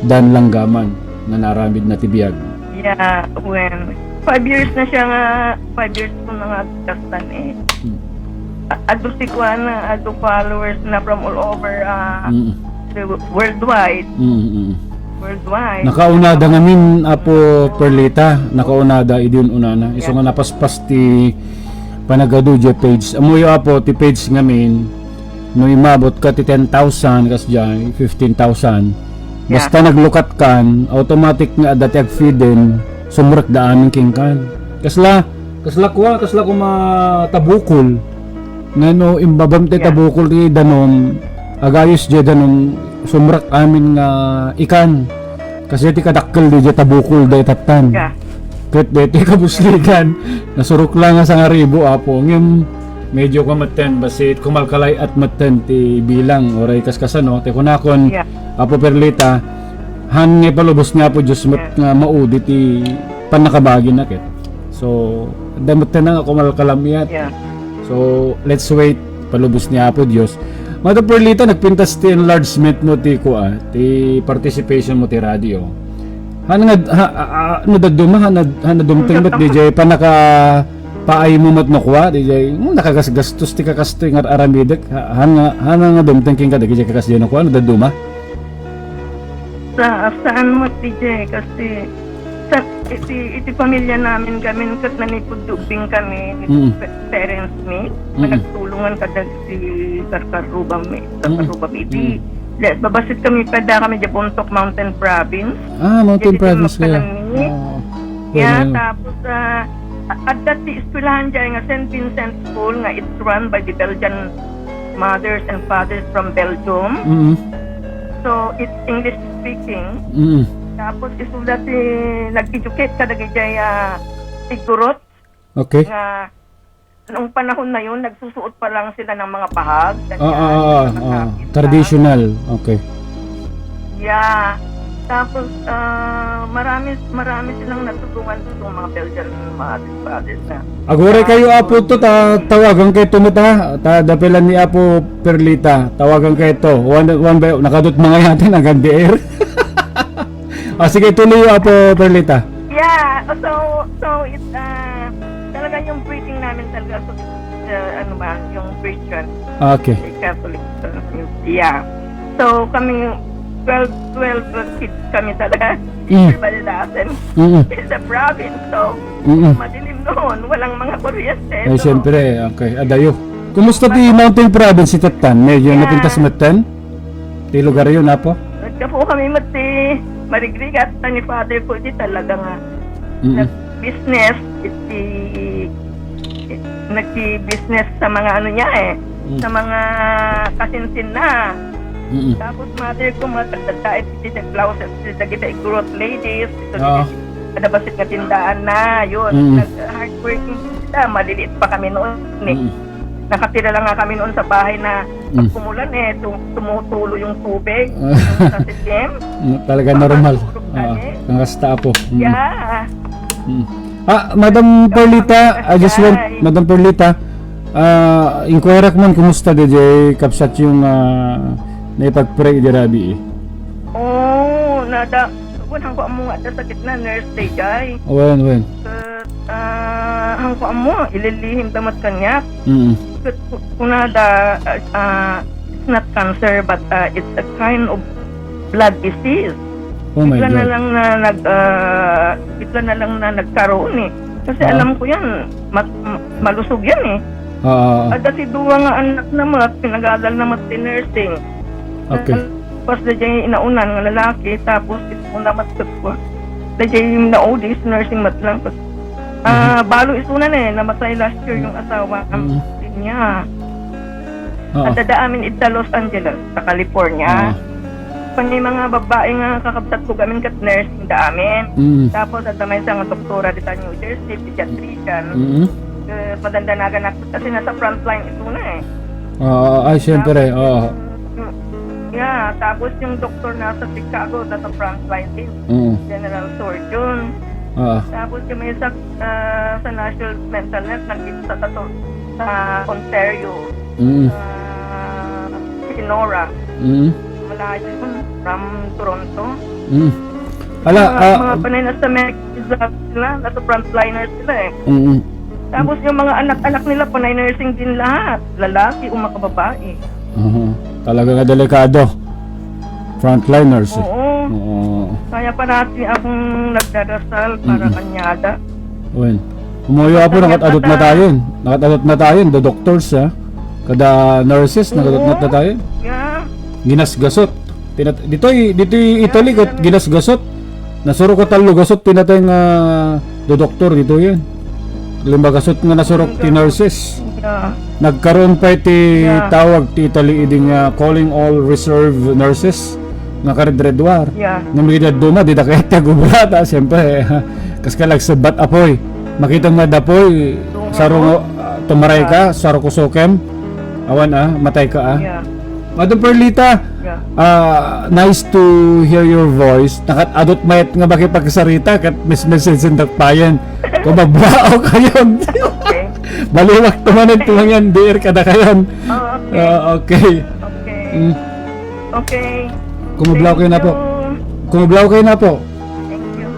Dan Langgaman nga naramid na ti biag. Yeah, when five years na siya nga, five years ko na nga agkastan eh. Hmm. A-, adu ti kuan, adu followers na from all over, ah, Mm. the w-, worldwide. Mm, mm. Worldwide. Nakauna da ngamin, Apo Perlita, nakauna da idi unana. Isu Yeah. nga napaspas ti panagadu diay page. Ammoyo, Apo, ti page ngamin, no imabot ka ti ten thousand, kasdiay, fifteen thousand. Yeah. Basta naglukat kan, automatic nga adda ti agfeeden, sumrekda amin kenkan. Kasla, kasla kua, kasla koma tabukol. Nga no imbabam ti Yeah. tabukol ti danum, agayos diay danum, sumrek amin nga ikan. Kasdiay ti kadakkel diay tabukol diay tattan. Yeah. Ket daytoy kabusligan, nasurok la nga sangaribu, Apo. Ngem, medyo kua metten, bassit kumalkalay-at metten ti bilang, uray kaskasano, ti kunakon, Yeah. Apo Perlita, han nga ipalubos ni Apo Dios met Yeah. nga maudi ti pannakabagina ket. So, adda metten nga kumalkalamiat. Yeah. So, let's wait, palubos ni Apo Dios. Madam Perlita, nagpintas ti enlargement mo ti kua, ti participation mo ti radio. Han nga, ha, a, a, no dadduma, han, han nga dumteng met, diay pannakapaay mo met no kua, diay, hmm, nakagasgastos ti kakastoy nga aramidek, ha, han nga, han nga dumteng kenka, diay kakasdiay no kua, no dadduma? Sa, saan mo, diay, kasi sa, iti, iti pamilya namin, kami ket nanipud dubbing kami, Mm. pa-, parents mi, Mm. nagtulongan kada si karkarubam mi, Mm. karkarubam iti. Mm. Di, babassit kami, kada kami diay Bontoc Mountain Province. Ah, Mountain Iti Province kayo. Magpanan mi. Ah, Yeah, pwede. Tapos, ah, a-, adda ti eskwelahan diay nga Saint Vincent School nga it's run by the Belgian mothers and fathers from Belgium. Mm. So, it's English speaking. Mm. Tapos, isuda ti nag-educate kadagiti, ah, igurot Okay. nga noong panahon na yun, nagsusuot pa lang sila ng mga bahag, Ah, ganyan, ah, ah, mga ah. Traditional. Okay. Yeah. Tapos, ah, marami, marami silang natulungan itong mga Belgian mothers, fathers na. Aguray kayo, Apo, to, ta-, tawagan kayo to, ta, ta, dapelan ni Apo Perlita, tawagan kayo to. One, one by, nakadot mga yata, nagandi air. Ah, sige, tuloy, Apo Perlita. Yeah, so, so, it, ah, talaga yung breeding namin talaga, so, ah, ano ba, yung Christian. Okay. Catholic, uh, yeah. So, kami, twelve, twelve kids kami talaga. Mm. Everybody doesn't. Mm. It's a province, so, Mm. madilim noon. Walang mga kuryente. Eh, so, siyempre, okay. Adayo. Kumusta ti Mountain Province, iti tattan? Medyo Yeah. napintas metten? Ti lugar yun, Apo? Nagkapo kami met ti marigrigat, ni Father ko, di talaga nga. Mm. Nag-business, iti, nagki-business sa mga ano niya eh, Mm. sa mga kasinsin na. Mm. Tapos mother ko, matagdagdait iti blouses, iti dagiti igurot ladies, ito Oo. Ada bassit nga tindaan na, yun. Mm. Nag-, hardworking sila, maliliit pa kami noon eh. Mm. Nakatira lang nga kami noon sa bahay na Mm. pag umulan eh, tum-, tumutulo yung tubig, yung sa sisim. Mm, talaga normal. Makatulog kami. Ah, ang hasta po. Mm. Yeah. Mm. Ah, Madam Perlita, I just want, Hi. Madam Perlita, ah, inquiry ko man, kumusta diay kabsat yung, ah, naipag-pray idi rabii? Oh, nada, Kun hangko ammo nga adda sakitna, nurse daydiay. Wen, wen. Ket, ah, hangko ammo, ililihim da met kaniak. Mm. Ket ku-, kunada, ah, ah, it's not cancer, but, ah, it's a kind of blood disease. Oh my God. Bigla na lang na nag-, ah, bigla na lang na nagkaroon eh. Kasi alam ko yan, mat-, ma-, malusog yan eh. Ah, ah, ah. Adda ti dua nga anak na met, pinag-adal na met ti nursing. Okay. Pas da jay inaunan nga lalaki, tapos ito na met ket ko. Da jay naudis, nursing met lang. Ah, balo isuna ne, namatay last year yung asawa niya. Ah. Adda da amin ita Los Angeles, sa California. Ah. Pangay mga babae nga kakabsat ko gamin ket nursing da amin. Mm. Tapos adda maysa nga doktora dita New Jersey, pediatrician. Mm. Eh, padandanagan ako kasi nasa frontline isuna eh. Ah, ay, siyempre, oo. Yeah, tapos yung doktor nasa Chicago, nasa frontline din. Mm. General surgeon. Oo. Tapos yung may sa, ah, sa National Mental Health, nandito sa, sa, sa Ontario. Mm. Sa Kenora. Mm. Malayo yun, from Toronto. Mm. Ala, mga, ah, mga panay na sa America sila, nasa frontliners sila eh. Mm. Tapos yung mga anak-anak nila, panay nursing din lahat. Lalaki o makababae. Mhm. Talaga nga delikado. Frontliners eh. Oo. Oo. Kaya parati akong nagdadasal para kanyada. Wen. Umuyo apo, nakat-adot na tayo. Nakat-adot na tayo, the doctors, ha? Kada nurses, nakat-adot na tayo. Yeah. Ginasgasot. Tinat-, ditoy, ditoy Italy, kat ginasgasot. Nasuro ko tallo gasot, tinatay nga do doktor dito yan. Lima gasot nga nasurok ti nurses. Yeah. Nagkaroon pa iti tawag ti Italy idi nga calling all reserve nurses nga kared Red War. Yeah. Nga migidad duma, di da kayat ti agubra, ta, siyempre, kas ka nagsebat apoy. Makita mo nga dapoy, sarong, ah, tumaray ka, sarong kusukem. Awan, ah, matay ka, ah. Yeah. Madam Perlita, ah, nice to hear your voice. Nakat-adot mayat nga makipagsarita ket mis-, message-en dakpayen. Kumablaw kayon. Okay. Baliwak tumanen tumangan diir kada kayon. Oh, okay. Ah, okay. Okay. Mm. Okay. Kumablaw kayo na po. Thank you. Kumablaw kayo na po. Thank you.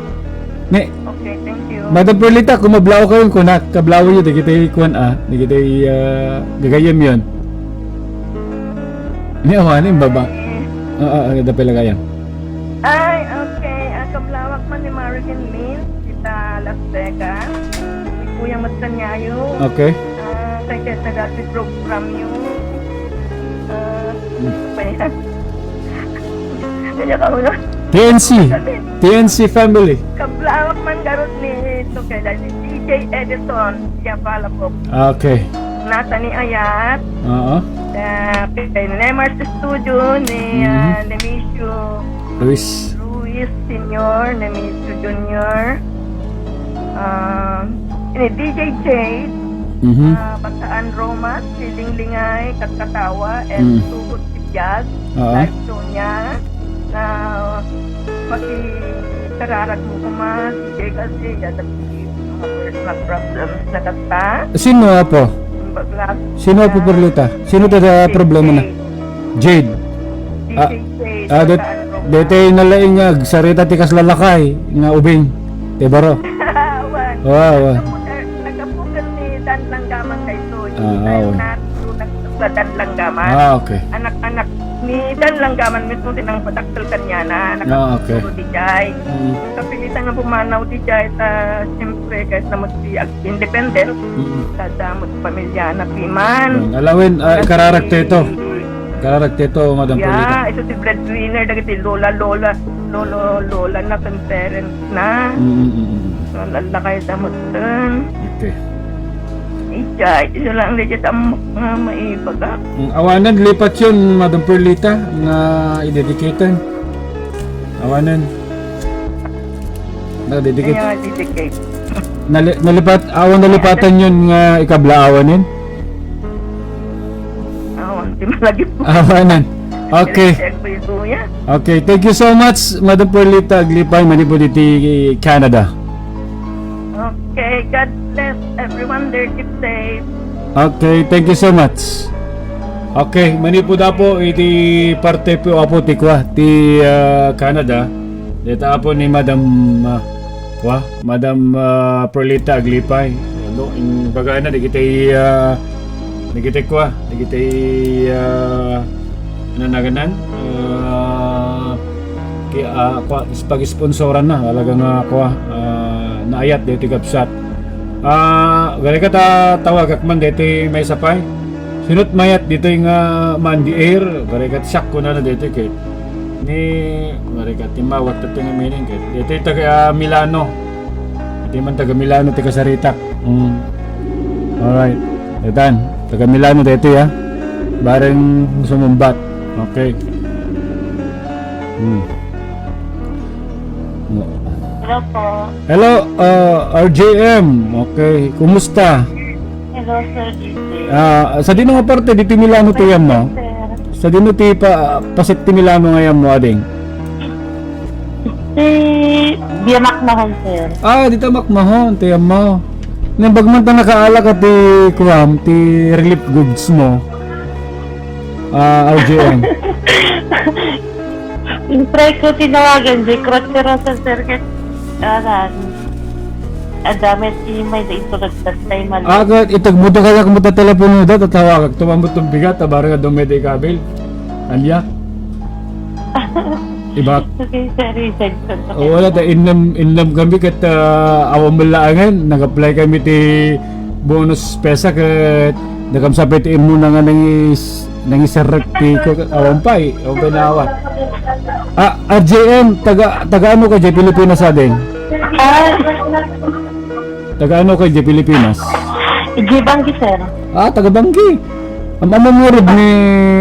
Ne, okay, thank you. Madam Perlita, kumablaw kayo, kuna, kablaw yo, di kita ikuan, ah, di kita i-, ah, gagayem yon. Ni awan, yung baba. Ay. Ah, ah, ah, dapel gayam. Ay, okay. Ah, kablawak man ni Marilyn Lynn, kita Las Vegas. Ni Kuya Matsanyayo. Okay. Ah, kay Ted Nagati program yun. Ah, hmm. Ano pa yan? Kanya ka ulo. T N C. T N C family. Kablawak man garot ni ito kay D J Edison Diabalaboc. Okay. Nata ni Ayat. Oo. Ah, kay Nemars Studio ni, mhm, ah, Nemesio Luis. Luis Senior, Nemesio Junior. Ah, ini D J Jade, mhm, ah, Bataan Romas, Siling Lingay, Katkatawa, and, mm, Tugot Sibyas, oo, live show niya na makikararag mo kuma, D J kasi, yata mga personal problems na kata. Sino apo? Yung bakla. Sino apo, ah, Perlita? Sino tada problema na? Jade. Jade. Ah, D J Jade, ah, det-, Bataan Romas. Detay na laing nga agsarita ti kas lalakay nga ubing. Ti baro. Awan. Wow, wow. Nagapukal, nagapukal ni Dan Langgaman kay Soy. Ah, tayo awan. Na, nagpukal Dan Langgaman. Ah, okay. Anak-anak ni Dan Langgaman mismo din ang padakkel kanyana. Ah, okay. Nakapukal di jay. Mm. Kapilitan nga pumanaw di jay, ta, siyempre, kahit na magsi-, ag-, independent, mm, kada magpamilya na piman. Yan. Alawen, ah, kasi ikararag tayo ito. Ikararag tayo ito, Madam Perlita. Yeah, isu ti breadwinner, dagiti lola, lola, lolo, lola na, ken parents na. Mm, mm, mm, mm. So, lallakay da met ken. Okay. Ija, isu lang di ket am-, nga maibaga. Mm, awanan, lipat yun, Madam Perlita, nga i-dedicate-en. Awanan. Na-dedicate. Kaya nga, dedicate. Nali-, nalipat, awan nalipatan yun nga ikablaawan yun? Awan, di malagip ko. Awanan. Okay. Check ko yung kuya. Okay, thank you so much, Madam Perlita Aglipay, manipud iti Canada. Okay, God bless everyone there. Keep safe. Okay, thank you so much. Okay, manipud apo iti parte po apo ti kua, ti, ah, Canada. Dayta apo ni Madam, ah, kua, Madam, ah, Perlita Aglipay. Ano, imbagana, dagiti, ah, dagiti kua, dagiti, ah, ano na ganan? Ah, ki-, ah, kua, pag-sponsoran na, talaga nga, kua, ah, naayat daytoy kabsat. Ah, gari ka ta tawagak man daytoy maysa pay. Sinot mayat ditoy nga Mandy Air, gari ka siak kunana daytoy ket ni, gari ka timmawat ta nga meaning ket. Daytoy taga Milano. Daytoy man taga Milano, taga Sarita. Mm. Alright. Etan, taga Milano daytoy, ha. Bareng sumumbat. Okay. Hmm. Hello po. Hello, ah, R J M. Okay, kumusta? Hello, Sir D J. Ah, sadino nga parte ditoy Milano ti ayanmo? Sir. Sadino ti pa-, paset ti Milano nga ayanmo, ading? Ti, dia McMahon, sir. Ah, dita McMahon ti ayanmo. Naimbag man ta nakaala ka ti, kuam, ti relief goods mo. Ah, R J M. Try ko tinawagan, di crotcherosa, sir, ket, aran, adda met ti mayda ito nagtatay mal- Ah, ket itagmo da kaya kamo ta telepono da, tatawagak, tumambot tong bigat, ta barang adda mayda ikabil. Ania? Ibak. Okay, sir, resign ko. O, wala, ta innem, innem kami ket, ah, awan man laangen, nag-apply kami ti bonus pesa ket dakam sa pay ti immuna nga nangis-, nangiserrek ti ko-, awan pay, awan pay naawat. Ah, R J M, taga, taga ano ka diay Pilipinas, ading? Ah, Taga ano ka diay Pilipinas? Iji Banggi, sir. Ah, taga Banggi. Am-amom ngarud ni,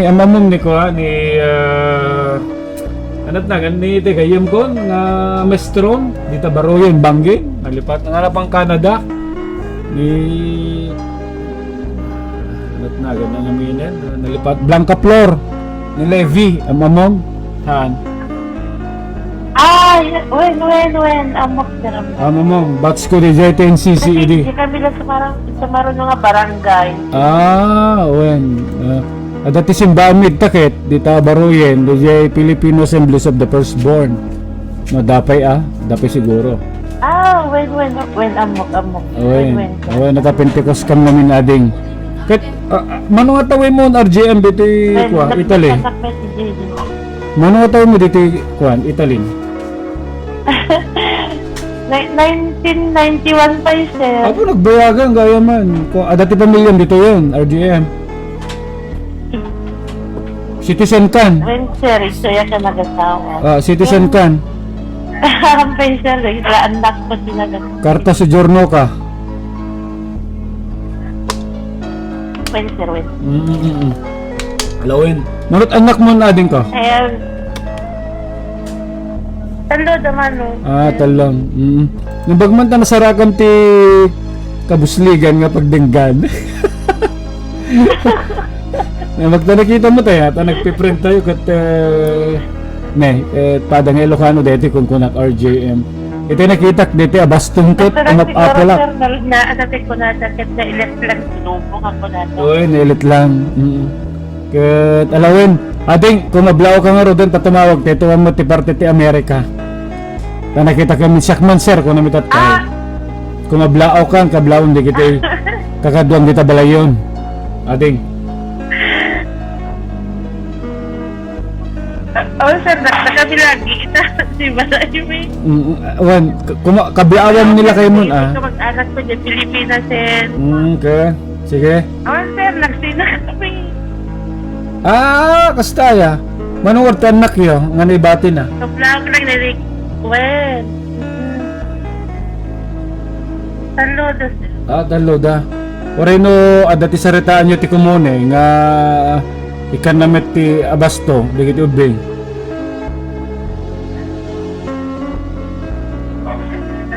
am-amom ni kua, ni, ah, anat na, ni ti gayyem kon nga maestron, dita baroyen, Banggi. Nalipat nga na pang Canada. Ni, anat na, ganun nga minen, nalipat, Blanca Flor, ni Levi, am-amom. Haan. Ah, y-, wen, wen, wen. Ammok, sir, ammok. Ano mo, batch ko diay ti N C C E D. Kasi di kami lang sumarang, sumaruno nga barangay. Ah, wen. Ah, adda ti simbaanmi dita ket, dita baroyen, diay Filipino Assemblies of the Firstborn. No, dapay, ah. Dapay siguro. Ah, wen, wen, wen, ammok, ammok. Wen, wen, wen. Wen, nata Pentecost kam namin, ading. Ket, ah, ah, mano nga tawen mo, R J M, ditoy, wen, kua, nag-, Italy? Nag-, nag-message, eh. Mano nga tawen mo ditoy, kuan, Italy? Ni-, nineteen ninety-one pa, sir. Apo, nagbayagan, gaya man. Kua, adda ti pamilyam ditoyen, R J M. Citizen kan? Wen, sir, isu ya ka nagasawa. Ah, citizen kan? Ampay, sir, dagiti annak ko ti nagas-. Karta sojourno ka? Wen, sir, wen. Mm, mm, mm. Ala, wen. Manot annak mo na ading ka? Ayan. Tallo da mano. Ah, tallo. Mm. Naimbag man ta nasarakan ti kabusligan nga pagdenggan. Naimbag ta nakita mo tayo, ta nagpiprint tayo ket, eh, ne, eh, pada nga Ilocano deti kun kunak R J M. Iti nakitak deti a baston ket, ito lang siguro, apalak. Sir, na, na, ano, ket kunada, ket nailet lang, sinubo nga kunada. Oy, nailet lang. Mm. Ket, ala wen, ading, kung mablaaw ka ngaruden, ta tumawag, ti tuwan mo ti parte ti Amerika. Ta nakita kami, siak man, sir, kung namitat ka. Ah. Kung mablaaw ka, kablaawon, dagiti kakaduam dita balayon. Ading. Oh, sir, nak-, nakami lagi. Ita, di ba na, Jimmy? Mm, wan, k-, kuma-, kablaawan nila kayo mun, ah. Kamag-anak ko diay Pilipinas, sir. Mm, okay. Sige. Oh, sir, nagsina kami. Ah, kasta ya. Manungod ti annakyo, nga naibati na. Kablaaw lang ni Rick. Wen. Mm. Tallo da, sir. Ah, tallo da. Uray no, adda ti saritaanyo ti komune nga ikkanna met ti abasto, dagiti ubbing.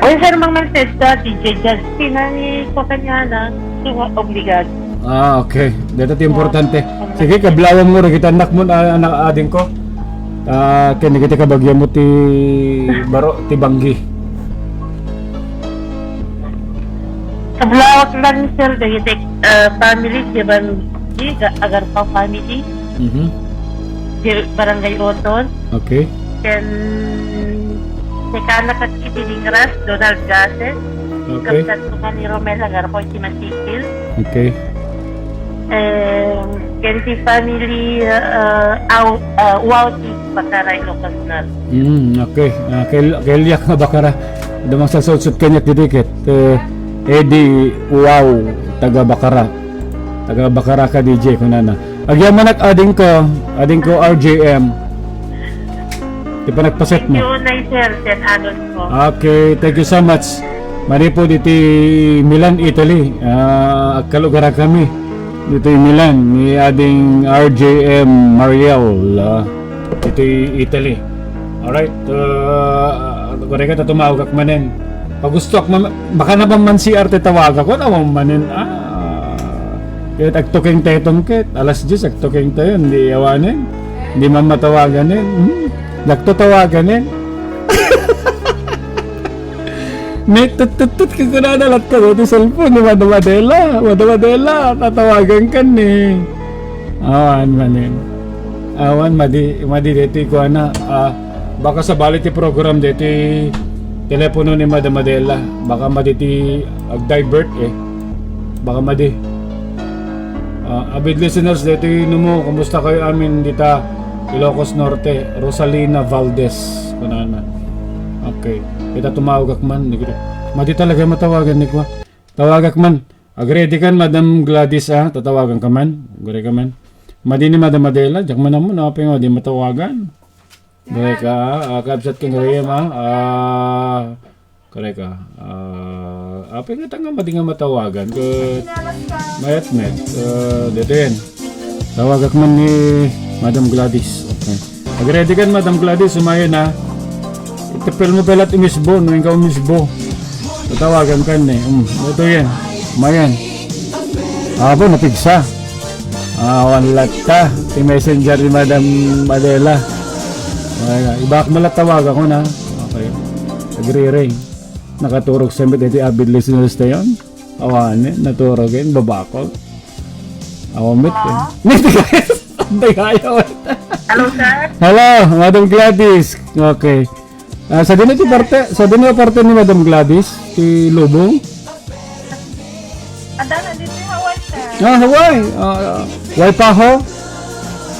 Oy, sir, mga message ka, D J Justin, ay, ko kanya na, tunga obligado. Ah, okay. Data ti importante. Ah, sige, kablaawan mo, dagiti annak mo, ah, anak, ading ko. Ah, ken dagiti kabagia mo ti baro, ti banggi. Kablaaw lang, sir, dagiti, ah, family, di ba, di, ga-, Agarpa family. Mhm. Di, Barangay Oton. Okay. Ken, Ni kanak ket iti Dingras, Donald Gases. Okay. Kabsat ko nga ni Romel Agarco iti Masikil. Okay. Em, ken ti family, uh, aw, uh, wow, ti Bakara, Ilocos Norte. Mm, okay. Ah, kel-, keliak nga Bakara. Damang sa sutsut kaniak didi ket, eh, Eddie Wow, taga Bakara. Taga Bakara ka, D J, kunana. Agyamanak, adingko, adingko R J M. Ti panagpaset mo. Thank you, Nay Sir, ken anos ko. Okay, thank you so much. Manipud iti Milan, Italy. Ah, agkalugaran kami. Ditoy Milan, ni ading R J M Mariel, ah, iti Italy. Alright, ah, kureka ta tumawagak manen. Pagustoak man, baka naman man C R ti tawagak ko, awan manen, ah, ket agtuking teton ket, alas diyes, agtuking tayo, hindi awanen, hindi man matawaganen, hmm, nagtatawagan eh. May tut-tut-tut ka kunana latta, iti cellphone ni Madam Adela. Madam Adela, tatawagan ka ni. Awan manen. Awan, madi, madi deti kuana, ah, baka sabali ti program deti telepono ni Madam Adela. Baka madi ti ag-divert eh. Baka madi. Ah, avid listeners deti Numo, kumusta kayo amin dita Ilocos Norte? Rosalina Valdez, kunana. Okay. Kita tumawagak man, di kita. Madi talaga matawagan ni kwa. Tawagak man. Agredi kan, Madam Gladys, ah. Tatawagan ka man. Agredi ka man. Madi ni Madam Adela, diak man amo, no? Apay nga, di matawagan. Direk, ah, ah, kabsat ken gayam, ah. Ah, korek, ah. Ah, apay nga ta nga madi nga matawagan ket mayat met. Ah, deten. Tawagak man ni Madam Gladys. Okay. Agredi kan, Madam Gladys, umayon, ah. Itepel mo pelat imisbo, no, inka umisbo. Tatawagan ka ni. Hmm, ito yan. Mayan. Abo, napigsa. Awan latta ti messenger ni Madam Adela. Okay, ibak mo lang tawagan ko na. Okay. Nagre-ring. Nakaturog sa mit iti avid listeners tayon. Awan eh, naturog eh, babakol. Awan mit eh. Hello? Hindi kaya. Hindi kaya. Hello, sir. Hello, Madam Gladys. Okay. Ah, sadino ti parte, sadino ti parte ni Madam Gladys, ti lubong? Adda na dito Hawaii, sir. Ah, Hawaii. Ah, Waipahu?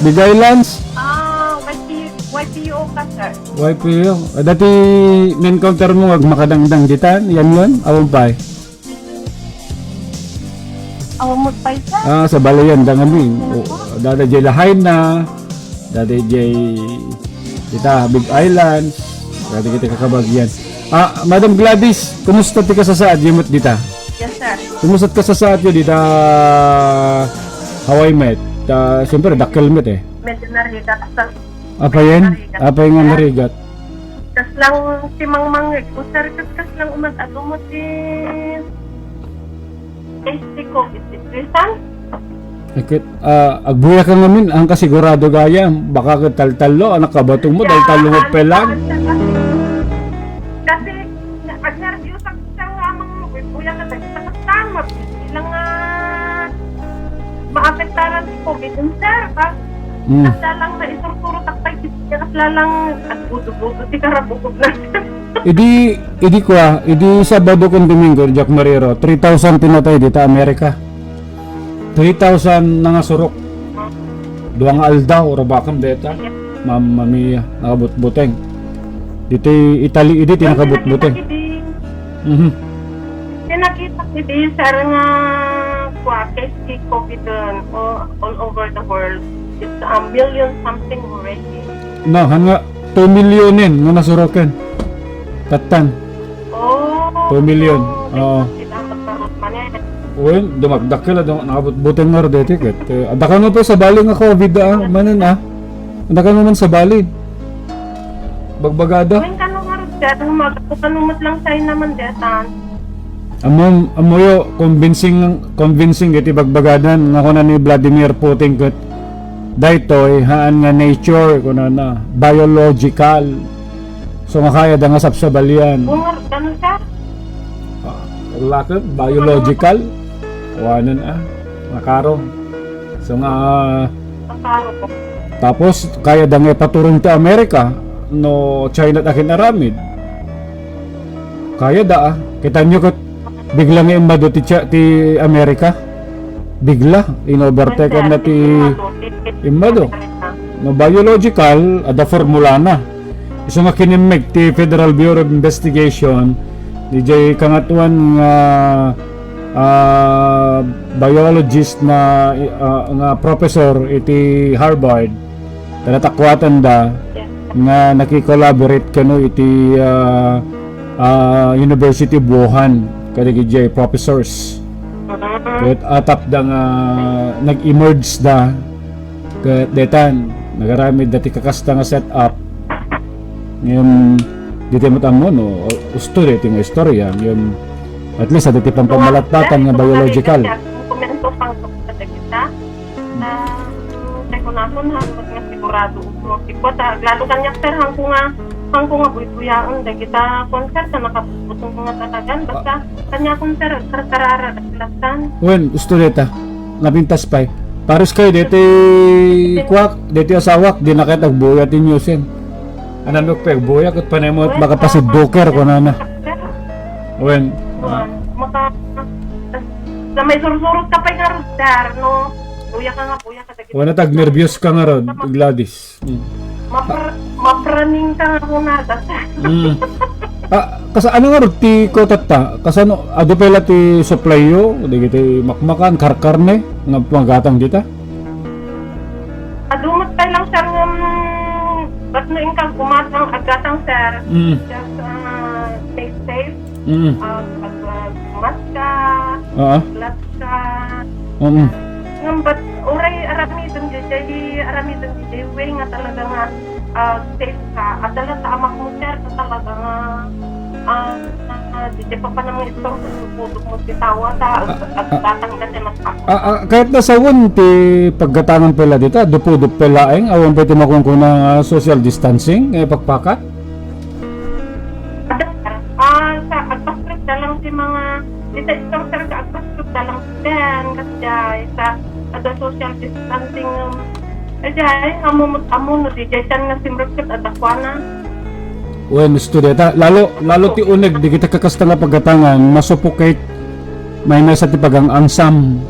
Big Islands? Ah, Y P U, Y P U ka, sir. Y P U. Adda ti na-encounter mo nga agmakadangdang ditan, yan yun? Awan pay. Awan met pay sa. Ah, sabalian da ngamin. O, dada jay Lahaina, dada jay kita Big Islands, dada kita kakabagian. Ah, Madam Gladys, kumusta ti kasasaad yo met dita? Yes, sir. Kumusta ti kasasaad yo dita Hawaii met? Ta, siyempre, dakkel met eh. Medyo narigat. Apayen? Narigat. Apay nga narigat? Kas lang ti mangmangeg, o sir, kas, kas lang umat-at umot ti S T ko, iti Trisan. Ket, ah, agbuya ka ngamin, ang kasigurado gayam, baka ket taltallo, anak kabato mo, taltallo mo pelag. Kasi, agnerbios ako sa nga amang, uy, kuya ka, tagsakat tama, ilang, ah, maapektaran ti covid, sir, ba? Mm. Kasla lang na isursurot ak pay, kasla lang, agbudo-budo, ti karabukod na. Idi, idi kwa, idi Sabado ken Domingo, Jack Mariro, three thousand ti natay dita Amerika. Three thousand nangasurok. Dua nga aldaw, rabakam deta. Mamma mia, nakabutbuteng. Ditoy Italy, idi ti nakabutbuteng. Mhm. Ti nakita ko iti sir nga kwa, case ti covid, uh, all, all over the world. It's a million something already. No, han nga two million nga nasuroken. Tattan. Oh, two million. Oo. Sila magparot manen. Wen, dumagdakkel, dum-, nakabutbuteng nga deti ket, eh, adda kano pa sabali nga covid, ah, manen, ah. Adda kano man sabali. Bagbagada. Wen, kano nga rod, kano mag-, kano met lang China man detan. Ammo, ammoyo, convincing, convincing iti bagbagadan nga kuna ni Vladimir Putin ket daytoy haan nga nature, kunana, biological. So nga kayada nga sabsabalian. Bungar, ano siya? Ah, wala ka, biological. Wanan, ah, nakaro. So nga, Nakaro ko. Tapos, kayada nga ipaturong ti Amerika, no China ti akin aramid. Kayatda, ah. Kitanyo ket bigla nga immadu ti Cha-, ti Amerika. Bigla, in-overtake na ti immadu. No, biological, adda formulana. Isu nga kinemmeg ti Federal Bureau of Investigation, diay kangatoan nga, ah, biologist na, ah, nga professor iti Harvard, ta natakuatanda nga naki-collaborate kano iti, ah, ah, University of Wuhan, kadagiti professors. Ket atapda nga nag-emerge da, ket detan, nagaramid da ti kakasta nga setup. Ngem, di tayo matammo, no? Usto di ti nga istorya. Ngem, at least, adda ti pampamalatpatan nga biological. Dokumento pang kita. Ah, tay kunason, hanggat nga sigurado ko. Di ko ta, lalo kaniak, sir, hangko nga, hangko nga buybuyaen, dagita, kuan, sir, ta nakabutbutong nga talagan. Basta, kaniakon, sir, karkarara, lasan. Wen, usto deta. Napintas pay. Pares kayo, deti kuak, deti asawak, di na kayo agbuya ti newsen. Anan mo pay agbuya, ket panay mo Wen, makapasidduker, ah, kunana. Sir. Wen. Wen, maka-, sa may sursurot ka pay nga, sir, no? Buya ka nga, buya ka, dagita. Wala tag nerbios ka nga rod, Gladys. Mm. Mapr-, mapraning ka nga kunada. Mm. Ah, kas-, ano nga rod ti kota ta? Kasano, adu pay la ti supply yo? Dagiti makmakan, karkarne, nga magatang dita? Adu met pay lang, sir, ngem, bat no inkag umatang, agatang, sir. Mm. Just, ah, stay safe. Mm. Ah, pag, ah, mask ka, Oo. Gloves ka. Mm. Ngem bat, uray aramidem diay, aramidem diay way nga talaga nga, ah, safe ka. Adda la ta amak mo, sir, nga talaga nga, ah, ah, diay papanam nga istorbo, pudok mo ti tawa, ta, ag-, agbatang ka, sir, mas ako. Ah, ah, kayat na sawen ti paggatangan pay la dita, dupudop pay laeng, awan pay ti makunkuna nga social distancing, eh, pakpakat? Ah, sa, agpastrek da lang ti mga, dita istorter ka, agpastrek da lang ti den, kasjay, sa, ada social distancing, um, kasjay, ammo met, ammo no, diay tan nga simrek ket ada kuana. Wen, usto deta. Lalo, lalo ti uneg, dagita kakasta nga paggatangan, masuffocate, maymaysa ti pagang-angsam.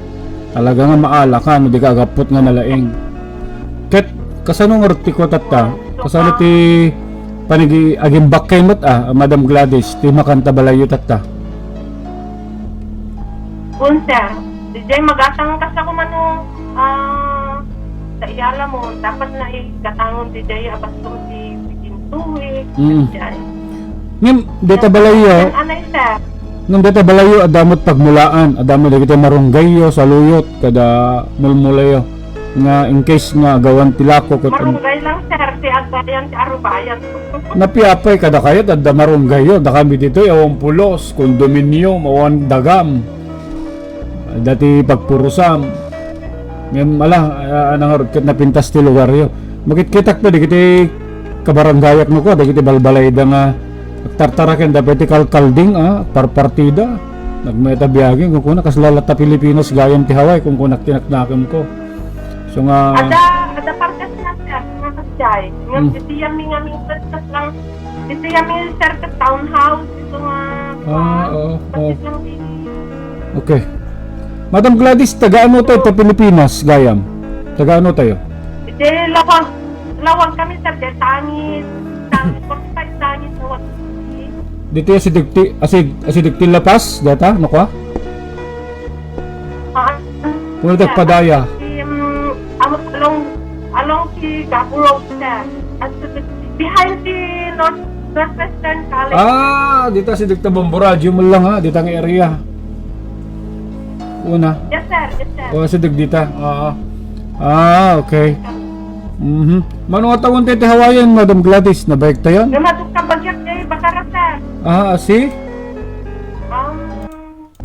Talaga nga maala ka no di ka agappot nga nalaing. Ket kasano nga rod ti kua tatta? Kasano ti panagi-, agimbakay met, ah, Madam Gladys, ti makanta balayyo tatta? Wen, sir. Diay magatang kasta kumano, ah, sa iyala mo, dapat na igatangon diay a baston ti within two weeks, Mm. diay. Ngem, deta balayyo, Yan, anay, sir. Ngem deta balayyo, adda met pagmulaan, adda met dagiti marunggayyo, saluyot, kada mulmulayo. Nga in case nga agawan ti lako, ket Marunggay lang, sir, ti agayan ti arubayan. Napiapay kada kayat, adda marunggayyo, adda kami ditoy, awan pulos, condominium, awan dagam. Adda ti pagpurusam. Ngem ala, ah, nangarud ket napintas ti lugaryo. Makitkitak pay dagiti kabarangayak no ko, dagiti balbalayda nga agtartaraken da pay ti kalkalding, ah, parpartida. Nagmayat a biagen, kunkuna, kasla latta Pilipinas gayam ti Hawaii, kunkunak tinaknakem ko. So nga Ada, ada partes na, sir, nga kasjay. Nga Hmm. iti yami nga minsan lang Iti kami, sir, ket townhouse, ito nga, Ah, kuwan, oo, oo. Pasit lang din. Okay. Madam Gladys, taga ano tayo ta Pilipinas, gayam? Taga ano tayo? Iti lawag, lawag kami, sir, dahil tangis, tangis, forty-five tangis, lawag. Dito yung asidikti, asid, asidikti lapas, data, ano ka? Ah, Puro sir, tagpadaya. Iti, um, amo, along, along ti Gapo Road, sir. At sa, behind ti North, Northwestern College. Ah, dita si Doktor Bomboradio man lang ha, dita nga area. Una. Yes, sir. Yes, sir. O, si Dok dita. Oo. Ah, okay. Mhm. Mano nga taon tayo ti Hawaiian, Madam Gladys? Nabayag tayo? Namadok ka bagyak, eh, Bakara, sir. Ah, si? Um,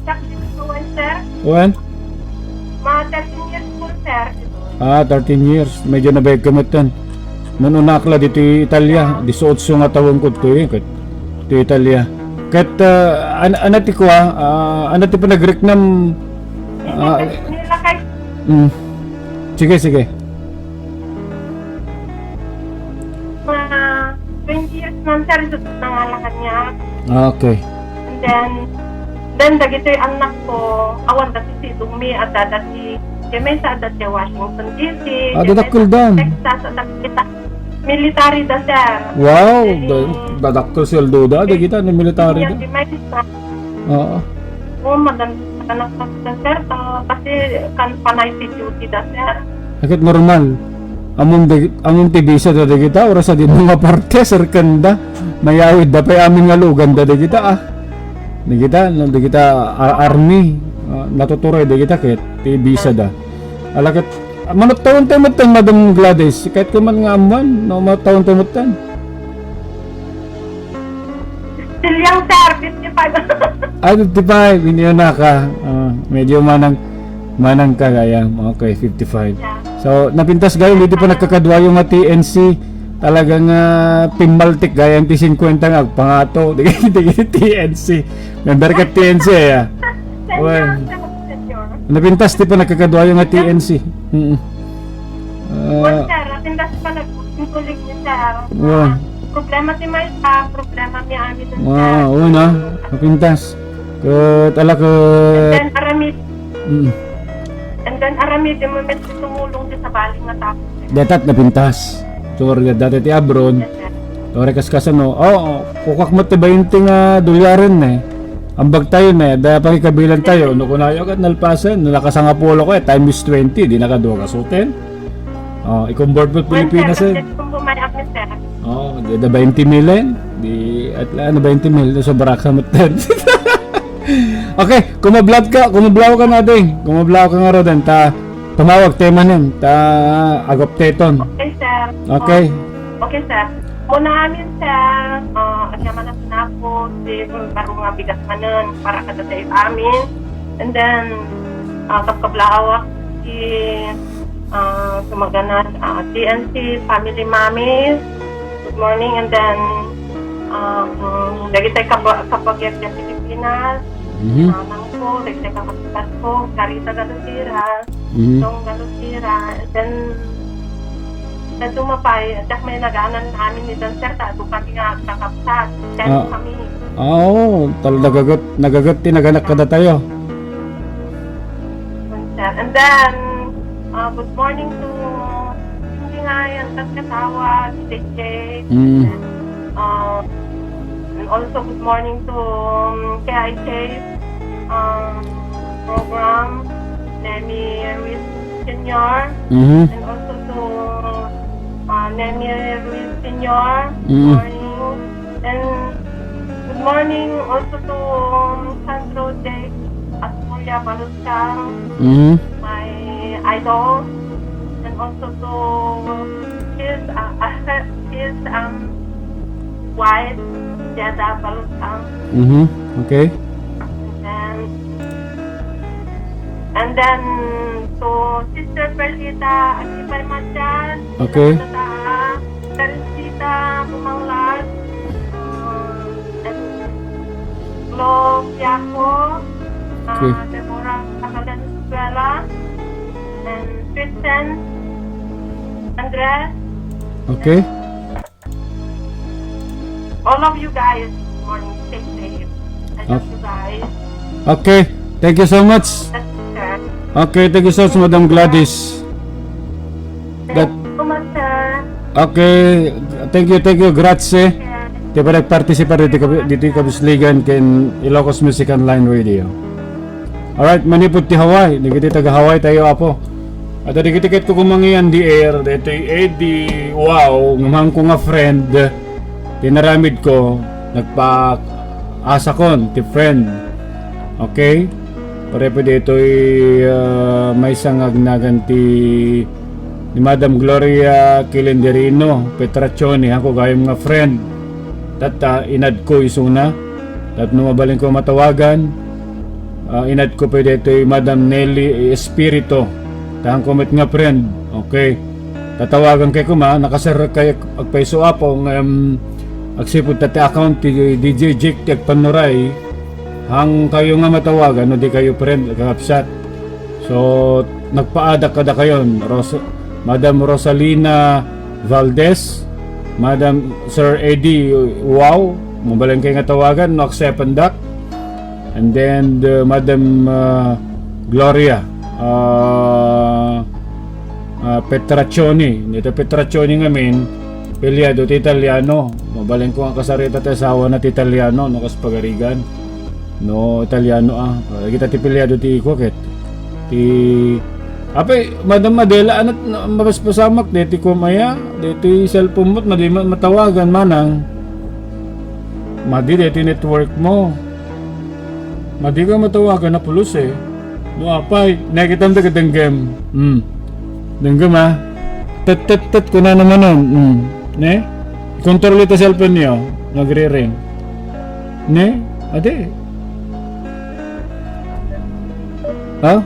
Sakit ko, sir. Wen? Mga thirteen years old, sir. Ah, thirteen years. Medyo nabayag ka met ten. Nung una akla dito Italia, dieciocho nga taon ko to eh, kat-, to Italia. Kat, ah, an-, ano ti ko, ah, ah, ano ti panagriknam, ah, Nila kay mm. Sige, sige. Mga twenty years man, sir, ito nangalakan niya. Ah, okay. Then, then dagitoy annakko, awan da ti sidongmi, adda da ti, ti maysa adda ti Washington D C, Ah, ti maysa dadakkel dan. Texas, adda kita military da, sir. Wow, Then, da-, dadakkel sueldo da, dagita, no, military da. Di maysa. Oo. Oo, madan-, anak na, sir, ah, kasi kan-, panay ti duty da, sir. Ket normal. Ammom da, ammom ti bisa da dagita, oras a di mga parte, sir, kanda. Mayawid da pay amin nga lugan da dagita, ah. Dagita, no, dagita, ar-, army. Ah, natuturay dagita ket ti bisa da. Ala ket, manuttawen tayo metten, Madam Gladys. Kahit ko man nga ammuan, no, manuttawen tayo metten. Still young, sir. Fifty-five. Ah, fifty-five. Hindi na ka. Ah, medyo manang, manang ka gayam. Okay, fifty-five. Yeah. So, napintas gayam, dito pa nagkakaduayo nga T N C. Talagang, ah, pimmaltik gayam ti fifty nga agpangato. Dagiti T N C. Member ka T N C, ah. Senior, Well, sir, senior. Napintas ti pa nagkakaduayo nga T N C. Mm. Well, Ah, sir, napintas pa nagkukulig ni sir. Wow. Problema ti maysa, problema mi amin, sir. Wow, oo na. Napintas. Ket ala ket And then, aramid. Mm. And then, aramid, di mo met tumulong di sa bali nga tao. Datat napintas. Sorry, dati ti abron. Yes, sir. Sorry, kas kasano. Oo, kukak mo ti bainte nga dolyaren, eh. Ambag tayo, eh. Da pangikabilan tayo. No, kunayo ket nalpasen. No, nakasangapulo ko, eh. Times twenty, di nakadua ka suten. Oh, i-convert mo Pilipinas, eh. Sir, kung bumay ako, sir. Oh, di da twenty mil, eh. Di, at la, ano, twenty mil, sobra ka mo ten. Okay, kumablat ka, kumablaw ka na, ding. Kumablaw ka nga, Rodan. Ta, tumawag, tema nin. Ta, agop teton. Okay, sir. Okay. Oh, okay, sir. Una amin, sir, ah, agyaman na sinapot, di, baro nga bigas manen, para kada tayo amin. And then, ah, kabkablawak, di, ah, sumaganad, ah, T N C, family mommy. Good morning, and then, um, dagiti kaba-, kabagiak ti Pilipinas, Mhm. nanang ko, dagiti kakabsat ko, Carita Galutira, Mhm. Dong Galutira, and then, sa dumapay, dak may naganan namin ni Dancer, ta adu kami nga kakabsat, ten Ah. kami. Ah, oo, tal-, nagagat, nagagat ti naganak kada tayo. Sir. And then, uh, good morning to hindi nga yan, tat katawa, D J. Mm. Uh, and also, good morning to, um, K I K, um, program, Nemi Ruiz Senior. Mm-hmm. And also to, uh, Nemi Ruiz Senior. Mm. Morning. And good morning also to, um, Sandro J. Aspuria Balutang, Mm. my idol, and also to his, uh, uh, his, um, wife, Jada Balutang. Mm-hmm. Okay. And then, and then to Sister Perlita Agipay Matias, Okay. Teresita Bumanglas, um, and Flo Piaco, uh, Okay. Deborah Valenzuela, and Tristan Andres. Okay. All of you guys, morning, stay safe. I love Okay. you guys. Okay. Thank you so much. That's it, sir. Okay, thank you so much, Madam Gladys. Thank That you so much, sir. Okay, thank you, thank you, grazie. Sir. Ti panagpartisipar ditoy kab-, ditoy kabisligan ken Ilocos Music Online Radio. Alright, manipud ti Hawaii, dagiti taga Hawaii tayo, Apo. At dagiti ket kukumangi on the air, daytoy Eddie, wow, ngamangko nga friend, tinaramid ko, nagpa-asakon ti friend. Okay? Pare pa daytoy, ah, maysa nga agnagan ti ni Madam Gloria Kilinderino Petraccioni, haanko gayam nga friend. Tatta, inadko isuna. Tapno mabalinko matawagan, ah, inadko pay daytoy Madam Nelly Espirito. Ta haanko met nga friend. Okay. Tatawagan kay kuma, nakaserrek kay agpayso, Apo, nga, em, agsipud ta ti account ti D J Jake ti agpannuray. Haankayo nga matawagan no di kayo friend, kakabsat. So, nagpaadak kadakayon, Ros-, Madam Rosalina Valdez, Madam Sir Eddie, wow, mabalin kay nga tawagan, no, acceptan dak. And then, the Madam, ah, Gloria, ah, ah, Petraccioni. Dita Petraccioni ngamin, piliado ti Italiano. Mabalin ko nga kasarita ti asawana ti Italiano, no, kas pagarigan. No, Italiano, ah. Ah, kita ti piliado ti iko, ket. Ti, apay, Madam Adela, anat, mapaspasamak, deti kumaya, deti cellphone mo, madi ma-, matawagan, manang. Madi, deti network mo. Madi ka matawagan a pulos, eh. No, apay, nakitam da ka denggem. Hmm. Denggem, ah. Tet, tet, tet, kuna naman, ah. Hmm. Ne? Control ita cellphone niyo. Nagre-ring. Ne? Ade. Ah?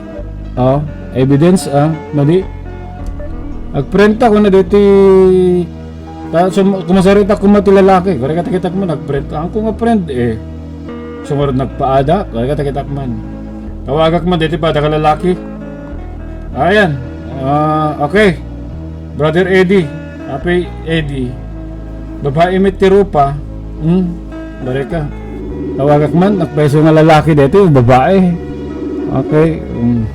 Ah, evidence, ah. Madi. Agprenta ko na deti. Ta, sum-, kumasarita ko ti lalaki. Kare katakitak mo, nagprenta. Ang ko nga friend, eh. Sumurod nagpaada, kare katakitak man. Tawagak man, deti pa, daga lalaki. Ayan. Ah, okay. Brother Eddie. Happy Eddie. Babae met ti rupa. Hmm? Bari ka. Tawagak man, nagpaiso nga lalaki dito, babae. Okay. Um.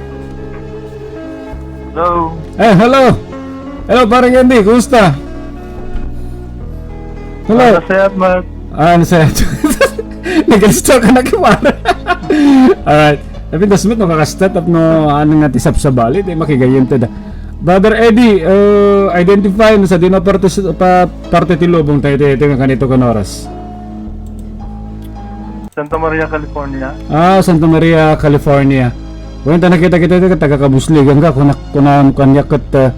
Hello. Eh, hello. Hello, parang Andy, kumusta? Hello. Ah, nasayat, Mark. Ah, nasayat. Nag-install ka na, kumare. Alright. Tapi dasmet no kakasta tapno ano nga ti sabsabali, di makigayem ti da. Brother Eddie, uh, identify no sadino parte, pa, parte ti lubong tayo, tayo, tayo, nga kanito kan oras. Santa Maria, California. Ah, Santa Maria, California. Wen, ta nakita kita, kita, taga Kabusligan ka, kuna, kuna, kanya ket, ah,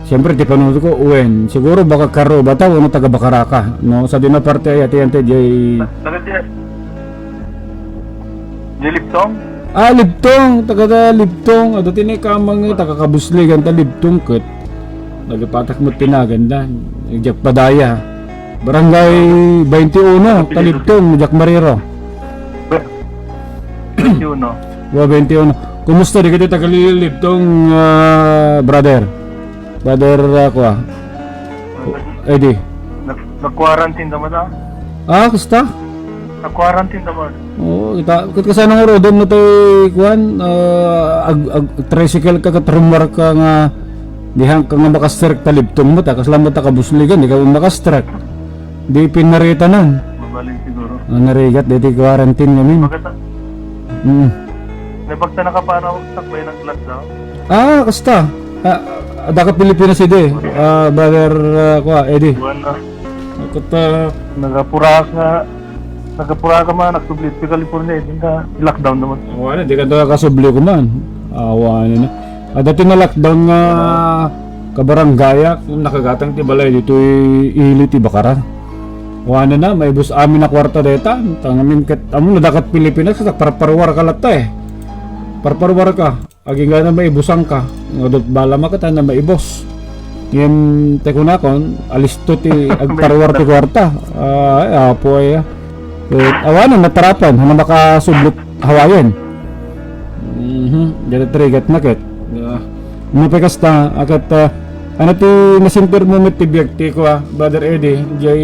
siyempre, ti panunod ko, wen, siguro baka Karo, bata, wano taga Bacaracas, no? Sadino parte ay, ati, ante, jay. Taga Diaz. Jay Libtong? Ah, Libtong, taga da Libtong. Adu ti ni kamang, eh, taga Kabusligan, ta Libtong, ket. Nagpatak mo tinagan dan. Jack Padaya. Barangay twenty-one, ta Libtong, Jack Mariro. Twenty-one. Wa, twenty-one. Kumusta di kita taga Libtong, ah, brother? Brother, ah, kuwa. Eddie. Nag-, nag-quarantine naman, ah. Ah, kasta? Nag-quarantine naman. Oo, kita, ket kasano nga rodom no tay, kuwan, ah, ag-, ag-, tricycle ka, ket rummuar ka nga, dihan ka nga makastrek ta Libtong mo, ta, kasla mo ta Kabusligan, di ka makastrek. Di pinaritanan. Mabalin siguro. Ah, narigat, deti quarantine kami. Pagkata-, Mm. May pagta nakaparawag sa kaya nag-lockdown? Ah, kasta. Ah, adda ka Pilipinas idi. Ah, brother, ah, kuwa, Eddie. Buwan na. Kata nagapura ka, nagapura ka man, nagsubli ti California, di ka lockdown naman. Wala, di ka nakasubli ko man. Awa na. Adda ti na-lockdown nga kabarangayak, nakagatang ti balay ditoy ili ti Bacara. Wano na, maibus amin a kuarta deta. Tangamin ket, ammom no adda ka Pilipinas, ket parparuar ka latta, eh. Parparuar ka. Agingga na maibusan ka. Nga dut bala maket, na maibus. Ngem, ti kunakon, alisto ti agparuar ti kuarta. Ah, ay, apo, ay, ah. Ket, awanen, natarapan, hano makasublit Hawaiian. Mhm, dada trigat na ket. Ah, ano pa kasta, akat, ah, ano ti nasinter mo met ti biag ti ko, ah, Brother Eddie, jay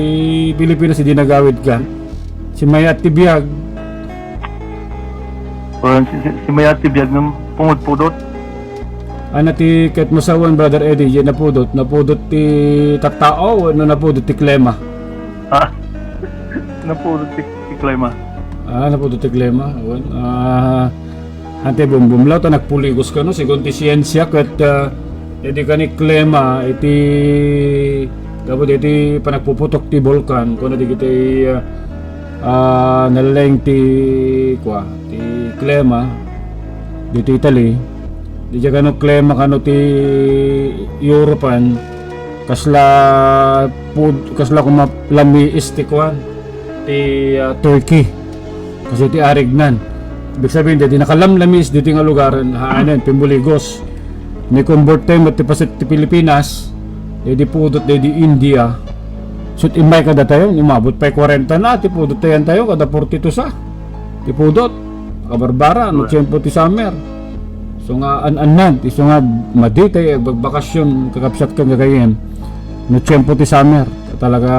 Pilipinas, idi nagawid ka? Simmayat ti biag. Wen, si, si, simmayat ti biag nga pumudpudot. Ano ti ket masawan, Brother Eddie, jay napudot? Napudot ti tattao wenno napudot ti klema? Ah, napudot ti, ti klema. Ah, napudot ti klema. Wen, ah, ante bumbumlaw ta nagpuligos kano, segun ti siensia ket, ah, idi kani klema iti gapu iti panagpuputok ti bulkan, kuna dagiti, ah, ah, naleng ti, kua, ti klema diti Italy. Di kano klema kano ti European, kasla pud-, kasla kuma lamiis ti kuan, ti, ah, Turkey. Kasi ti arignan. Ibig sabihin, di nakalamlamiis diti nga lugar, haanen, pimbuligos. Ni convert tayo met ti paset ti Pilipinas, di pudot di India. Sut imay kada tayo, umabot pa'y kwarenta na, ti pudot tayo tayo, kada forty-two sa. Ti pudot, kabarbara, no tiempo ti summer. So nga, an-, annan, ti so nga, madi tayo, eh, bagbakasyon, kakabsat ka gagayen. No tiempo ti summer, talaga,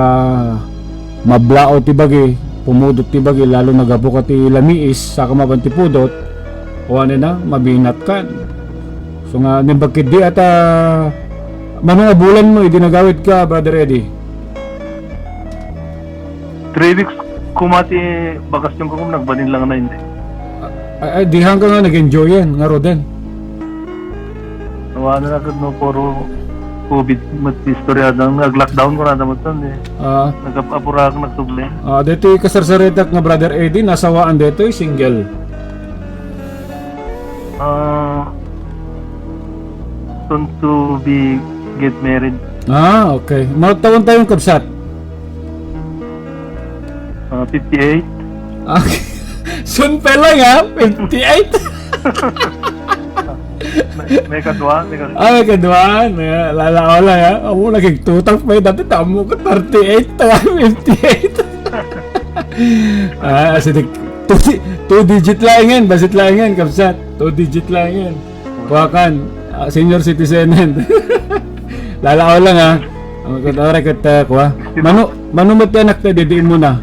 mablao ti bagi, pumudot ti bagi, lalo na gapu ka ti lamiis, saka mapan ti pudot, o ano na, mabinatkan. So nga, nimbag ketdi ata, mano nga bulan mo, idi nagawid ka, Brother Eddie? Three weeks koma ti bakasyon ko, nagbalin lang na hindi. Ay, ay, di hanggang nga nag-enjoy yan, nga Roden. Nawa na lang, no, puro covid, mat-, istorya lang, nag-lockdown ko na naman, eh. Ah. Nag-apura ako, nagsubli. Ah, dito yung kasarsaretak nga Brother Eddie, nasawaan dito, single. Ah, soon to be get married. Ah, okay. Mataon tayo yung kabsat? Ah, fifty-eight. Ah, soon pa lang, ha? Fifty-eight? May, may kadwa, may kadwa. Ah, may kadwa. May, lala ko lang, ha? Ako, nagigtutang pa yung dati, tamo ko, thirty-eight, taga fifty-eight. Ah, sige. Two, di-, two digit lang yan, basit lang yan, kabsat. Two digit lang yan. Kuwakan, ah, senior citizen yan. Lala ko lang, ha? Ang kat-, oray kat, ah, kuwa. Mano, mano met ti anak ta, didiin mo na?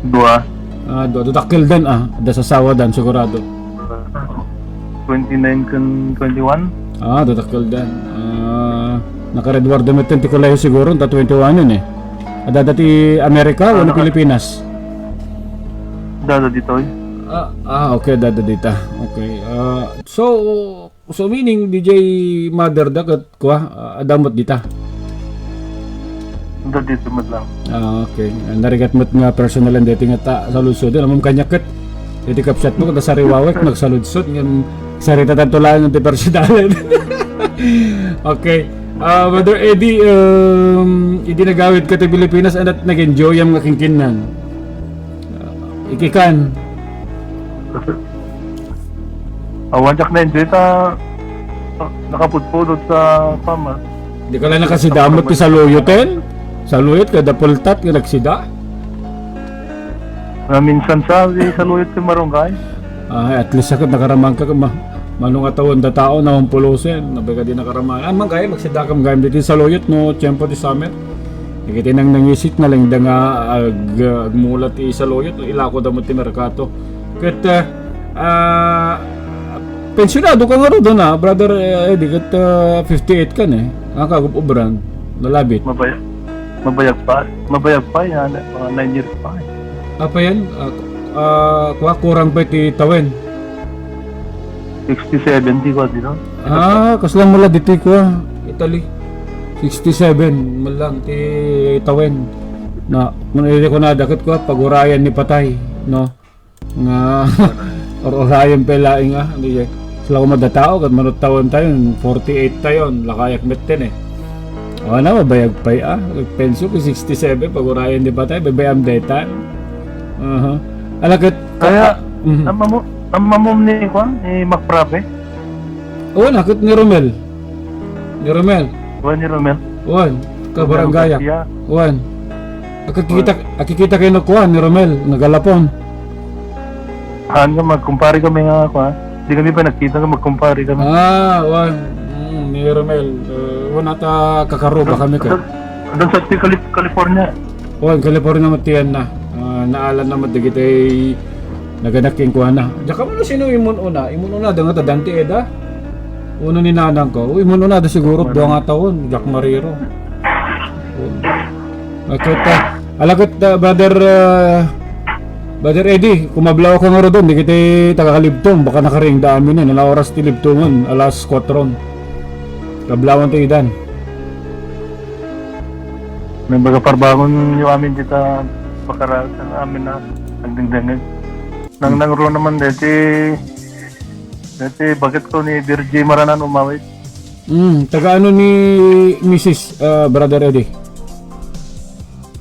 Dua. Ah, dua. Dua dakkel dan, ah. Da sasawa dan, sigurado. Twenty-nine ken twenty-one. Ah, dua dakkel dan. Ah, naka-Red War damit ti kolehiyo siguro, ta twenty-one yun eh. Adda ti Amerika, ah, wenno naka-, Pilipinas? Dada ditoy. Ah, ah, okay, dada dita. Okay. Ah, so, so meaning, D J mother da ket, kuwa, ah, adda met dita. Dada dito met lang. Ah, okay. Ah, narigat met nga personal and dating at, ah, saludsod. Alam mo, kanya ket, iti kapsat mo, kada sariwawek, nagsaludsod, nga sarita tanto lang ti personal. Okay. Ah, Brother Eddie, um, idi nagawid ka ti Pilipinas, ania ti nag-enjoy am nga kinkinnan? Ah, ikikan. Awan, diak na-enjoy ta, ah, nakapudpudot sa pama. Di ka lang nakasida met ti saluyoten? Saluyot kada pultat nga nagsida? Na minsan sa, di saluyot ti marunggay. Ay, at least, sakit nakaraman ka, ma-, mano nga tawen da tao, nawan pulusen, nabay ka di nakaraman. Ah, man gayam, magsida kam gayam ditoy saluyot, no, tiempo ti summer. Dagiti nangnangisit, nalengda nga ag-, agmula ti saluyot, ilako da met ti merkato. Ket, ah, ah, pensionado ka ngarud, na, Brother, eh, di ket, ah, fifty-eight ka, eh. Ang kagub-ubran, nalabit. Mabaya-, mabayag pa, mabayag pa yan, mga nine years pa, eh. Apa yan? Ah, ah, kuwa, kurang pa iti tawen. Sixty-seven ti kuwa dito. Ah, kasla mula ditoy kuwa, Italy. Sixty-seven man lang ti tawen. Na, mun iri ko na daket kuwa, pagurayan ni patay, no? Nga, or-orayan pa laing, ah, di, sila ko madatao, kat manut tawen tayo, forty-eight tayo, lakayak metten, eh. O, na, mabayag pay, ah. Penso ko sixty-seven, pagurayan di patay, bebe am daytan. Aha. Ala ket, kaya, mhm. Namamo-, namamom ni kuan, ni Macfrappe? Oo, na, ket ni Romel. Ni Romel. Kuan ni Romel. Kuan, kabaranggayak. Romel Garcia. Kuan. Akikita, akikita kayo na kuan ni Romel, nagalapon. Haan nga, magkumpare kami nga, kuan. Di kami pa nagkita nga magkumpare kami. Ah, wan. Mm, ni Romel. Uh, wan ata kakaruba kami ka. Doon, doon sa Cali-, California. Wan, California met ti yan na. Ah, naalan na met dagiti naganak kenkuana. Diak man no sino imun una. Imun una, da nga ta Dante Eda. Uno ni nanang ko. Uy, imun una, da siguro, dua nga taon. Diak mariro. Ket, ah, ala ket, ah, Brother, ah, Brother Eddie, kumablaw ka ngarud, dagiti taga-Kalibtong, baka nakaring da amin, eh, nala oras ti Libtongan, alas kuatro. Kablawan ti idan. Nagbaga parbangon yo amin dita, bakara sa amin na, nagdengdengeg. Nang, nang ro naman deti, deti, bakit ko ni Virgie Maranan umawit? Mm, taga ano ni Misis, ah, Brother Eddie?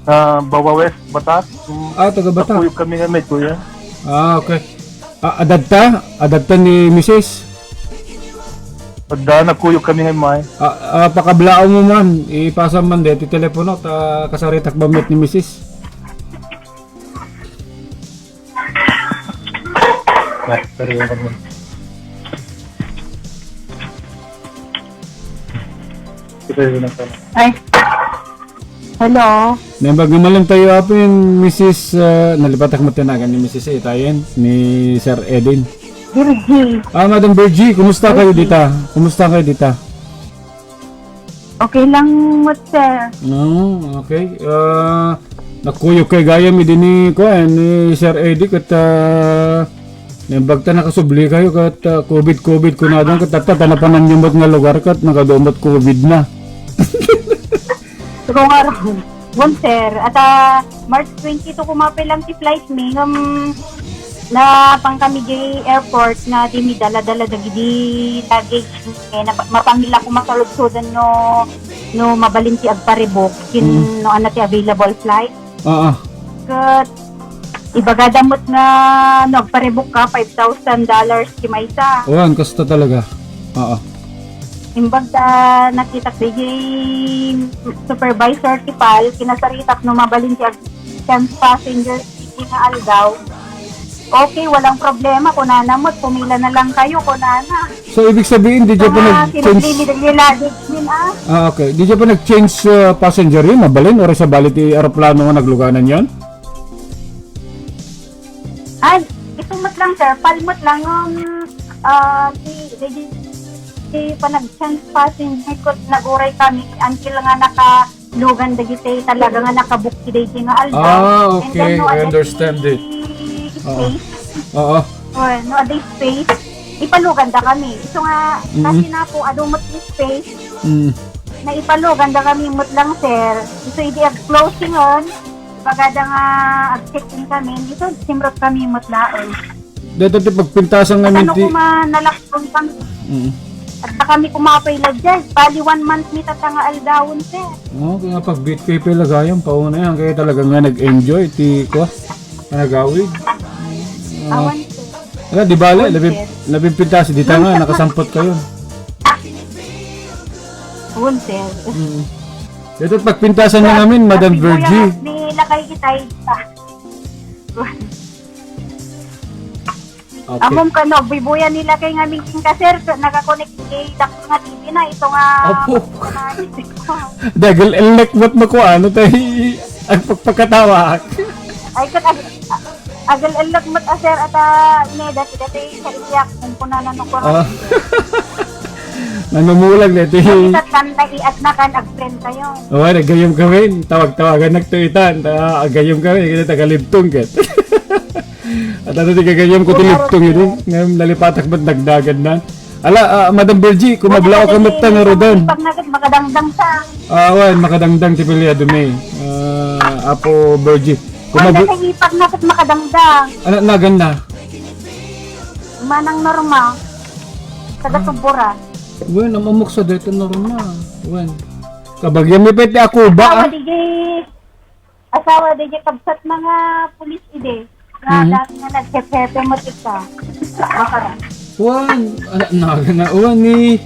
Ah, Bawa West, Batas. Mm. Ah, taga Batas. Nakuyog kami nga may kuya. Ah, okay. Ah, adadta? Adadta ni Misis? Adda, nakuyog kami nga may. Ah, ah, pakablaaw mo man. Ipasa man deti telepono. Ta kasaritak ba met ni Misis? Ay, sorry, wala naman. Ito yung nasa- Ay. Hello. Naimbag nga malem tayo, Apo, yen Missus, ah, nalipatak met ti nagan ni Missus A, tayen, ni Sir Edin. Virgie. Ah, Madam Virgie, kumusta kayo dita? Kumusta kayo dita? Okay lang met, sir. No, okay. Ah, nakuyog kay gayam idi ni, kuan, ni Sir Eddie ket, ah, naimbag ta nakasubli kayo ket, ah, COVID, COVID kunadan ket tatta, ta napanan met nga lugar ket nagadu met COVID na. Siguro nga raw. Wen, sir. At, ah, March twenty-two, kumapay lang ti flight mi. Ngem, napan kami di airport nga di mi dala-dala dagidi luggage mi. Na, mapamila ko masaludsodan no, no mabalin ti agparibok. Kin, Mm. no, ano ti available flight. Oo. Ket, ibagada met nga no agparibok ka, five thousand dollars ti maysa. Wen, kasta talaga. Oo. Imbag ta nakitak di supervisor ti pal, kinasaritak no mabalin ti ag-, chance passenger ti nga aldaw. Okay, walang problema, kunana met, pumila na lang kayo, kunana. So, ibig sabihin, di dya pa Nga, nag-change? Sinubli ni Daniela Digmin, ah. Ah, okay. Di dya pa nag-change, uh, passenger yun? Mabalin? Oras sa bali ti aeroplano nga nagluganan yun? Ay, ito met lang, sir. Palmot lang yung, ah, di, di, di, di pa nag-change passenger ko, naguray kami until nga nakalugan dagiti talaga nga nakabook ti daydi nga aldaw. Ah, And then, okay. No, I ada understand ti it. Oo. Space. Oo. Oh, no, ada space. Ipalugan da kami. Ito nga, Mm. Kasi na po, adu met ti space. Mm. Naipalugan da kami met lang, sir. Ito, idi ag-closing on, bagada nga ag-check-in kami, ito, simrot kami met laeng. Dito ti pagpintasan nga Ano minti. Kuma nalakton kami. Mm. At kami kumapay na dyan. Bali, one month ni tata nga aldawon, sir. Oo, kaya pag bitpay pa ilagayam, pauna yan. Kaya talaga nga nag-enjoy, ti, kwa, panagawid. Ah. Awan, sir. Ala, di bale, Awan, labi, sir. Labing pintas, di ta nga, nakasampot kayo. Awan, sir. Mm. Ito, pagpintasan na namin, Madam Virgie. Ni lakay kita, ita. Okay. Amom kano, bubuyan nila kay nga meeting ka, sir. So, nakakonect kay dakto nga T V na, ito nga Opo. Dagel elek met no kuano, tay, agpagpakatawa. Ay, kat ag-, agel elek met a, sir, ata, ne, dati, dati, sa iyak, kung kuna na no Ah. Nanumulag na ito. Kat kan, naiat na kan, ag-friend kayo. Oh, nagayom kami. Tawag-tawagan nagtuitan. Ta-, agayom kami. Kita taga Libtong, kat. At ano ti gagayam ko ti Libtong idi? Ngayon, nalipatak ba't nagdagan na? Ala, ah, Madam Virgie, kung mablaw ka met ta nga rodan. Pag nagit, makadangdang sa. Ah, wan, makadangdang ti piliado mi. Ah, Apo Virgie. Kung Wala mabla- sa ipag na ket makadangdang. Ano, nagan na? Manang Norma. Taga Ah. Tubura. Wen, amamok sa dayta Norma. Wen. Kabagyan mi pa iti Akuba, Asawa ah. di jay, asawa di jay kabsat na nga pulis idi. Nga Mhm. dati nga naghehepe mo tika. Makara. Wan, ah, nagan na, wan ni,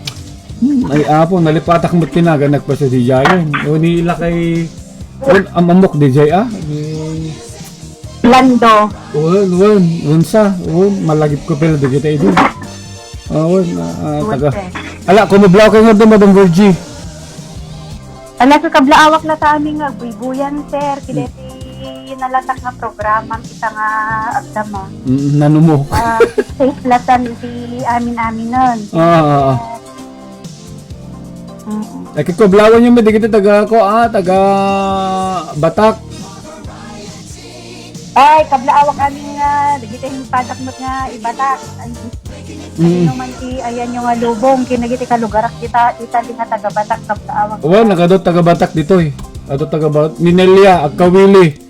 hmm, ay apo, nalipatak mo tinagan nagpasadijayan. O ni ilakay, wan, amamok di jay, ah? Ni Lando. Wan, wan, wan sa, wan, malagip ko pala di kita idi. Ah, wan, ah, ah, Wan, taga. sir. Ala, kumublaw kayo nga doon, Madam Virgie. Ala, sa kablaawak la ta amin nga agbuybuyan, sir. Hmm. Kideti nalatak nga programa, kita nga agdama. Mm, nano mo? Ah, safe latan ti amin-aminon. Ah, ah, ah. Mm-mm. Ay, kikublawan yung may digiti taga ko, ah, taga Batak. Ay, kablaawak amin nga, dagiti himpadak met nga ibatak. Ay, Mm. ano man ti, ayan yung nga lubong, kinagiti kalugarak kita, Italy nga taga Batak, kablaawak. Wan, nagadu taga Batak ditoy. Adu taga Batak. Ni Nelia, agkawili.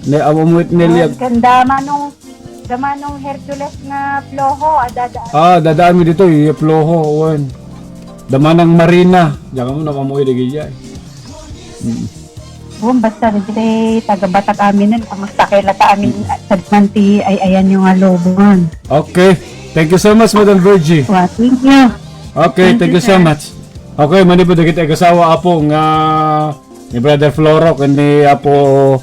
Ne, awamuit Nelia. Ay, ganda, manong, da manong Hercules nga floho, adada. Ah, dadaan mi ditoy, iya floho, wan. Da manang Marina. Diyan ka mo, nakamuhi dagiti ay. Mm. Wan, basta dagiti taga Batak aminen, kamusta kay lata amin, Mm. sadman ti ay-ayan yung nga lubong. Okay. Thank you so much, Madam Virgie. Wa, thank you. Okay, Thank thank you, you so sir. much. Okay, manipud dagiti agasawa, apo, nga ni Brother Floro, ken ni Apo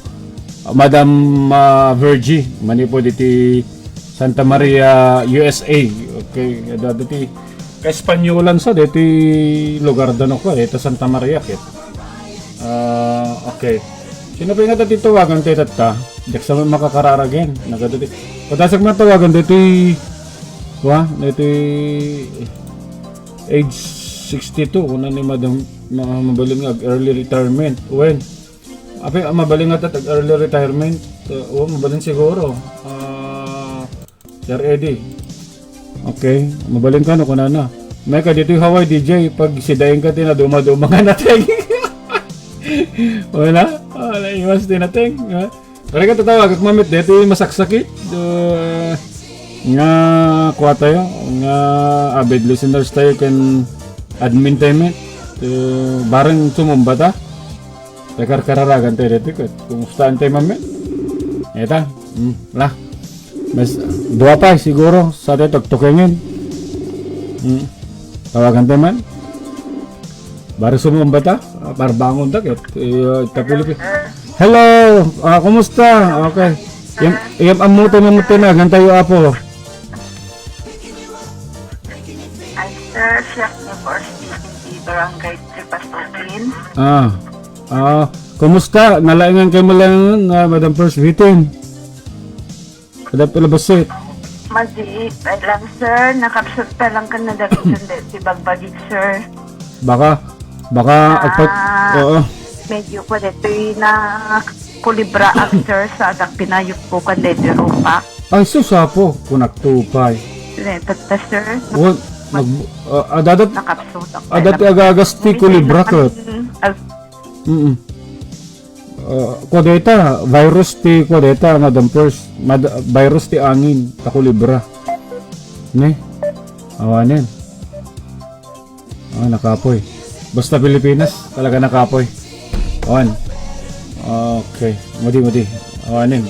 Madam, ah, Virgie, manipud iti Santa Maria, U S A. Okay, ada diti Kaespanyolan sa, diti lugar da no ko, ita Santa Maria, ket. Ah, okay. Sino pay nga ti tawagan ti tatta? Diak sa makakararagen. Nagadu ti. Padasag man tawagan ditoy, wa, ditoy age sixty-two, kuna ni Madam, ma-, mabalin nga ag-early retirement. Wen, apay, ah, mabalin nga tat ag-early retirement. Uh, oh, mabalin siguro. Ah, Sir Eddie. Okay, mabalin ka no, kunana. May ka ditoy Hawaii, D J, pag sidain ka ti naduma-duma nga nateng. Wala? Wala, iwas ti nateng. Ha? Pare ka tatawag, ak mamit, dito yung masaksakit. Uh, nga, kuha tayo, nga avid listeners tayo kan admin tayo, met. Uh, bareng sumumba ta. Takarkararagan tayo dito, ket kumusta tayo, mamit? Eta, hmm, la. Mas, dua pa, siguro, sa tayo, tagtukengen. Hmm. Tawagan tayo man. Bareng sumumba ta, ah, parbangon ta, ket, eh, ta Pilipi-, Hello, ah, kumusta? Okay. Iyam, iyam ammo tayo, mamit, tinagan tayo, apo. Ay, sir, siak ni First P C P Barangay Tripastokin. Ah. Ah, kumusta? Nalaingan kayo mo lang, ah, Madam First Victim? Madam Palabasit? Madi, ay lang, sir. Nakapsot pa lang ka na dagiti ti bagbagik, sir. Baka, baka, agpat-, Ah, oo. Medyo ko dito'y na kulibra, sir, sa adak pinayok ko kan dito rupa. Ay, sus, apo, kung nagtupay. Sir, tatta, sir. Wan, nag-, ah, adadat, Nakapsot ako. Adat ti agagas ti Hindi kulibra, naman, ket. Al- Mm. Ah, kua dayta, virus ti kua dayta, Madam First. Mad-, virus ti angin, ta kulibra. Ne? Awanen. Ah, nakapoy. Basta Pilipinas, talaga nakapoy. Awan. Okay. Madi, madi. Awanen.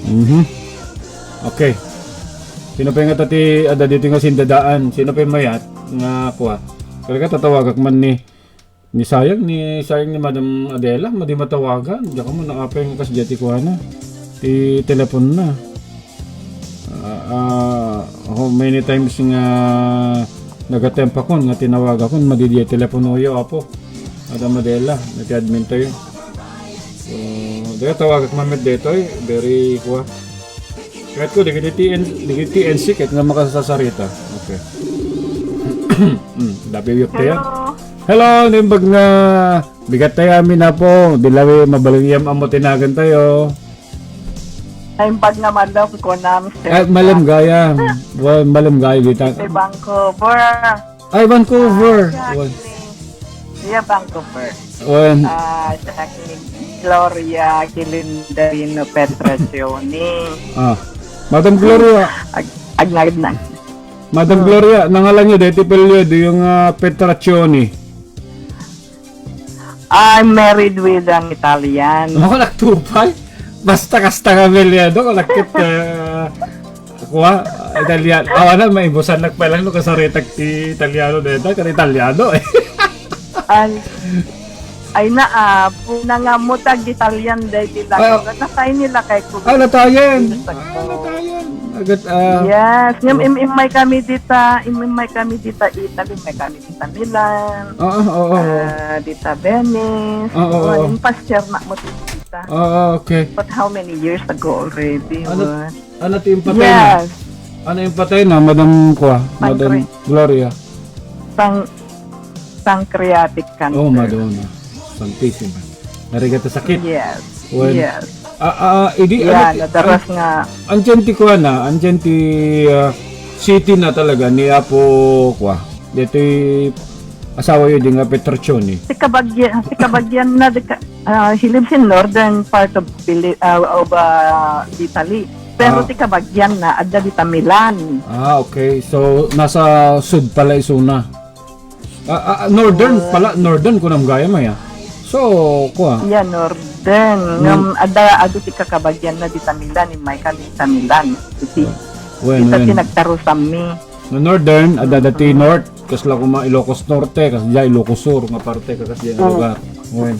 Mhm. Okay. Sino pa nga tati ada dito nga sindadaan? Sino pa mayat nga kua? Talaga tatawagak man ni, ni sayang, ni sayang ni Madam Adela, madi matawagan. Diak man naapay nga kas diay ti kuana. Ti teleponna. Ah, ah, how many times nga nagatemp akon nga tinawagakon, madi diay teleponoyo, apo. Madam Adela, nati admin tayo. So, daya tawagak mamit detoy, very kua. Kahit ko, digiti T N, digiti T N C, kahit nga makasasarita. Okay. Hmm, dapi wiyok tayo. Hello. Hello, nimbag nga bigat tayo amin na po. Dilawi, mabalin iyam amo tinagan tayo. Naimbag nga malem ko na, Mister Ay, malem Jack. Gayam. Well, malem gayam, dita. Sa Vancouver. Ay, Vancouver. Ah, Well, Jacqueline. Iya, Vancouver. Well, Ah, Jacqueline Gloria Kilindarino Petracioni. Ah. Madam Gloria. Ag-, agnagad na. Madam Hmm. Gloria, nangalan niyo, deti pelyo, di yung, ah, Petracioni. I'm married with an Italian. Ako nagtupay. Basta kasta nga Italiano, ako nagkit, ah, kuha, Italian. Awa na, maibusan nagpalang no, kasaritak ti Italiano deta, kan Italiano eh. Ay, ay na, ah, puna nga mo tag Italian day di lang. Ay, oh. Natay nila kay Kuya. Ah, natayan. Yes, Ah, ako. Natayan. Agat, ah, Yes, ngam oh. im-, immay kami dita, im-, immay kami dita Italy, immay kami dita Milan. Oo, oo, oo. Ah, dita Venice. Oo, oo. Yung pastor na mo dita. Oo, okay. But how many years ago already? Ano, What? Ano ti impatay na? Yes. Ano impatay na, Madam Kua? Madam Pancre- Gloria? Pang-, pancreatic cancer. Oh, Madonna. Santisima. Narigat a sakit. Yes. When, Yes. Ah, ah, idi, Yeah, ano ti, nadaras an-, nga. Andiyan ti kuha na, andiyan ti, ah, city na talaga ni Apo Kua. Dito asawa yun, di nga Petroccioni. Ti kabagyan, ti kabagyan na, di ka, ah, he lives in northern part of Pili-, ah, of, ah, Italy. Pero Ah. ti kabagyan na, adda dita Milan. Ah, okay. So, nasa sud pala isuna. Ah, ah, northern Yes. pala, northern kunam gayam aya. So, kuha. Yeah, northern. Hmm. Ngam, adda, adu ti kakabagyan na dita Milan, immay ka dita Milan. Iti, When, dita when? ti nagtarusammi. No northern, adda dati Mm. north, kasla kuma Ilocos Norte, kasla Ilocos Sur, nga parte, kasla nga Mm. lugar. When?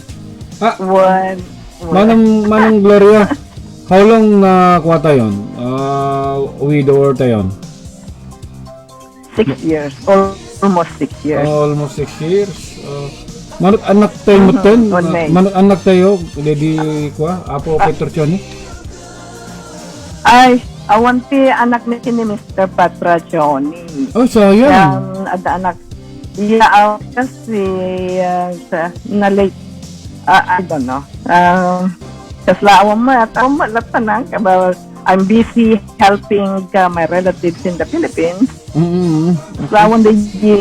Ah, When, when. Manang, Manang Gloria, how long na kuha tayon? Ah, widower tayon? Six years. Al-, almost six years. Oh, almost six years. Oh. Manut-anak tayo Mhm, metten, one ah, May. Manut-anak tayo, dedi kua, Apo Ah. Peter Choni? Ay, awan ti anak ni, ni Mister Patra Choni. Oh, sayang. Yang ada anak, iya, aw, kasi, ah, sa, na late. Ah, I don't know. Ah, kasla awan mo, at awan mo, latanang, kaba, I'm busy helping, uh, my relatives in the Philippines. Mm-mm. Lawan di, di,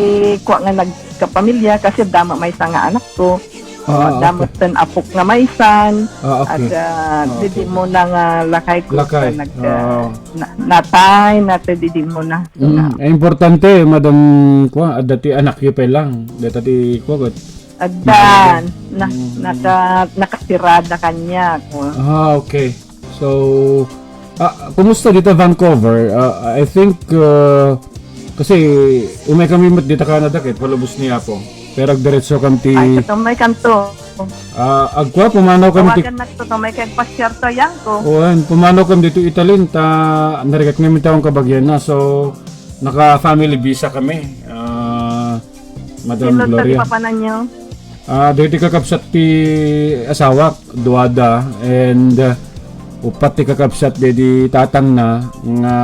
kua nga nagkapamilya kasi dama maysa nga anak ko. Ah, Dama okay. ten apok nga maysan. Ah, okay. At, ah, Ah, okay. didi mo na nga lakay ko Lakay. sa nag-, Ah. na, natay, natay didi mo na. Mm, eh, importante, Madam, kua, adda ti anak yu pay lang. Deta ti, kua, ket Addan, na, Mm. naka, nakasirada kanya ko. Ah, okay. So, ah, kumusta dita Vancouver? Ah, I think, ah, kasi umay kami met dita Canada ket palubos ni Apo. Pero agdiretso kam ti Ay, tutumay kanto. Ah, agkua, pumanaw kam ti Tawagan na tutumay kay pasyar to, yan ko. Wen, pumanaw kam dito Italy, ta narigat nga mitawang kabagian na. So, naka-family visa kami. Ah, Madam Sino Gloria. Sino ti papanan nyo? Ah, dagiti kakabsat ti asawak, duada, and, ah, upat ti kakabsat dagiti tatangna nga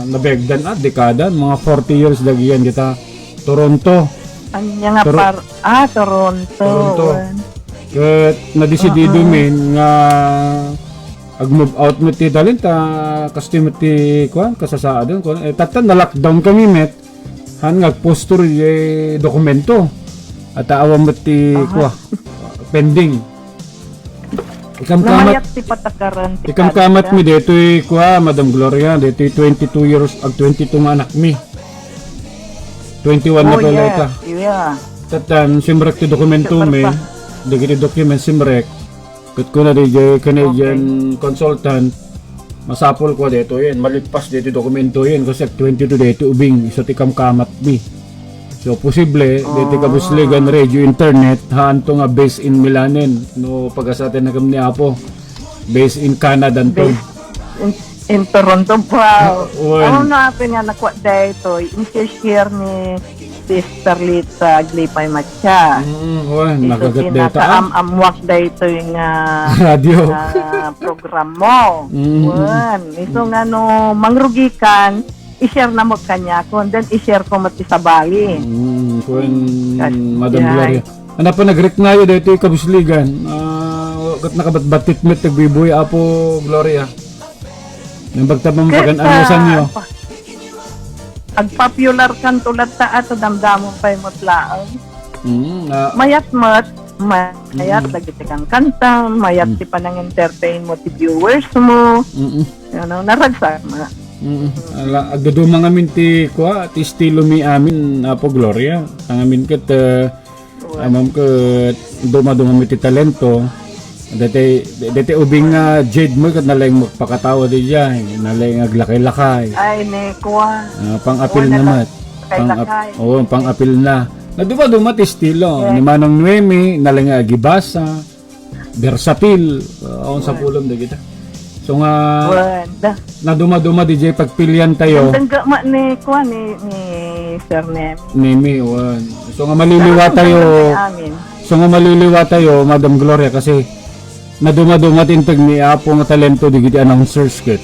nabiagdan, ah, dekada, mga forty years dagiyan dita Toronto. Anya nga Toro- par-, ah, Toronto. Toronto. Wen. Ket nadesidido Oo. min nga ag-move out met ti Italy ta kastoy met ti kuan, kasasaaden, kuan. Eh, tatta na-lockdown kami met. Han nga agpostor iti dokumento. At awan met ti Aha. kua, pending. Ikam kamat, Namayat ti patakaran ti ikam kamat mi detoy kua, Madam Gloria, detoy twenty-two years, ag twenty-two nga anak mi. Twenty-one na Oh, pala yeah, ita. yeah. Tatan, simrek ti dokumento Super mi. pa. Dagiti document simrek. Ket kuna diay Canadian Okay. consultant, masapul kua detoyen, malippas deti dokumento yen, kasi ag twenty-two deti ubing, isu ti kamkamatmi. So, posible, deti Oh. kabusligan radio internet, haanto nga based in Milanen, no pagasaten na kam ni Apo, based in Canada anto. Based in, in Toronto, wow. Wen. Ano na, nga nakuha daytoy, in-share ni Sister Lita Aglipay Matya. Mm, wen, Isu nagagat ti dayta, ah. nakaam-amwak daytoy nga, Radio. nga program mo. Mm. Wen, isu nga no mangrugikan, i-share na mo kaniakon, then i-share ko met ti sabali. Mm, wen, Kas-, Madam yay. Gloria. Ano pa nagreknayo daytoy kabusligan? Ah, ket nakabatbatit met ti agbubuy, Apo Gloria. Naimbag ta mapagan-, Ket, ano ah, sanyo? agpa-, agpopular kanto latta at damdamon pay met laeng. Mm, ah. Mayat met, mayat Mm. dagiti kankanta, mayat Mm. ti panang-entertain mo ti viewers mo. Mm-mm. You know, naragsak na. Mm-mm. Ala, agduduma ngamin ti kua, ti estilo mi amin, Apo Gloria. Ang amin ket, eh, Wen. Amam ket duma-duma mi ti talento. Deti, deti ubing nga jade mo ket nalaing magpakatawa diay, nalaing aglakay-lakay. Ay, ni kuan. Ah, pang-apil Wen, na met. Pang-ap-, lakay-lakay. Oo, pang-apil na. Naduma-duma ti estilo. Yes. Ni Manong Noemi, nalaing agibasa. Versatil. Ah, awan Wen. sapulem dagita. So nga, Wen. Da- naduma-duma diay pagpilian tayo. Dengga ma ni kuan ni, ni Sir Nem. Nemi, wen. So nga maliliwa Pero tayo. ang amin. So nga maliliwa tayo, Madam Gloria, kasi naduma-duma ti integ ni Apo nga talento digiti announcers ket.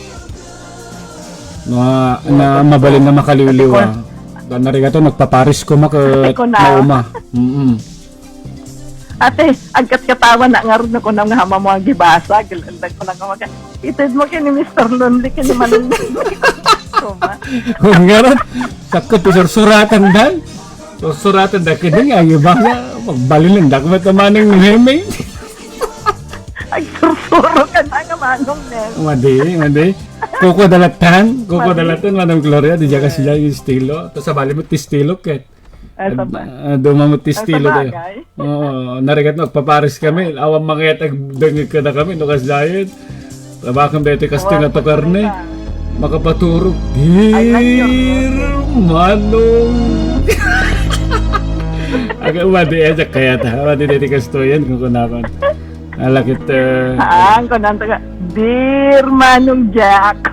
Nga, Wen, na ket mabalin nga makaliwliwa. Ate Kon. Dan narigato, nagpaparis ko maket Ate Kon, ah. mauma. Mm-mm. Ate, agkatkatawa na ngarud no kunam nga hama mo ang gibasa, gil-, gil-, kunam nga maga-, ited mo kini Mister Lonely, kini Manong Lonely. Kuma. Kung ngarud, sakto ti sursuratan dan. Sursuratan da kini nga, ang iba nga, magbalin lang, dakmat na Manong Neme. Agsursuro ka na nga Manong Neme. Madi, madi. Kuko dalatan, kuko Madi. dalatan, Manong Gloria, di dyan kasi Eh. dyan yung estilo. Tapos sabali mo ti estilo, ket. Ay, Ad-, sabay. ah, dumamot ti Ay, estilo tayo. sabagay. Oo, narigat nagpapares kami. Awan mangayat agdengeg kada kami, no, kas dayon. Tabakam daytoy kastoy nga Wow, tukar ni. pagkakita. Makapaturog. Ay, ay, Dear Manong. Aga, umadi, eh, jak kaya ta. Umadi, daytoy kastoyan, kung kunaman. Alakit, eh. Haan, kunan ta ka, "Dear Manong Jack."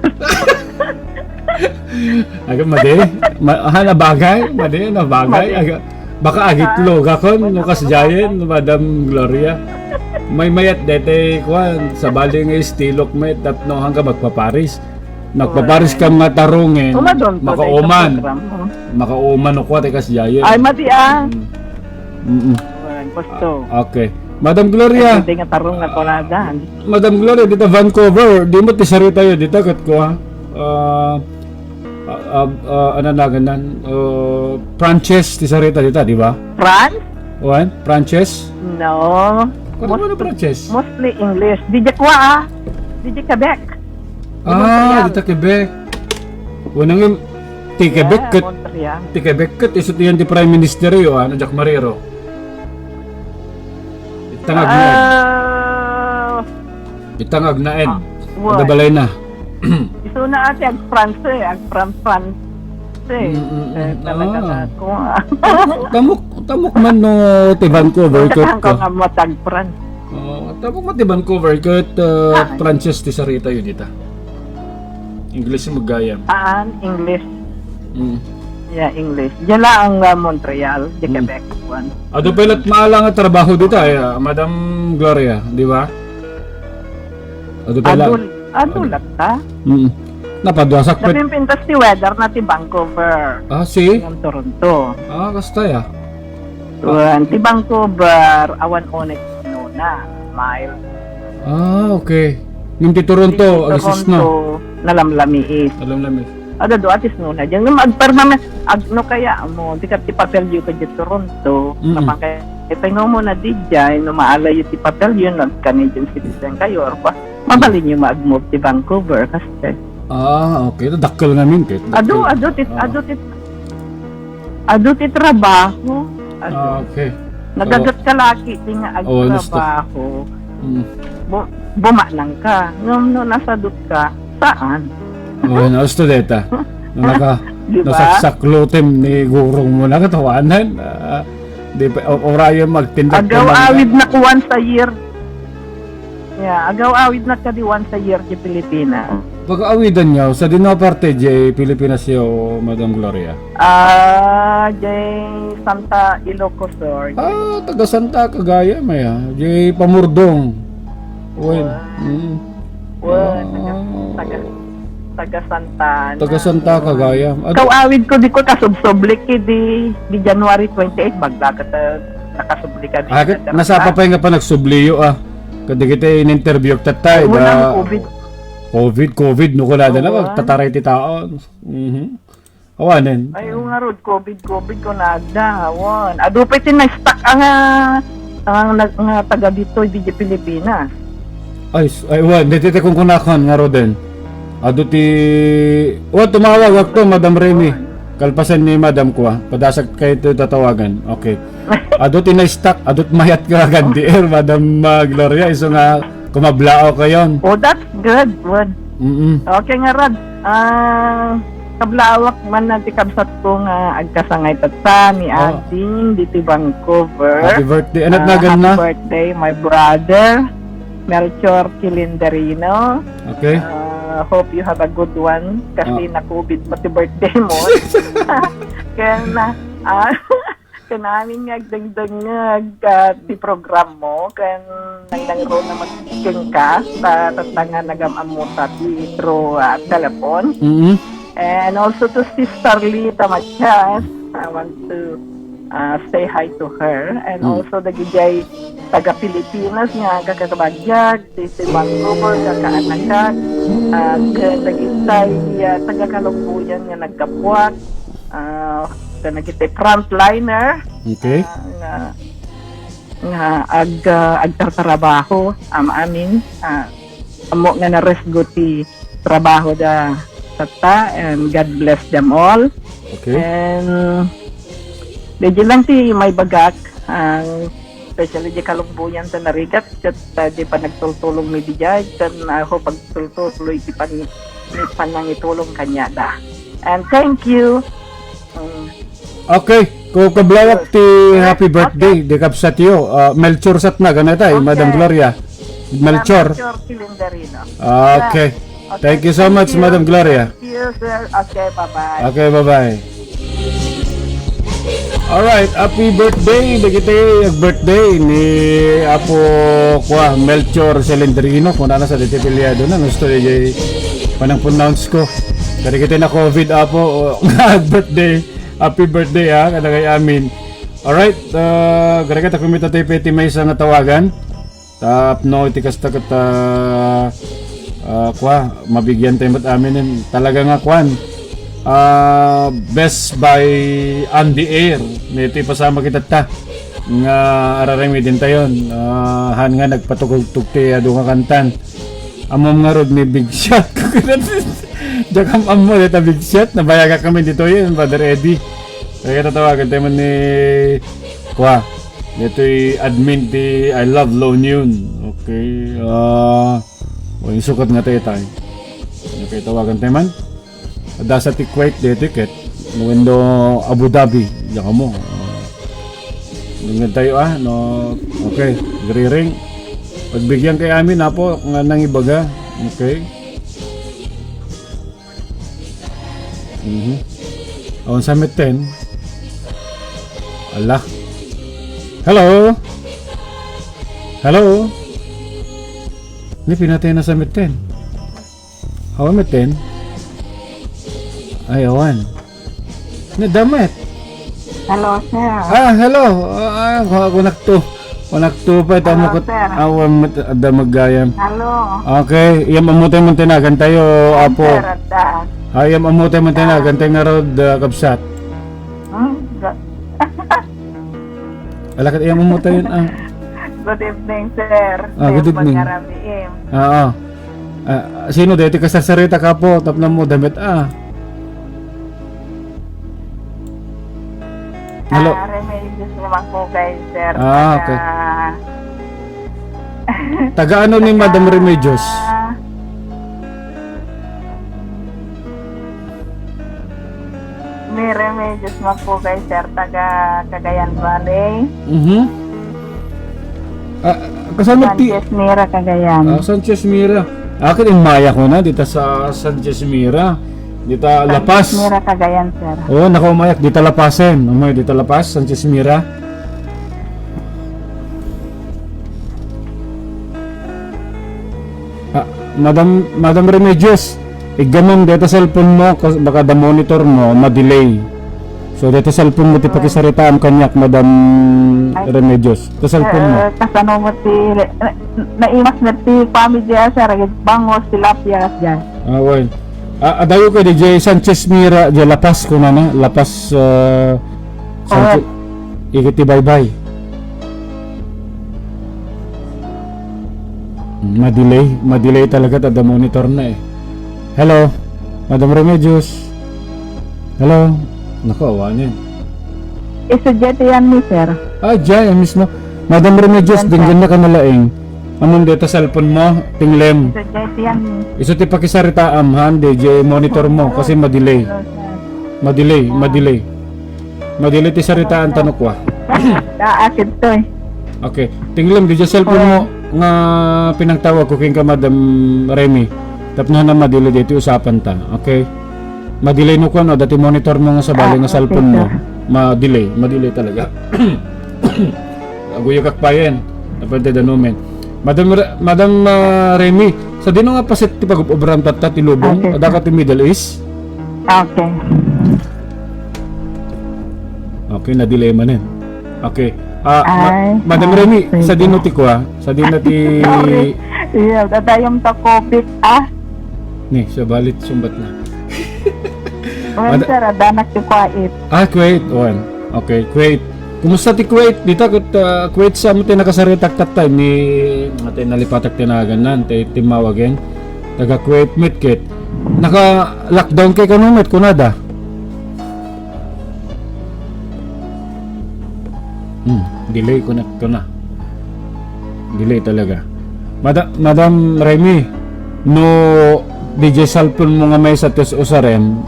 Aga, madi? Ma-, aha, nabagay? Madi, nabagay? Madi. Aga, Baka agitlogakon no kasdiayen, Madam Gloria. Maymayat daytay kuan, sabali nga istilok met tapno hangga magpaparis. Nagpaparis ka nga tarungen, umadon to, makauman. Makauman no kuan, tay kasdiayen. Ay, madi, ah. Mm. Mm-mm. Wen, gusto. Ah, okay. Madam Gloria. Ay, pwede nga tarong na kunadan. Madam Gloria, dita Vancouver, di mo ti saritayo dita, ket kua. Ah, ah, ah, ah, ano na ganan? Ah, Frances ti sarita dita, di ba? France? Wen, Frances? No. Kung ano, Frances? Mostly English. Di kua, ah. Di Quebec. Ah, Montreal. Dita Quebec. Wen, ang ti Quebec ket, Montreal. Ti Quebec ket, isu ti yan ti Prime Minister yo, ano, Jack Marrero. Itangag na. Ah. Itangag na en. Ah, wen. Ada balay na. Isuna ati ag-France, eh, ag-Fran-, France, eh. Mm, mm, mm. Eh, talaga na ako. Tamok, tamok man no ti Vancouver ket, ko nga matag France. Oh, tamok man ti Vancouver ket, uh, Frances ti saritayo dita. English mo gayam. Aan, English. Mm. Yeah, English. Diyan lang ang, uh, Montreal, di Quebec, one. Adu pay lat maala nga trabaho dita, eh, ah, Madam Gloria, di ba? Adu pay la-, adu, adu latta. Mm. Napaduasak pet. Napintas ti weather na ti Vancouver. Ah, si? Ngem Toronto. Ah, kasta ya. Wen, ti Vancouver, awan unek snowna, mild. Ah, okay. Ngem ti Toronto, ti agsisno. Toronto, nalamlamiit. Nalamlamiit. Ada do atis no na diyan. Ngem agparmame, ag-, no kaya mo, di ka ti papelyo ka di Toronto. Mm-mm. Napang kaya, ipay nga mo na di diyan, no maalayo ti papelyo, no, Canadian citizen kayo, or pa, mabalin yung mag-move ti Vancouver, kasi. Ah, okay. Dakkel ngamin, kay adu, dakkel. Adu, tit-, ah. Adu, tit-, Adu ti trabaho. Adu. Ah, okay. Nagagat ka laki ti nga agtrabaho. Oh, gusto. Mm. Bu-, bumanang ka. Ngem no nasadut ka, saan? Oh, gusto deta. No naka-, di ba? Nasaksak lutem ni gurong mo na katawanan. Ah, di pa, o-, orayo magtinda. Agaw awid na once a year. Yeah, agaw-awid na kadi once a year ti Pilipinas. Pag-awidan niyo, sa dino parte di Pilipinas yo, Madam Gloria? Ah, di Santa Ilocos Sur. Ah, taga Santa, kagaya, maya. Di Pamurdong. Wen. Wen. Mm. Wen, taga, ah, taga, taga Santa Ana. Taga Santa, kagaya. Ad- Kaw-awid ko, di ko kasubsubli, di, di January twenty-eight, maglakat, ah, nakasubli ka di. Ah, ket nasapa pay nga panagsubli yo, ah. Kadagiti in-interview tattay, ay, wala da, COVID. COVID, COVID, no, kunada na, awan. Tataray ti tao. Mhm. Awanen. Ay, o ngarud, COVID, COVID, kunada, awan. Adu pay ti na-stuck ang, ah, ang nag-, nga taga ditoy, di Pilipinas. Ay, s-, ay, wan, ditoy ti kunkunakon, ngaruden. Adu ti, wa, tumawag ako, Madam Remy. Awan. Kalpasan ni Madam ko, ah. Padasag kayo ito tatawagan. Okay. Adu ti na-stuck, adu ti mayat ka kan D R, Madam, ah, Gloria, isu nga kumablaaw kayon. Oh, that's good, good. Mm-mm. Okay nga, Rod. Ah, kablaawak man na ti kabsat ko nga agkasangay tatta ni, oh, Ading diti Vancouver. Happy birthday. Ano, ah, nagan na? Happy birthday, my brother, Melchor Kilinderino. Okay. Ah, hope you have a good one. Kasi, ah, na-COVID mo ti birthday mo. Kaya na, ah, Ken amin nga agdengdengngeg, ah, ti programmo, ken nangnangruna met kenka, ta, tatta nga nagam-ammota ti through, ah, telephone. Mm-hmm. And also to Sister Lita Matias, I want to, ah, say hi to her. And, mm, also dagidiay taga Pilipinas nga agkakabagiag, ti, ti Vancouver, kakaanakan, ah, ken dagitay, ah, taga Kalumbuyan nga naggapuak, ah, ken dagiti frontliner, okay, ah, nga, nga ag-, ah, agtartarabaho, am-amin, ah, ammo nga naresgo ti trabaho da tatta, and God bless them all. Okay. And, di lang ti maibagak, ang, especially di Kalumbuyan ta narigat, ket, ah, di panagtultulong mi diay, ken, ah, ako pagtultuloy ti pan-, panangitulong kaniada. And thank you. Mm. Okay, ko kablawak ti, okay, happy birthday, okay, di kabsat yo. Ah, Melchor satna, ganata, eh, okay, Madam Gloria. Melchor. Ah, Melchor Kilindarino. Okay. Yeah. Okay, thank you so much, thank you, Madam Gloria. Thank you, sir. Okay, bye-bye. Okay, bye-bye. Alright, happy birthday dagiti ag-birthday ni Apo Kua Melchor Cilindrino. Kunana sa diti piliado na, gusto di jay panang-pronounce ko. Kadagiti na-covid, Apo, o, ag-birthday. Happy birthday, ha, kadagay amin. Alright, ah, kadagita kumita tayo pwede may isang tawagan. Tapno iti kasta ket, ah, ah, kua, mabigyan tayo met amin. Talaga nga kuan, ah, best by on the air. Iti pasama kita ta nga araramiden tayon. Ah, han nga nagpatugtog ti adu nga kantan. Ammom ngarud ni Big Shot. Diak am-ammo dita Big Shot. Nabayagak kami ditoy, Brother Eddie. Kaya tatawagan tayo man ni kua. Ditoy admin ti I Love La Union. Okay. Ah, o, isukat nga tayo tayo. Okay, tawagan tayo man. Adda sa ti Kuwait dito ket. Wenno Abu Dhabi. Diyan ka mo. Ah. Dunggan tayo, ah. No, okay. Griring. Pagbigyan kay amin, apo, nga nangibaga. Okay. Mhm. Awan sa meten. Ala. Hello? Hello? Ni pinatay na sa meten. Awan meten. Ay, awan. Ni damet. Hello, sir. Ah, hello. Ah, ah, ku-, kunak to. Kunak to pa ito Hello, mo kat-, sir. Awan met-, adda maggayam. Hello. Okay, iyam ammo tayo man tinagan tayo, Apo. Sir, adda. Ah, iyam ammo tayo man tinagan tayo nga rod, ah, kabsat. Hmm, ga- Alakat iyam ammo tayo, ah. Good evening, sir. Ah, good Sir evening. Mangaramiim. Ah, ah. Ah, sino dito kasarsarita ka po? Tapno mo damit, ah. Hello. Ah, Remedios ni Makugay, sir. Ah, okay. Taga Taga ano ni Madam Remedios? Ni Remedios Makugay, sir. Taga Cagayan Valley. Mhm. Ah, kasano ti Sanchez Mira, Cagayan. Ah, Sanchez Mira. Akin in maya ko na, dita sa Sanchez Mira. Dita La Paz. Sanchez Mira, Cagayan, sir. Oo, nako, umayak, dita La Paz, eh. Umay, dita La Paz, Sanchez Mira. Ah, Madam, Madam Remedios, iggamon deta cellphone mo, kas-, baka da monitor mo, ma-delay. So, deta cellphone mo ti Ay. pakisaritaam kaniak, Madam Ay. Remedios. Ta cellphone mo. Eh, kasano mo ti, na-, naimas na ti family, sir, agad bangos, tilapia, dyan. Ah, well. Ah, adayo ka di jay Sanchez Mira, jay La Paz, kunana, La Paz, ah, Sanchez, Correct. Igiti baybay. Madelay, madelay talaga ta da monitor na eh. Hello, Madam Remedios. Hello. Naku, awanen. Isu diay ti yan ni sir. Ah, diay, yan mismo. Madam Remedios, Yan, sir. dinggan na ka na laing. Ammom deta cellphone mo, tinglem. Isu diay ti yan ni. Isu ti pakisaritaam, han, di, di monitor mo, kasi madelay. Hello, sir. Madelay, madelay. Madelay ti saritaan ta no kua. Daakid to eh. Okay. Tinglem, di cellphone mo nga pinangtawag ko kenka, Madam Remy. Tapno na madelay dito usapan ta. Okay? Madelay no kuan, no, dati monitor mo nga sabali Ah, nga okay, cellphone mo. sir. Madelay, madelay talaga. Aguyog ak payen. Napantay da no men. Madam Re-, Madam, ah, Remy, sadino nga paset ti pag-obram tatta ti lubong? Okay, Adda ka sir. ti Middle East? Okay. Okay, na-delay manen. Okay. Ah, ma-, Ay, Madam ah, Remy, sige. sadino ti kua? Sadino ti Sorry. Iya, dadayom ta COVID, ah. Ni, sabali, sumbat na. Wen, Mada- sir, adanak ti Kuwait. Ah, Kuwait, wen. Okay, Kuwait. Kumusta ti Kuwait? Dita ket, ah, Kuwait sa mo ti nakasaritak tatta ni, ate, nalipatak ti nagannan, ti, ti mawagen. Taga Kuwait met ket. Naka-lockdown kay kano met, kunada? Hmm, delay connect ko na. Delay talaga. Mada-, Madam Remy, no, di jay cellphone mo nga maysa ti usaren,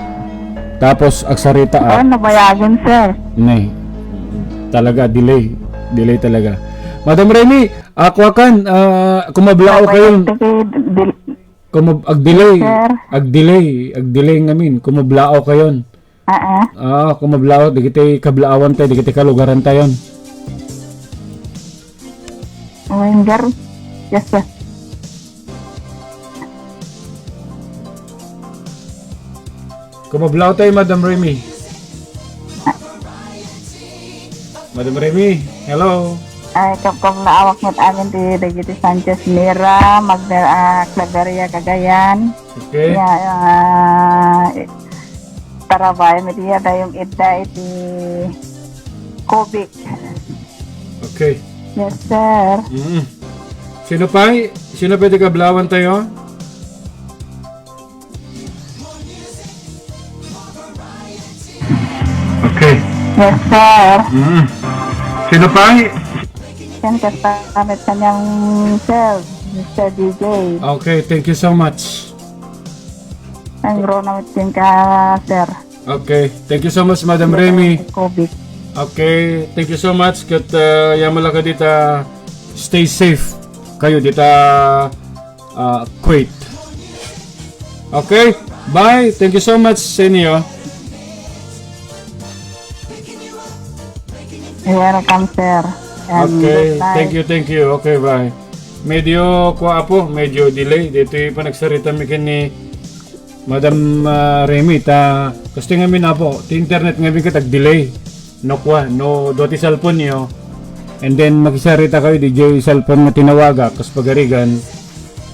tapos agsarita Ah, ak. nabayagan, sir. Ne. Talaga, delay. Delay talaga. Madam Remy, ako akan, ah, kumablao Nabayagan kayon. ti kay dil-, Kumab-, agdelay. Sir. Agdelay. Agdelay ngamin. Kumablao kayon. Ah, ah. Ah, kumablawak dagiti kablaawan tayo, dagiti kalugaran tayon. Winger. Yes, sir. Kumablaw tayo, Madam Remy. Madam Remy, hello. Ay, kab-, kablaawak met amin ti dagiti Sanchez Mira, Magda-, ah, Claveria, Cagayan. Okay. Ya, ah, tarabay met iya dayong idda iti Cobic. Okay. Yes, sir. Mm. Sino pay? Sino pay ti kablaawan tayo? Okay. Yes, sir. Mm. Sino pay? Yan, kasta met kaniang sir, Mister D J. Okay, thank you so much. Ang Rona met ka, sir. Okay. Thank you so much, Madam Remy. Covid. Okay. Thank you so much. Ket, uh, yaman la ka dita, stay safe kayo dita, uh, Kuwait. Okay. Bye. Thank you so much, Senyo. You're welcome, sir. And okay. Goodbye. Thank you, thank you. Okay, bye. Medyo, kwa, apo, medyo delay. Dito yung panagsarita mi ken ni Madam, ah, Remy, ta, kasto ngamin, apo, ti internet ngamin ket ag-delay. No, kwa, no, dua ti cellphone yo. And then, makisarita kayo, D J cellphone nga tinawaga, kas pagarigan.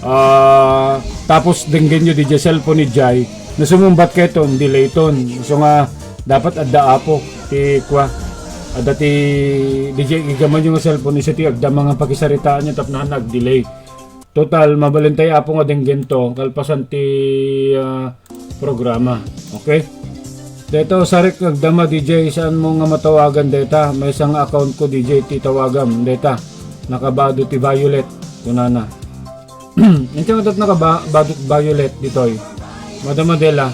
Ah, tapos, denggen yo, D J cellphone ni Jai. No sumungbat kayo ton, delay ton. So nga, dapat adda apo, ti, kwa, adda ti, D J, igaman yo nga cellphone, isa ti agdama nga pakisaritaan yo, tapno haan ag-delay. Total, mabalin tayo, apo, nga denggen to, kalpasan ti, ah, programa. Okay? Deta, usarik agdama, D J, saan mo nga matawagan deta? Maysa nga account ko, D J, ti tawagam deta. Nakabado ti Violet, kunana. Inti nga dat nakabado ti Violet ditoy. Madam Adela.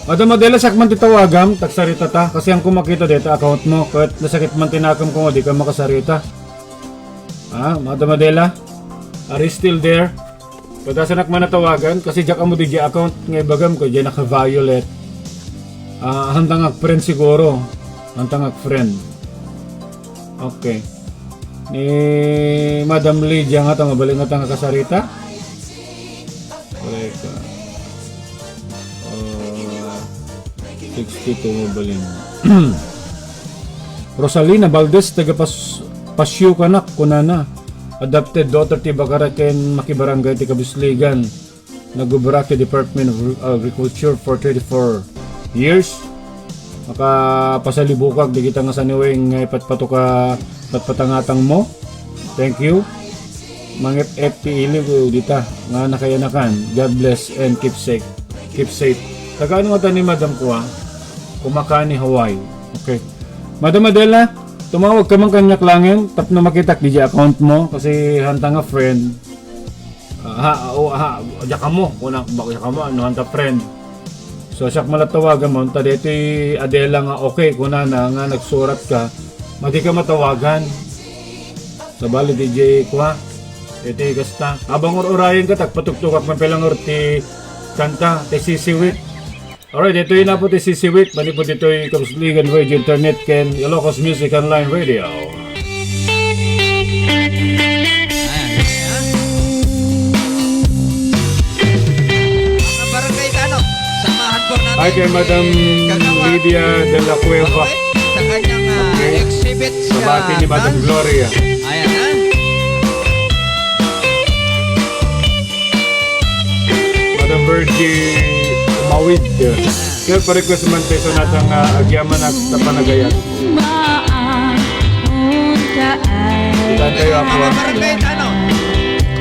Madam Adela, siak man ti tawagam, tagsarita ta, kasi ang kumakita deta account mo, ket nasakit man ti nakem ko nga di ka makasarita. Ah, Madam Adela? Are you still there? Padasanak man natawagan, kasi diak ammo di account nga ibagam ko, diak naka-violet. Ah, hantang ag-friend siguro. Hantang ag-friend. Okay. Ni Madam Lydia nga ta, mabalin nga ta nga kasarita? Correct. Ah, sixty-two mabalin. Rosalina Valdez, taga Pas-, Pasio kanak, kunana. Adopted daughter ti Bacara ken makibarangay ti Kabisligan. Nagubra ti Department of Agriculture for twenty-four years. Makapasalibukak dagita nga saniweng nga ipatpatuka patpatangatang mo. Thank you. Mangep-ep ti ili ko dita nga nakayanakan. God bless and keep safe. Keep safe. Taga ano nga ta ni Madam Kua? Kumakani, Hawaii. Okay. Madam Adela, tumawag ka man kaniak laengen tapno makitak di account mo kasi hanta nga friend. Ah, ha, o, ha, diak ammo, kuna, bak-, diak ammo, no hanta friend. So, siak man la tawagan mo, ta detoy Adela nga okay, kunana nga nagsurat ka, madi ka matawagan. Sabali, D J, kwa, iti kasta. Abang ur-urayen ka, tagpatugtugak man pay laeng ti kanta, ti sisiwit. Alright, ditoy na po ti sisiwit, mani po ditoy Kabisligan Radio Internet ken Ilocos Music Online Radio. Ayan, ayan. Mga barangay Tano, samahan po natin. Hi kay Madam Kagawa Lydia de la Cueva. Sa kanyang, ah, okay. Exhibit sa Kabati ni Madam Gloria. Ayan, ah. Madam Virgie Umawid. Kaya pa-request man tayo sa natang, ah, Agyamanak sa Panagayat. Kita tayo, Apo, ah. Mga barangay, ano?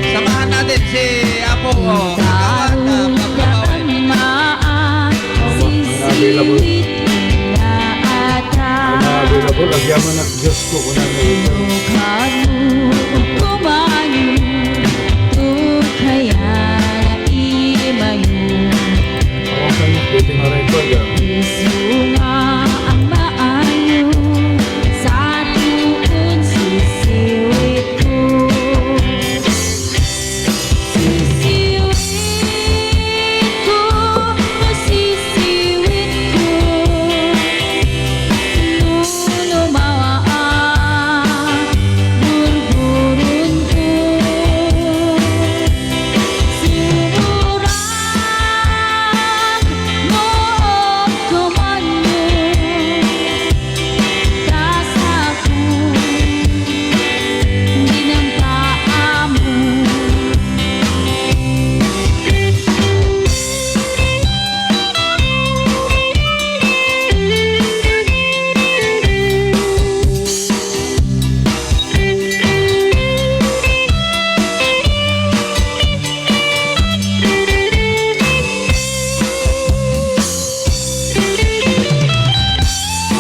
Samahan natin si Apo, oh, Kagawad, ah, Pagkabawal. Apo, unavailable. Unavailable, Agyamanak. Diyos ko, kunana ito. Inukamu, kumayu, tukaya na imayu. Awakan mo, pwede ma-record, ah. Isu nga ang maayu, sa tuon sisiwit ko. Sisiwit ko, sisiwit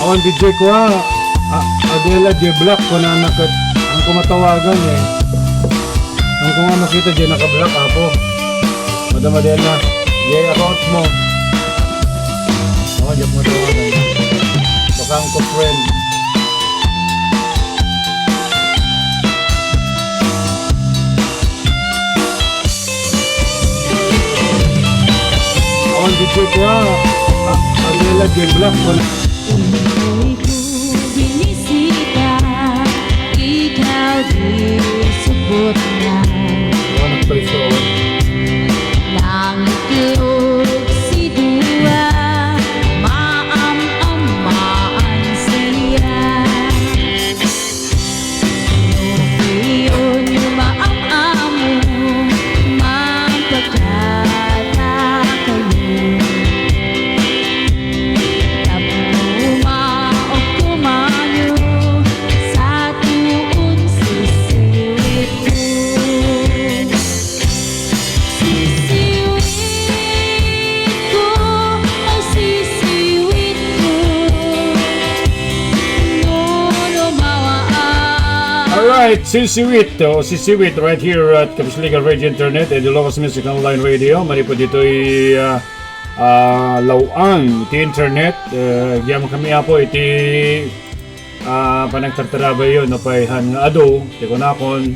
Ang D J ko, ah, ah, Adela J Black, kunana ket, ang kumatawagan, eh. Ang kuma makita, di naka-black, apo. Madam Adela, di account mo. Oh, di mo tawagan. Baka ang friend. Ang D J ko, ah, ah, Adela J Black, kun- Ikaw di supot na. Ano, nagpaiso? Nangikog si Dua, maam-amaan siya. Nukayon maam-amo, mangpakada kayo. Tapno maok kumayo, sa tuon sisiwit ko. Sisiwit ko, ay sisiwit ko. No, no, mawaan. Alright, Sisiwit, oh, Sisiwit right here at Capiz Legal Radio Internet and the Locos Music Online Radio. Manipud ditoy, ah, ah, law-an iti internet. Eh, agyamankami, apo, iti, ah, panagtartarabayyo, no, pay han nga adu, ti kunakon.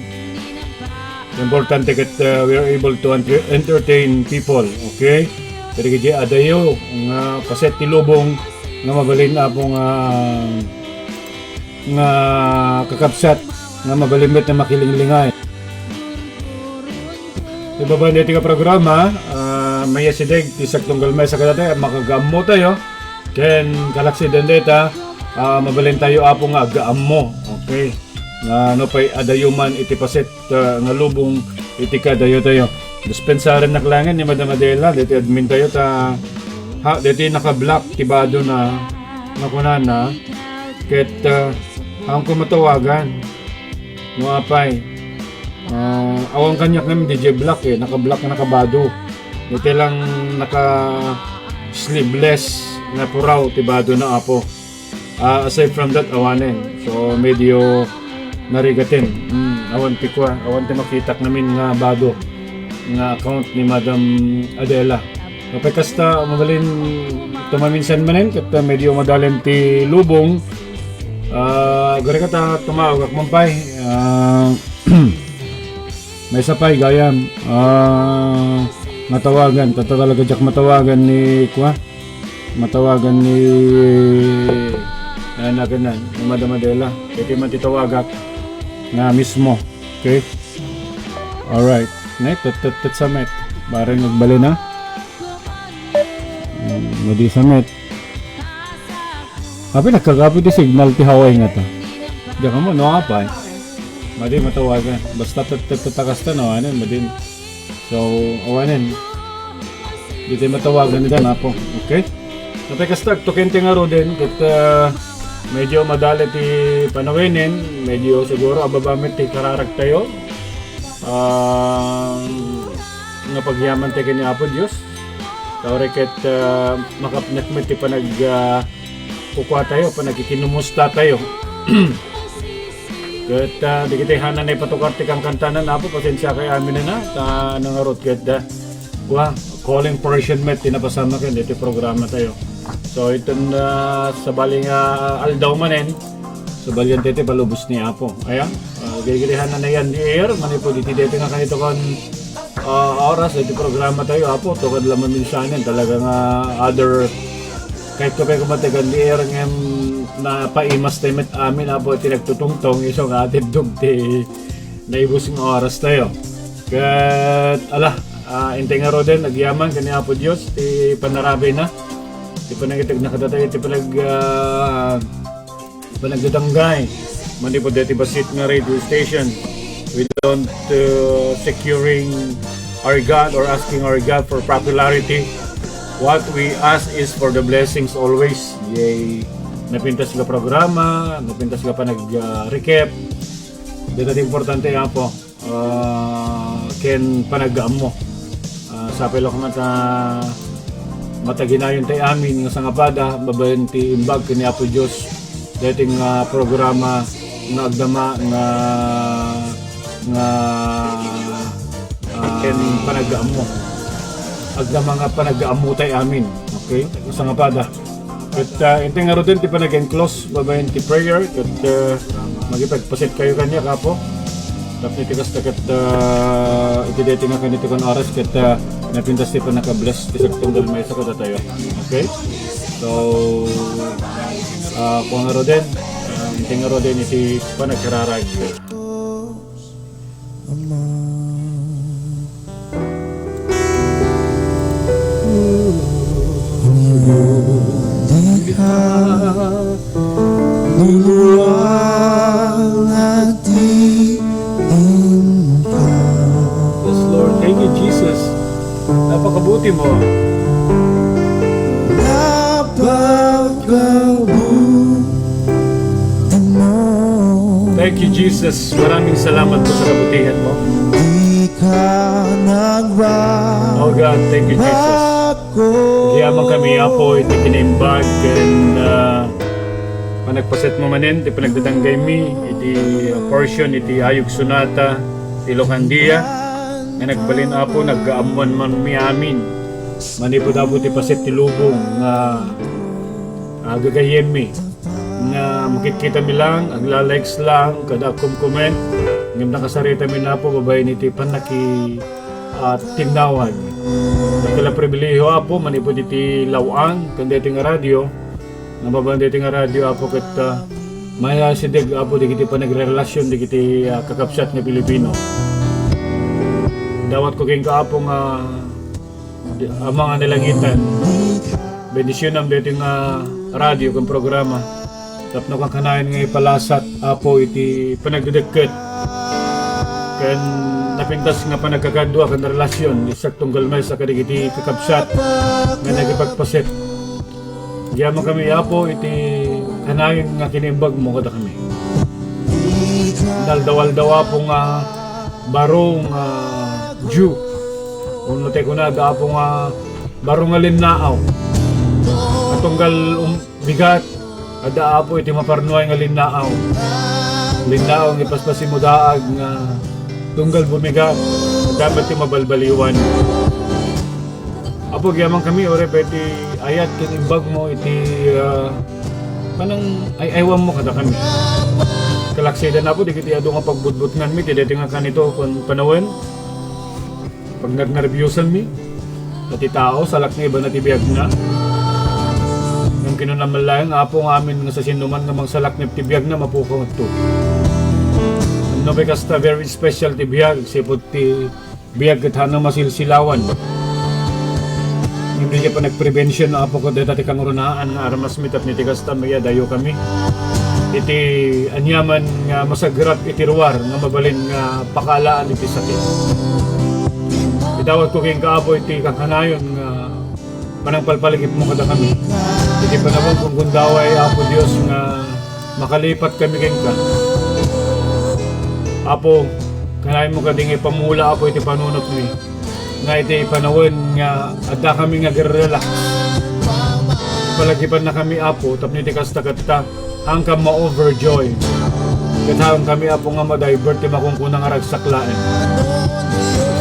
Importante ket, uh, we are able to enter- entertain people, okay? Kadagiti adayo nga paset ti lubong nga mabalin, apo, nga, nga kakabsat nga mabalin met nga makilinglingay. Ibabaga daytoy nga programa, ah, maiyasideg ti saktong galmaysa kadatayo, makagaammo tayo. Ken kalaksid dayta, ah, mabalin tayo, apo, nga agaammo. Okay? Nga no pay adayo man iti paset ah, nga lubong iti kadayotayo. Dispensarennak laengen ni Madam Adela, daytoy admin tayo ta, ha, daytoy naka-block ti badona, nga kunana, ket, ah, haanko matawagan. No apay, ah, awan kaniak ngamin D J block, eh, naka-block, nakabado. Daytoy lang naka-sleeveless nga puraw ti badona, apo. Ah, aside from that, awanen. So, medyo narigaten. Hmm, awan ti kua, awan ti makitak ngamin nga bado nga account ni Madam Adela. Apay kasta, mabalin tumaminsan manen, ket, ah, medyo madalen ti lubong. Ah, gari ka ta tumawag, akman pay. Ah, maysa pay, gayam. Ah, matawagan, ta, ta talaga diak matawagan ni, kua, matawagan ni, ano na ganan, ni Madam Adela. Pwede man ti tawagak nga mismo. Okay? Alright. Ne, tut, tut, tut, sa met. Bareng nagbali na. Hmm, madi sa met. Apay, nagkagapu ti signal ti Hawaii nga ta. Diak ammo, no, apay. Madi matawagan. Basta tet-, tet-, takas ta, no, ano, madi. So, awanen. Ditoy matawagan dita, apo. Okay? Apay kasta, agtuken ti ngaruden, ket, ah, medyo madali ti panawenen, medyo siguro ababa met ti kararag tayo. Ah, nga pagyaman tayo ken ni Apo Dios. Kauri ket, ah, makapnek met ti panag, ah, kukua tayo, panagkikinumusta tayo. Ket, ah, di kita hananay patukar ti kankantanan, Apo, pasensiakay amin na, ta nangarot ket, ah, kua, calling portion met ti napasama ken iti programa tayo. So, iton, ah, sabali nga aldaw manen, sabalian tayo ti palubos ni Apo. Aya, ah, gigirihan na yan di air, manipud iti daytoy nga kanito kan, ah, oras, iti programa tayo, Apo, tukad lang maminsanen, talaga nga other, kahit ko pa kumatagan di air, ngem napaimas tayo met amin, Apo, iti nagtutungtong, isu nga atiddog ti naibus nga oras tayo. Ket, ala, ah, intay ngaruden, agyaman ken ni Apo Dios, ti panarabay na, ti panangiteg na kadatayo, ti panag, ah, panagdadanggay manipud daytoy bassit nga radio station. We don't, uh, securing our God or asking our God for popularity. What we ask is for the blessings always. Yay. Napintas nga programa, napintas nga panag, uh, recap. Dayta ti importante, Apo. Ah, ken panaggaammo. Ah, sapay la koma ta mataginayon tay amin nga sangapada babaen ti imbag ken ni Apo Dios. Daytoy nga programa nga agdama nga, nga, ah, ken panaggaammo. Agdama nga panaggaammo tay amin. Okay? Nga sangapada. Ket, ah, intay ngaruden ti panag-enclose babaen ti prayer, ket, ah, makipagpaset kayo kaniak, Apo. Tapno iti kasta ket, ah, iti daytoy nga kanito kan oras ket, ah, napintas ti pannakabless ti sagtunggal maysa kadatayo. Okay? So, ah, kung ngaruden, ah, intay ngaruden iti panagkararag. Ama. Dika luluang ati inka. Yes, Lord. Thank you, Jesus. Napakabuti mo. Napakabuti mo. Thank you, Jesus. Maraming salamat po sa kabutihan mo. Di ka nagbabago. Oh God, thank you, Jesus. Yaman kami, Apo, iti kinaimbag ken, ah, panagpaset mo manen ti panagdadanggaymi iti portion iti Ayog Sonata ti Locandia nga nagbalin, Apo, naggaammuan man mi amin. Manipud, Apo, ti paset ti lubong nga, ah, gagayyemmi. Nga makitkitami lang, agla-likes lang, kada agkomkoment, ngem nakasaritami, Apo, babaen iti pannaki-, ah, tinnawag. Dakkel a pribilehiyo, Apo, manipud iti law-ang ken daytoy nga radio, nga babaen daytoy nga radio, Apo, ket, ah, mayasideg, Apo, dagiti panagrerelasion dagiti, ah, kakabsat nga Pilipino. Dawatko kenka, Apo, nga Ama nga nalangitan, bendisionam daytoy nga radio ken programa tapno kankanayon nga ipalasat, Apo, iti panagdedekket ken napintas nga panagkakadua ken relasion, diak tunggal maysa kadagiti kakabsat nga nagipagpaset. Agyamankami, Apo, iti kanayon nga kinaimbagmo kadakami. Naldaw-aldaw, Apo, nga baro nga Diyo. Wenno ti kunada, Apo, nga baro nga linnaaw. Nga tunggal um-, bigat, adda, Apo, iti maparnuay nga linnaaw. Linnaaw nga ipaspasimo daag nga tunggal bumigat, adda met ti mabalbaliwan. Apo, agyamankami, uray pay ti ayat ken imbagmo iti, ah, panang ay-aywammo kadakami. Kalaksidan, Apo, dagiti adu nga pagbutbutnganmi ti daytoy nga kanito ken panawen. Pagnarnerbiusanmi. Ta ti tao, salaknibna ti biagna. Ngem kinunam laeng, Apo, nga amin nga sasinoman nga mangsalaknib ti biagna, mapukaw ngarud. No pay kasta, very special ti biag, sipud ti biag ket haanna masilsilawan. Ngem daydiay panagprebension, Apo, ket dayta ti kangrunaan nga armasmi tapno iti kasta, mayadayo kami iti aniaman nga masagrap iti ruar nga mabalin nga pakaalaan iti sakit. Idawatko kenka, Apo, iti kankanayon nga panangpalpalagipmo kadakami. Iti panawen, gundaway, Apo Dios, nga makalipat kami kenka. Apo, kanayonmo kadi nga ipamula, Apo, iti panunotmi. Nga iti panawen nga adda kami nga agre-relax, palagipannakami, Apo, tapno iti kasta ket ta, haanka ma-overjoy. Ket haankami, Apo, nga ma-divert ti makunkuna nga ragsak laeng.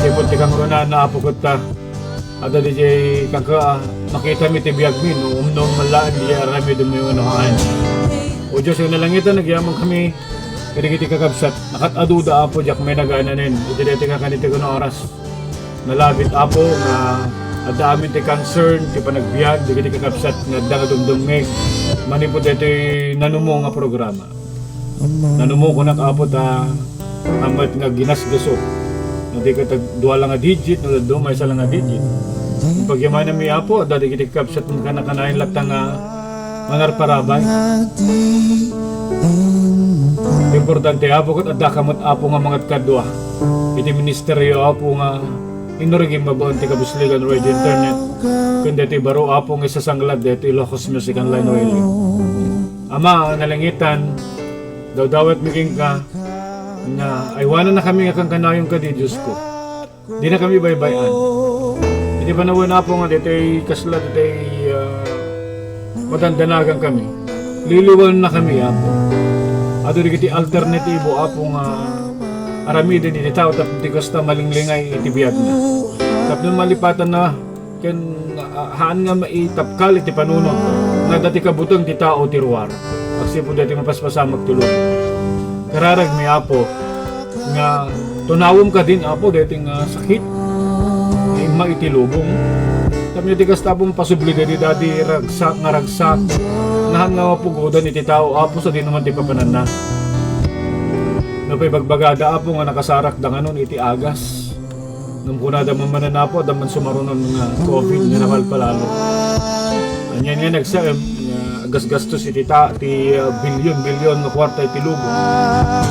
Sipud ti kangrunaan, Apo, ket ta, adda diay kanka, ah, makitami ti biagmi, no umnom man laeng diay aramidmi wenno haan. O Dios nga nalangitan, agyamankami kadagiti kakabsat, nakat-aduda, Apo, diak mainagan-anen iti daytoy nga kanito nga oras. Nalabit, Apo, nga adda amin ti concern, ti panagbiag dagiti kakabsat nga adda nga dumdumngeg manipud daytoy nanumo nga programa. Nanumo kunak, Apo, ta amet nga ginasgaso. No di ket dua la nga digit, no dadduma, maysa la nga digit. Pagyamananmi, Apo, adda dagiti kakabsat nga kanakanayon latta nga mangarparabay. Importante, Apo, ket addaka met, Apo, nga mangatkadua iti ministerio, Apo, nga inurigim babaen ti kabusligan radio internet, ken daytoy baro, Apo, nga isasanglad daytoy Ilocos Music Online Radio. Ama, nalangitan, dawdawatmi kenka nga aywanannakami nga kankanayon kadi, Diosko. Dinakami baybay-an. Iti panawen, Apo, nga ditoy kasla, ditoy, ah, madandanagam kami. Liliwan na kami, Apo. Adu dagiti alternatibo, Apo, nga aramiden iti tao tapno ti kasta malinglingay iti biagna. Tapno malipatanna ken, ah, haan nga maitapkal iti panunot nga adda ti kabuteng ti tao ti ruar. Agsipud daytoy mapaspasamak ti lubong. Kararagmi, Apo, nga tunawem kadin, Apo, daytoy nga sakit nga imma iti lubong. Tapno ti kasta, Apo, mapasubli daydi dadi ragsak nga ragsak nga haan nga mapugodan iti tao, Apo, sadino man ti papananna. Nupay bagbagada, Apo, nga nakasarak danganon iti agas. Ngem kunada man manen, Apo, adda man sumarunon nga covid nga napalpalalo. Anian nga nagsaem nga gasgastos iti ta-, ti, ah, bilyon-bilyon nga kuarta iti lubong.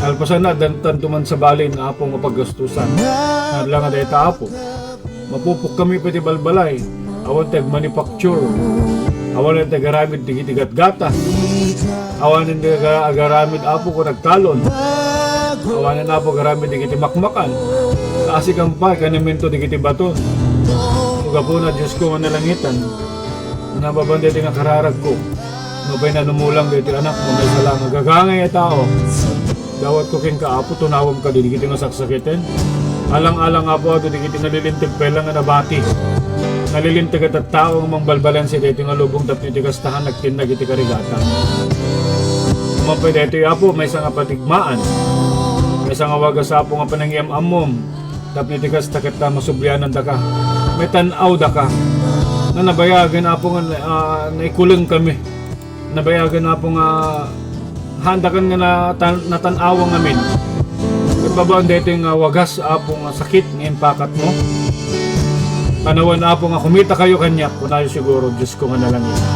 Kalpasanna, addanto man sabali nga, Apo, nga paggastosan. Adda nga dayta, Apo. Mapupukkami pay ti balbalay. Awan ti agmanufacture. Awan ti agaramid dagiti gatgata. Awan ti aga-, agaramid, Apo, ken agtalon. Awan, Apo, agaramid dagiti makmakan. Kaasikan pay kanimento dagiti baton. Gapuna, Diosko nga nalangitan, nababan daytoy nga kararagko. Nupay nanumulang daytoy anakmo, maysa la nga gagangay a tao. Dawatko kenka, Apo, tunawem kadi dagiti nga saksakiten. Alang-alang, Apo, adu dagiti nalilinteg pay la nga nabati. Nalilinteg a tattao nga mangbalbalansi daytoy nga lubong tapno iti kasta, haan nagtinnag iti karigatan. Ammom pay daytoy, Apo, maysa nga patigmaan. Maysa nga wagas, Apo, nga panangiyam-ammom. Tapno iti kasta ket ta masublianandaka. Maitan-awdaka. Nga nabayagen, Apo, nga, ah, naikuleng kami. Nabayagen, Apo, nga haandakan nga natan-, natan-awa ngamin. Ket babaen daytoy nga wagas, Apo, nga sakit nga impakatmo. Panawen, Apo, nga kumitakayo kaniak, kunayo siguro, Diosko nga nalangitan.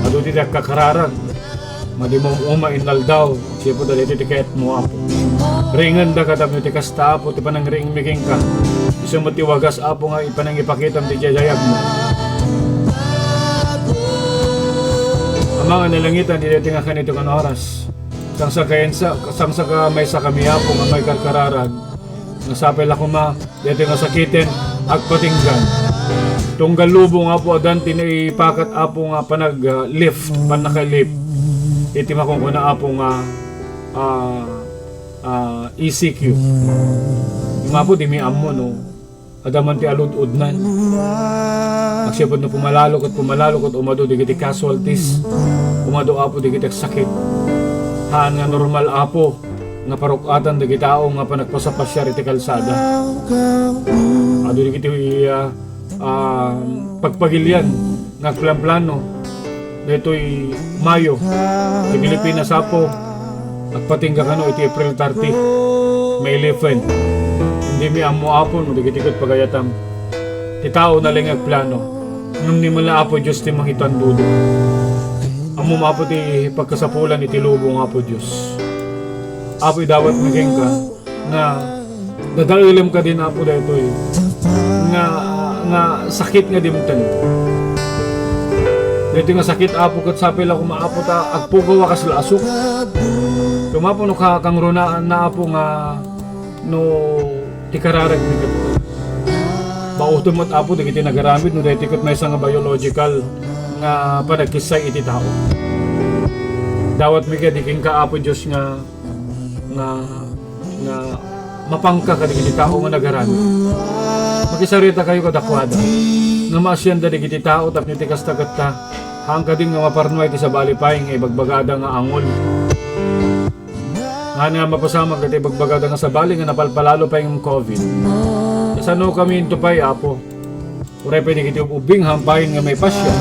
Adu ti agkakararag. Madi mo uma inaldaw, agsipud daytoy ti kayatmo, Apo. Riingenda ka tapno ti kasta, Apo, ti panangriingmi kenka. Isu met ti wagas, Apo, nga ipanangipakitam ti jajayagmo. Ama nga nalangitan, daytoy nga kanito nga oras. Sangsakayensa, sangsaka maysa kami, Apo, nga maikarkararag. Nga sapay la koma, daytoy nga sakiten, agpatinggan. Tunggal lubong, Apo, addan ti naipakat, Apo, nga panag, ah, lift, pannaka-lift. Iti makunkuna, Apo, nga, ah, ah, E C Q. Ngem, Apo, dimi ammo, no? Adda man ti alud-udnan. Agsipud no pumalalo ket pumalalo ket umadu dagiti casualties. Umadu, Apo, dagiti agsakit. Haan nga normal, Apo, nga paruk-atan dagiti tao nga panagpasapasiar iti kalsada. Adu dagiti, ah, ah, pagpagilian nga agplanplano daytoy Mayo. Ti Pilipinas, Apo, agpatingga kano iti April thirty, May eleven. Dimi ammo, Apo, no dagiti ket pagayatam. Ti tao nalaing nga agplano. Ngem ni met la, Apo Dios, ti mangitandudo. Ammom, Apo, ti pagkasapulan iti lubong, Apo Dios. Apo, idawatmi kenka nga dadaelem kadin, Apo, daytoy nga, nga sakit nga dimteng. Daytoy nga sakit, Apo, ket sapay la koma, Apo, ta agpugaw a kasla asuk. Ngem, Apo, no ka-, kangrunaan na, Apo, nga no ti kararagmi ket baotem met, Apo, dagiti nagaramid no daytoy ket maysa nga biological nga panagkissay iti tao. Dawatmi kadi kenka, Apo Dios, nga, nga, nga mapanka kadagiti tao nga nagaramid. Makisarita kayo kadakuada nga maasianda dagiti tao tapno ti kasta ket ta, haan kadin nga maparnuay ti sabali pay nga ibagbagada nga angol. Ngani a mapasamak dayta ibagbagada nga sabali nga napalpalalo pay nga covid. Kasano kami into pay, Apo? Uray pay dagiti ub-ubbing hampayen nga maipasiar.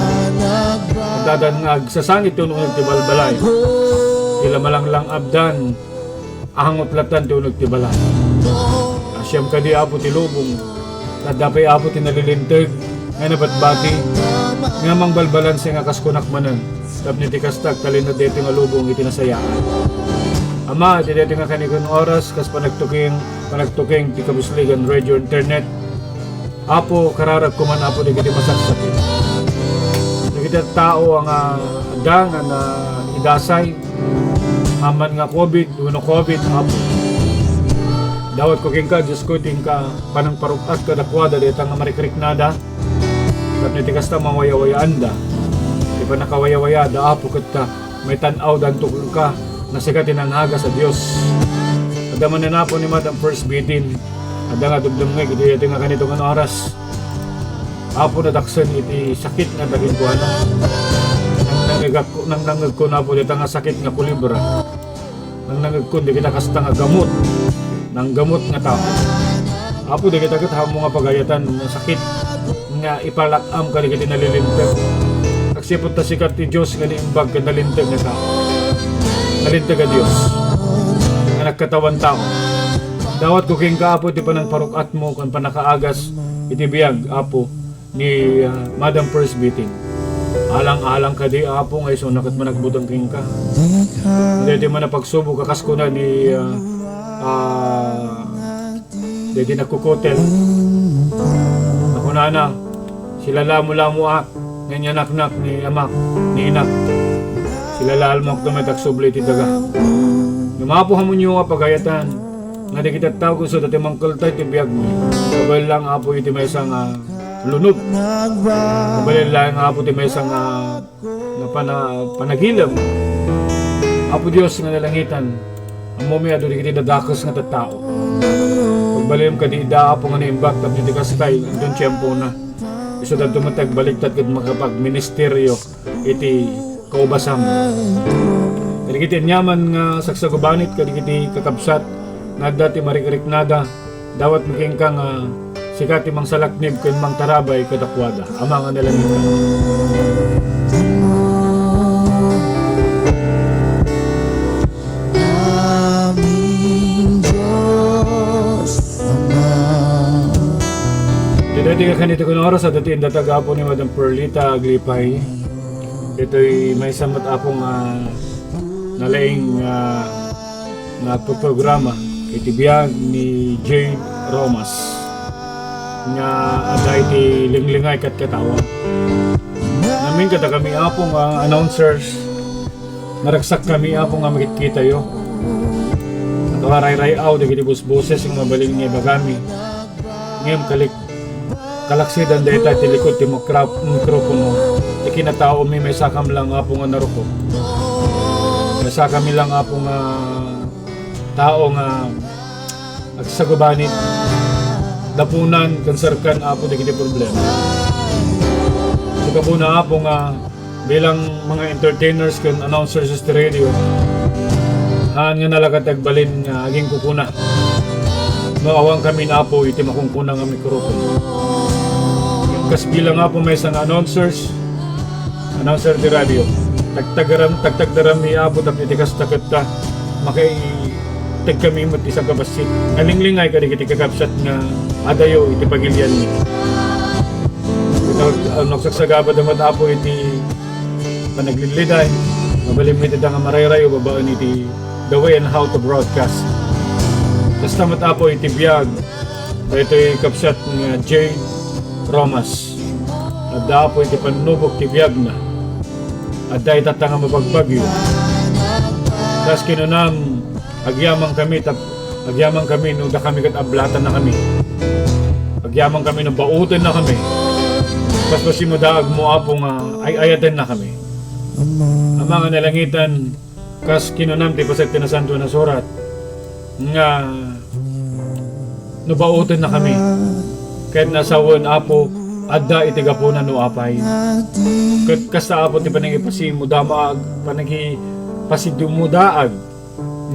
Addadan nga agsasangit ti un-uneg ti balbalay. Ti la malanglang-abdan, ahangot lattan ti uneg ti balay. Asiam kadi, Apo, ti lubong. Adda pay, Apo, ti nalilinteg nga nabatbati nga mangbalbalanse nga kas kunak manen. Tapno iti kasta, agtalinaed daytoy nga lubong iti nasayaat. Ama, iti daytoy nga kanikun oras, kas panagtuking, panagtuking ti kabusligan, radio, internet. Apo, kararagko man, Apo, dagiti masaksakit. Dagiti tao nga adda nga naidasay, aman nga covid, wenno covid, Apo. Dawatko kenka, Diosko, ti inka panangparuk-at kadakuada dayta nga marikriknada. Tapno iti kasta, mawayawayaanda. Ti pannakawayawayaada, Apo, ket ta maitan-awdanto kenka nga sika ti nangagas a Dios. Adda manen, Apo, ni Madam First Bitin. Adda nga dumdumngeg iti daytoy nga kanitungan oras. Apo, nadaksen iti sakit nga daginkuana. Nangnangegak-, nangnangegkon, Apo, dayta nga sakit nga kulibra. Nangnangegkon dagita kasta nga gamut. Nanggamut nga tao. Apo, dagita ket ammo nga pagayatan nga sakit nga ipalak-am kadagiti nalilinteg. Agsipud ta sika ti Dios nga naimbag ken nalinteg nga tao. Nalinteg a Dios nga nagkatawan tao. Dawatko kenka, Apo, ti panangparuk-atmo ken pannakaagas iti biag, Apo, ni, ah, Madam First Bitin. Alang-alang kadi, Apo, nga isuna ket managbuteng kenka. Daytoy man a pagsubok a kas kuna ni, ah, ah, daytoy nagkukutel. Nakunana, "Silalamolamoak, ngem ni anaknak, ni amak, ni inak, silalamokto met agsubli iti daga." Ngem, Apo, amonyo nga pagayatan, nga dagiti tattao ket isu dayta ti mangkelta iti biagmi. Kabaelan, Apo, iti maysa nga lunod. Kabaelan, Apo, ti maysa nga, nga pana-, panagilem. Apo Dios nga nalangitan, ammomi a dagiti dadakes nga tattao. Pagbalinem kadi ida, Apo, nga naimbag tapno iti kasta, inton tiempona, isudanto met ti agbaliktad ket makapagministeryo iti kaubasam. Kadagiti aniaman nga sagsagubanit, kadagiti kakabsat nga adda ti marikriknada, dawatmi kenka nga sika ti mangsalaknib ken mangtarabay kadakuada, Ama nga nalangitan. Aming Dios Ama. Daytoy nga kanitungan oras, adda ti indatag, Apo, ni Madam Perlita Aglipay. Daytoy maysa met, Apo, nga nalaing, ah, nga pagprograma iti biag ni Jade Romas nga adda iti linglingay ket katawag. Ngamin kadakami, Apo, nga announcers, naragsakkami, Apo, nga makitkitayo. Nakaray-ray-aw dagiti busboses nga mabalin nga ibagami. Ngem kalik-, kalaksidan dayta ti likod ti mikro-, mikropono. Ti kinataomi, maysakam lang, Apo, nga narukop. Maysakami lang, Apo, nga tao nga agsagubanit. Dapunan ken serkan, Apo, dagiti problema. Sika pona, Apo, nga bilang mga entertainers ken announcers ti radio, haan nga nalakat ti agbalin nga agingkukuna. No awan kami, Apo, iti makunkuna nga mikropono. Kas bilang, Apo, maysa nga announcers, announcer ti radio, tagtagaram-, tagtagdarammi, Apo, tapno iti kasta ket ta, makaited kami met ti sabkabassit. Nalinglingay kadagiti kakabsat nga adayo iti pagilianmi. Nag-, ah, nagsagsagaba da met, Apo, iti panaglidliday. Mabalin met ida nga marayrayo babaen iti the way and how to broadcast. Kasta met, Apo, iti biag daytoy kabsat nga Jade Romas. Adda, Apo, iti pannubok ti biagna. Adda itatta nga mabagbagyo. Kas kinunam, agyaman kami tap-, agyaman kami no dakami ket ablatannakami. Agyaman kami no bautennakami. Paspasimodaagmo, Apo, nga ay-ayatennakami. Ama nga nalangitan, kas kinunam ti paset ti Nasantoan a Surat, nga no bautennakami, ket no sawen, Apo, adda iti gapuna no apay. Ket kasta, Apo, ti panangipasimodaag, panangipasimodaag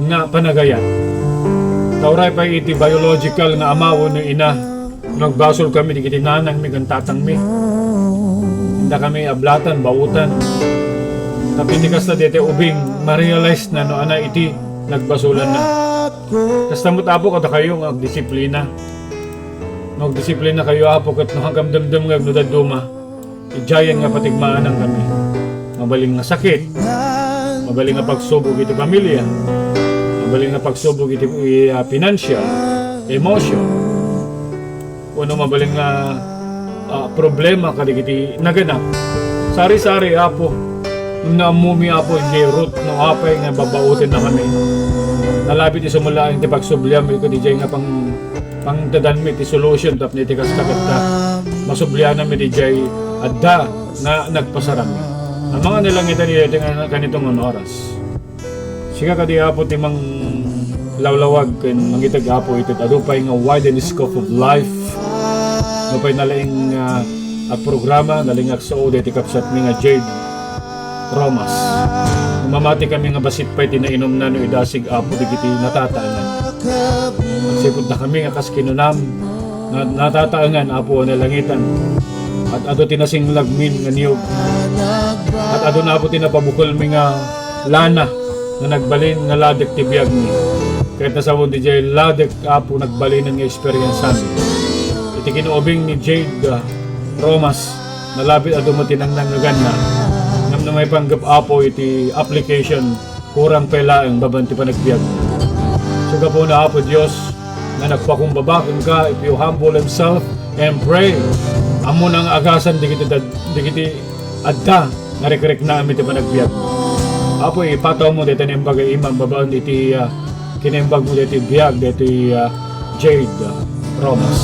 nga panagayat. Ta uray pay iti biological nga ama wenno ina, nagbasolkami dagiti nanangmi ken tatangmi. Indakami ablatan, baotan. Tapno iti kasta, dayta ubing, ma-realize na no ania iti nagbasolanna. Kasta met, Apo, kadakayo nga agdisiplina. No agdisiplinakayo, Apo, ket no agkamdemdemngeg no dadduma, idiayen nga patigmaananmi. Mabalin nga sakit, mabalin nga pagsubok iti pamilya, mabalin nga pagsubok iti, ah, financial, emotion, wenno mabalin nga, ah, problema kadagiti naganap. Sari-sari, Apo. Ngem no ammomi, Apo, idiay root no apay nga babautennakami. Nalabit isu met laeng ti pagsublianmi ket idiay nga pang-, pangtedanmi ti solution tapno iti kasta ket ta masubliananmi idiay adda nga nagpasarami. Amangan nga nalangitan iti nga kanito nga oras. Sika kadi, Apo, ti manglawlawag ken mangiteg, Apo, iti adu pay nga wide and scope of life. Nupay nalaing, ah, a programa, nalaing agsao daytoy kabsatmi nga Jade Romas. Mamati kami nga bassit pay ti nainumna no idasig, Apo, dagiti natataengan. Agsipud dakami nga kas kinunam, na-, natataengan, Apo a nalangitan. Ad-adu ti nasinglagmin nga niyog. Ad-adu na, Apo, ti napabukelmi nga lana nga nagbalin nga ladek ti biagmi. Ket nasawen diay ladek, Apo, nagbalinen nga eksperyensami. Iti kinaubing ni Jade, ah, Romas, nalabit adu met ti nangnangngeganna. Ngem no maipanggep, Apo, iti application, kurang pay laeng babaen ti panagbiag. Isu gapuna, Apo Dios, nga nagpakumbaba kenka, if you humble himself and pray, ammona nga agasan dagiti dad-, dagiti adda nga rikriknaem iti panagbiag. Apo, ipatawmo dayta naimbag a imam babaen iti, ah, kinaimbagmo daytoy biag daytoy, ah, Jade, ah, Romas.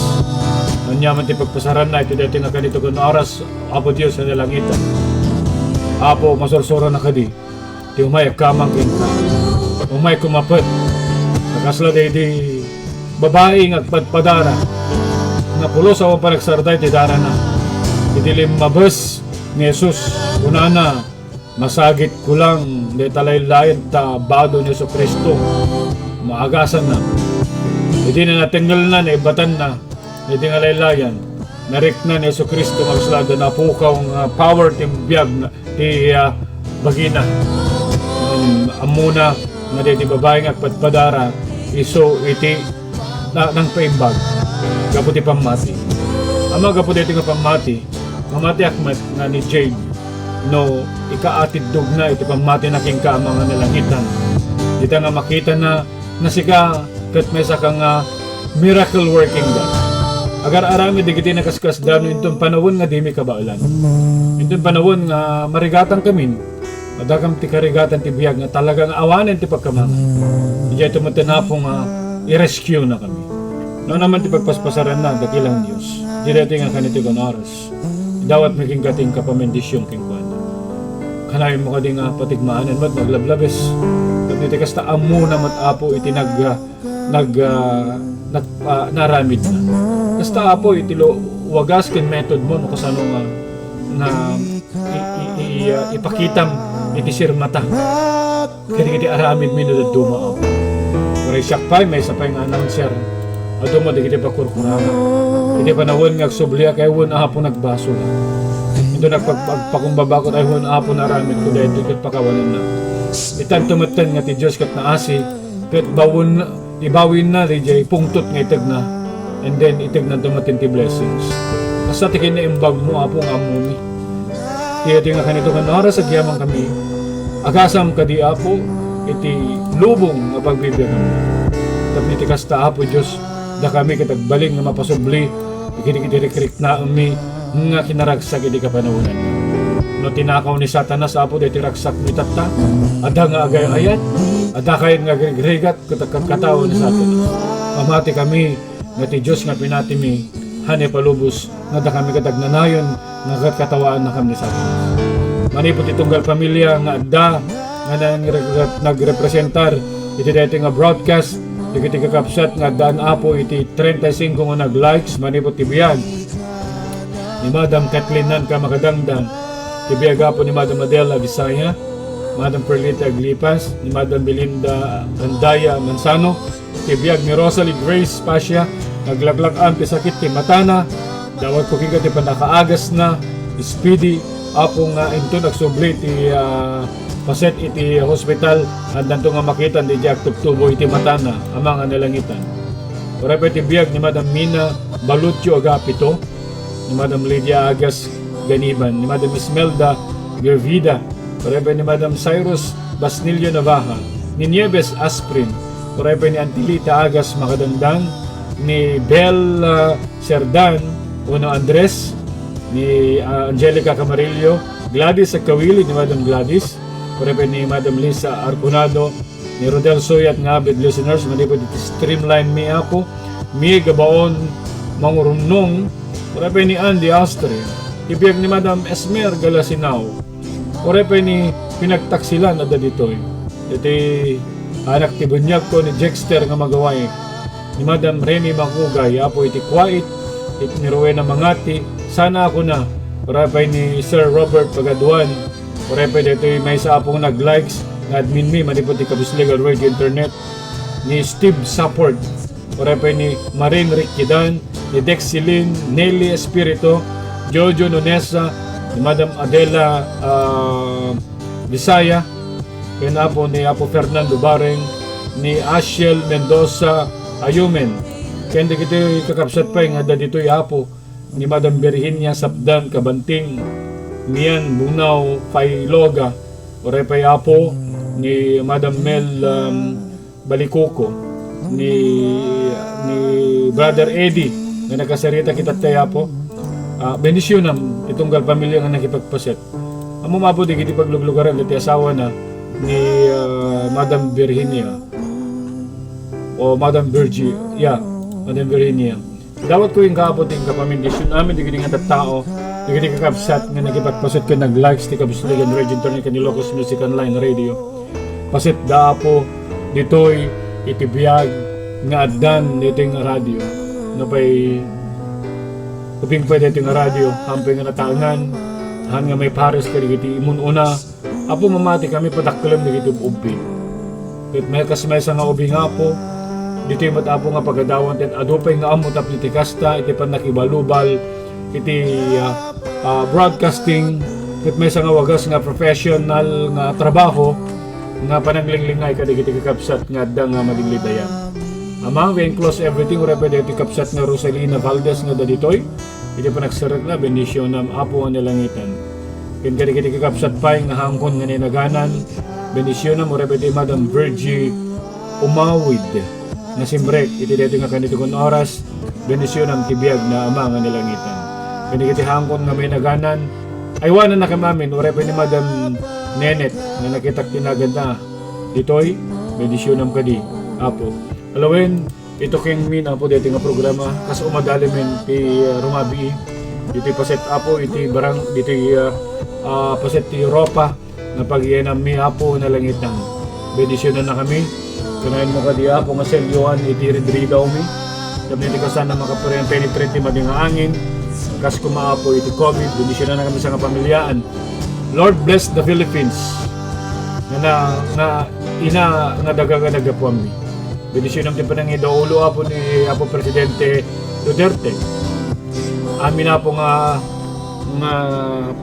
Ania man ti pagpasaranna iti daytoy nga kanito nga oras, Apo Dios a nalangitan. Apo, masursuronak kadi ti umay agkamang kenka. Umay kumapet. Kasla daydi babai nga agpadpadara nga pulos awan panagsardeng ti darana. Idi limmabes ni Jesus, kunana, "Masagitko lang dayta laylayan ta bado ni Jesu-Cristo." Maagasanna. Idi na natengngelna, naibatanna, daydi nga laylayan, narikna ni Jesu-Cristo nga kasla adda napukaw nga power ti biag na, ti, ah, bagina. Um, ammona nga daydi babai nga agpadpadara, isu iti na-, nangpaimbag gapu ti pammati. Ama, gapu daytoy nga pammati, mamatiak met nga ni Jade, no ikaatiddogna iti pammatina kenka, Ama nga nalangitan. Dita nga makitana nga sika ket maysaka nga miracle working God. Agar-aramid dagiti nakaskasdaan inton panawen nga dimi kabaelan. Inton panawen nga marigatan kamin, adda kam ti karigatan ti biag nga talaga nga awanen ti pagkamang. Idiay tumeten, Apo, nga i-rescue na kami. No naman ti pagpaspasaranna, dakilang Dios. Di daytoy nga kanito nga oras. Idawatmi kenka ti inka pamendisyon kenkuana. Kanayonmo kadi nga patigmaanan met, maglablabes. Ket iti kasta, ammona met, Apo, iti nag-, nag-, ah, nag-, ah, naaramidna. Kasta, Apo, iti lo-, wagas ken metodmo no kasano nga, nga i-, i-, i-, ah, ipakitam iti sirmata. Kadagiti aramidmi no dadduma, Apo. Uray siak pay, maysa pay nga announcer. Adu met dagiti pakurkurangak. Iti panawen nga agsubliak, ay wen, Apo, nagbasol. Inton nagpag-, agpakumbabakot, ay wen, Apo, naaramidko daytoy ket pakawanennak. Itanto metten nga ti Dios ket naasi, ket bawen, ibawinna diay pungtot nga itegna. And then, itegnanto metten ti blessings. Kasta ti kinaimbagmo, Apo, nga ammomi. Iti nga kanito nga oras, agyamankami. Agasam kadi, Apo, iti lubong nga pagbibiagam. Tapno iti kasta, Apo Dios, dakami ket agbalin nga mapasubli iti, iti rikriknaemmi nga kinaragsak iti kapanawenanmi. No tinakaw ni Satanas, Apo, daytoy ragsakmi tatta, adda nga agay-ayat, adda kayat nga agrigrigat ket agkakatao ni Satanas. Pamatikami nga ti Dios nga pinatimi, han ipalubos nga dakami ket agnanayon nga agkatawaannakami ni Satanas. Manipud ti tunggal pamilia nga adda nga nangre-, nagrepresentar iti daytoy nga broadcast, dagiti kakabsat nga addaan, Apo, iti treinta y cinco nga nag-likes manipud ti biag ni Madam Kathleen Nanca Makadangdang, ti biag, Apo, ni Madam Adela Bisaya, Madam Perlita Aglipas, ni Madam Belinda Andaya Manzano, ti biag ni Rosalie Grace Pasha, naglaklak-am ti sakit ti matana, dawatko kenka ti pannakaagasna, speedy, Apo, nga inton agsubli ti, ah, paset iti hospital, addanto nga makitan diay agtubtubo iti matana, Ama nga nalangitan. Uray pay ti biag ni Madam Mina Balutio Agapito, ni Madam Lydia Agas Ganiban, ni Madam Esmelda Gervida, uray pay ni Madam Cyrus Basnilio Navaja, ni Nieves Asprin, uray pay ni Antilita Agas Makadangdang, ni Bel, ah, Serdan, Uno Andres, ni, ah, Angelica Camarillo, Gladys Agkawili, ni Madam Gladys, uray pay ni Madam Lisa Arconado, ni Rodel Suyat nga avid listeners, manipud iti Streamline mi, Apo, mi Gabaon, Mangurumnong, uray pay ni Andy Astre, ti biag ni Madam Esmer Galasinao, uray pay ni pinagtaksilan a daditoy. Iti anak ti buniagko ni Jexter nga magaway, ni Madam Remy Makugay, Apo, iti Kuwait, iti ni Rowena Mangati, sana ako na, uray pay ni Sir Robert Pagaduan, uray pay daytoy maysa, Apo, nga nag-likes nga admin mi manipud ti Kabuslegan Radio Internet, ni Steve Support, uray pay ni Marin Riquidan, ni Dexilin, Nelly Espirito, Jojo Nunesa, ni Madam Adela, ah, Bisaya, ken Apo ni Apo Fernando Bareng, ni Ashiel Mendoza Ayumen, ken dagiti kakabsat pay nga adda ditoy, Apo, ni Madam Virginia Sapdan Kabanting, Mian Bunao Failoga, uray pay, Apo, ni Madam Mel, um, Balikuko, ni, ni Brother Eddie, nga nakasarita kita tay, Apo. Ah, bendisyonam ti tunggal pamilya nga nakipagpaset. Ammom, Apo, dagiti pagluglugaran dagiti asawana ni, ah, Madam Virginia o Madam Virgie, yeah, Madam Virginia. Dawatko kenka, Apo, ti inka pamendisyon amin dagiti nga tattao, dagiti kakabsat nga nakipagpaset ken nag-likes ti Kabuslegan Radio Internet ken Ilocos Music Online Radio. Pasetda, Apo, ditoy iti biag nga addan ditoy nga radio. Nupay ubing pay ditoy nga radio, haanpay nga nataengan, haan nga maipares kadagiti immun-una, Apo, mamati kami, padakkelem dagiti ub-ubbi. Ket may kas maysa nga ubing, Apo, ditoy met, Apo, nga pagadawan, ket adu pay nga ammo tapno iti kasta, iti pannakibalubal, iti, ah, ah, broadcasting, ket maysa nga wagas nga professional nga trabaho, nga pananglinglinga kadagiti kakabsat nga adda nga maliglidaya. Ama, we enclose everything, uray pay daytoy kabsat nga Rosalina Valdez nga adda ditoy, iti panagserrekna, bendisyonam, Apo nga nalangitan. Ken kadagiti kakabsat pay nga haangkon nga nainaganan, bendisyonam, uray pay daytoy Madam Virgie Umawid nga simrek iti daytoy nga kanito nga oras, bendisyonam ti biagna, Ama nga nalangitan. Ken dagiti haangkon nga nainaganan, aywanannakami amin, uray pay ni Madam Nenet nga nakitak ti naganna ditoy, bendisyonam kadi, Apo. Alawen, itukengmin, Apo, daytoy nga programa, kas umadalimin ti, ah, rumabii. Ditoy paset, Apo, iti barang-, ditoy, ah, ah, paset ti Europa, nga pagyanammi, Apo, nalangitan. Bendisyonannakami. Kanayon mo kadi, Apo, nga selyoan iti ridridawmi. Tapno iti kasana makapenetrate ti madi nga angin. Kas kuma, Apo, iti COVID, bendisyonannakami sa nga pamiliaan. Lord, bless the Philippines. Nga na, nga ina nga daga nga naggapuanmi. Bendisyonam ti panangidaulo, Apo, ni Apo Presidente Duterte. Amin, Apo, nga, nga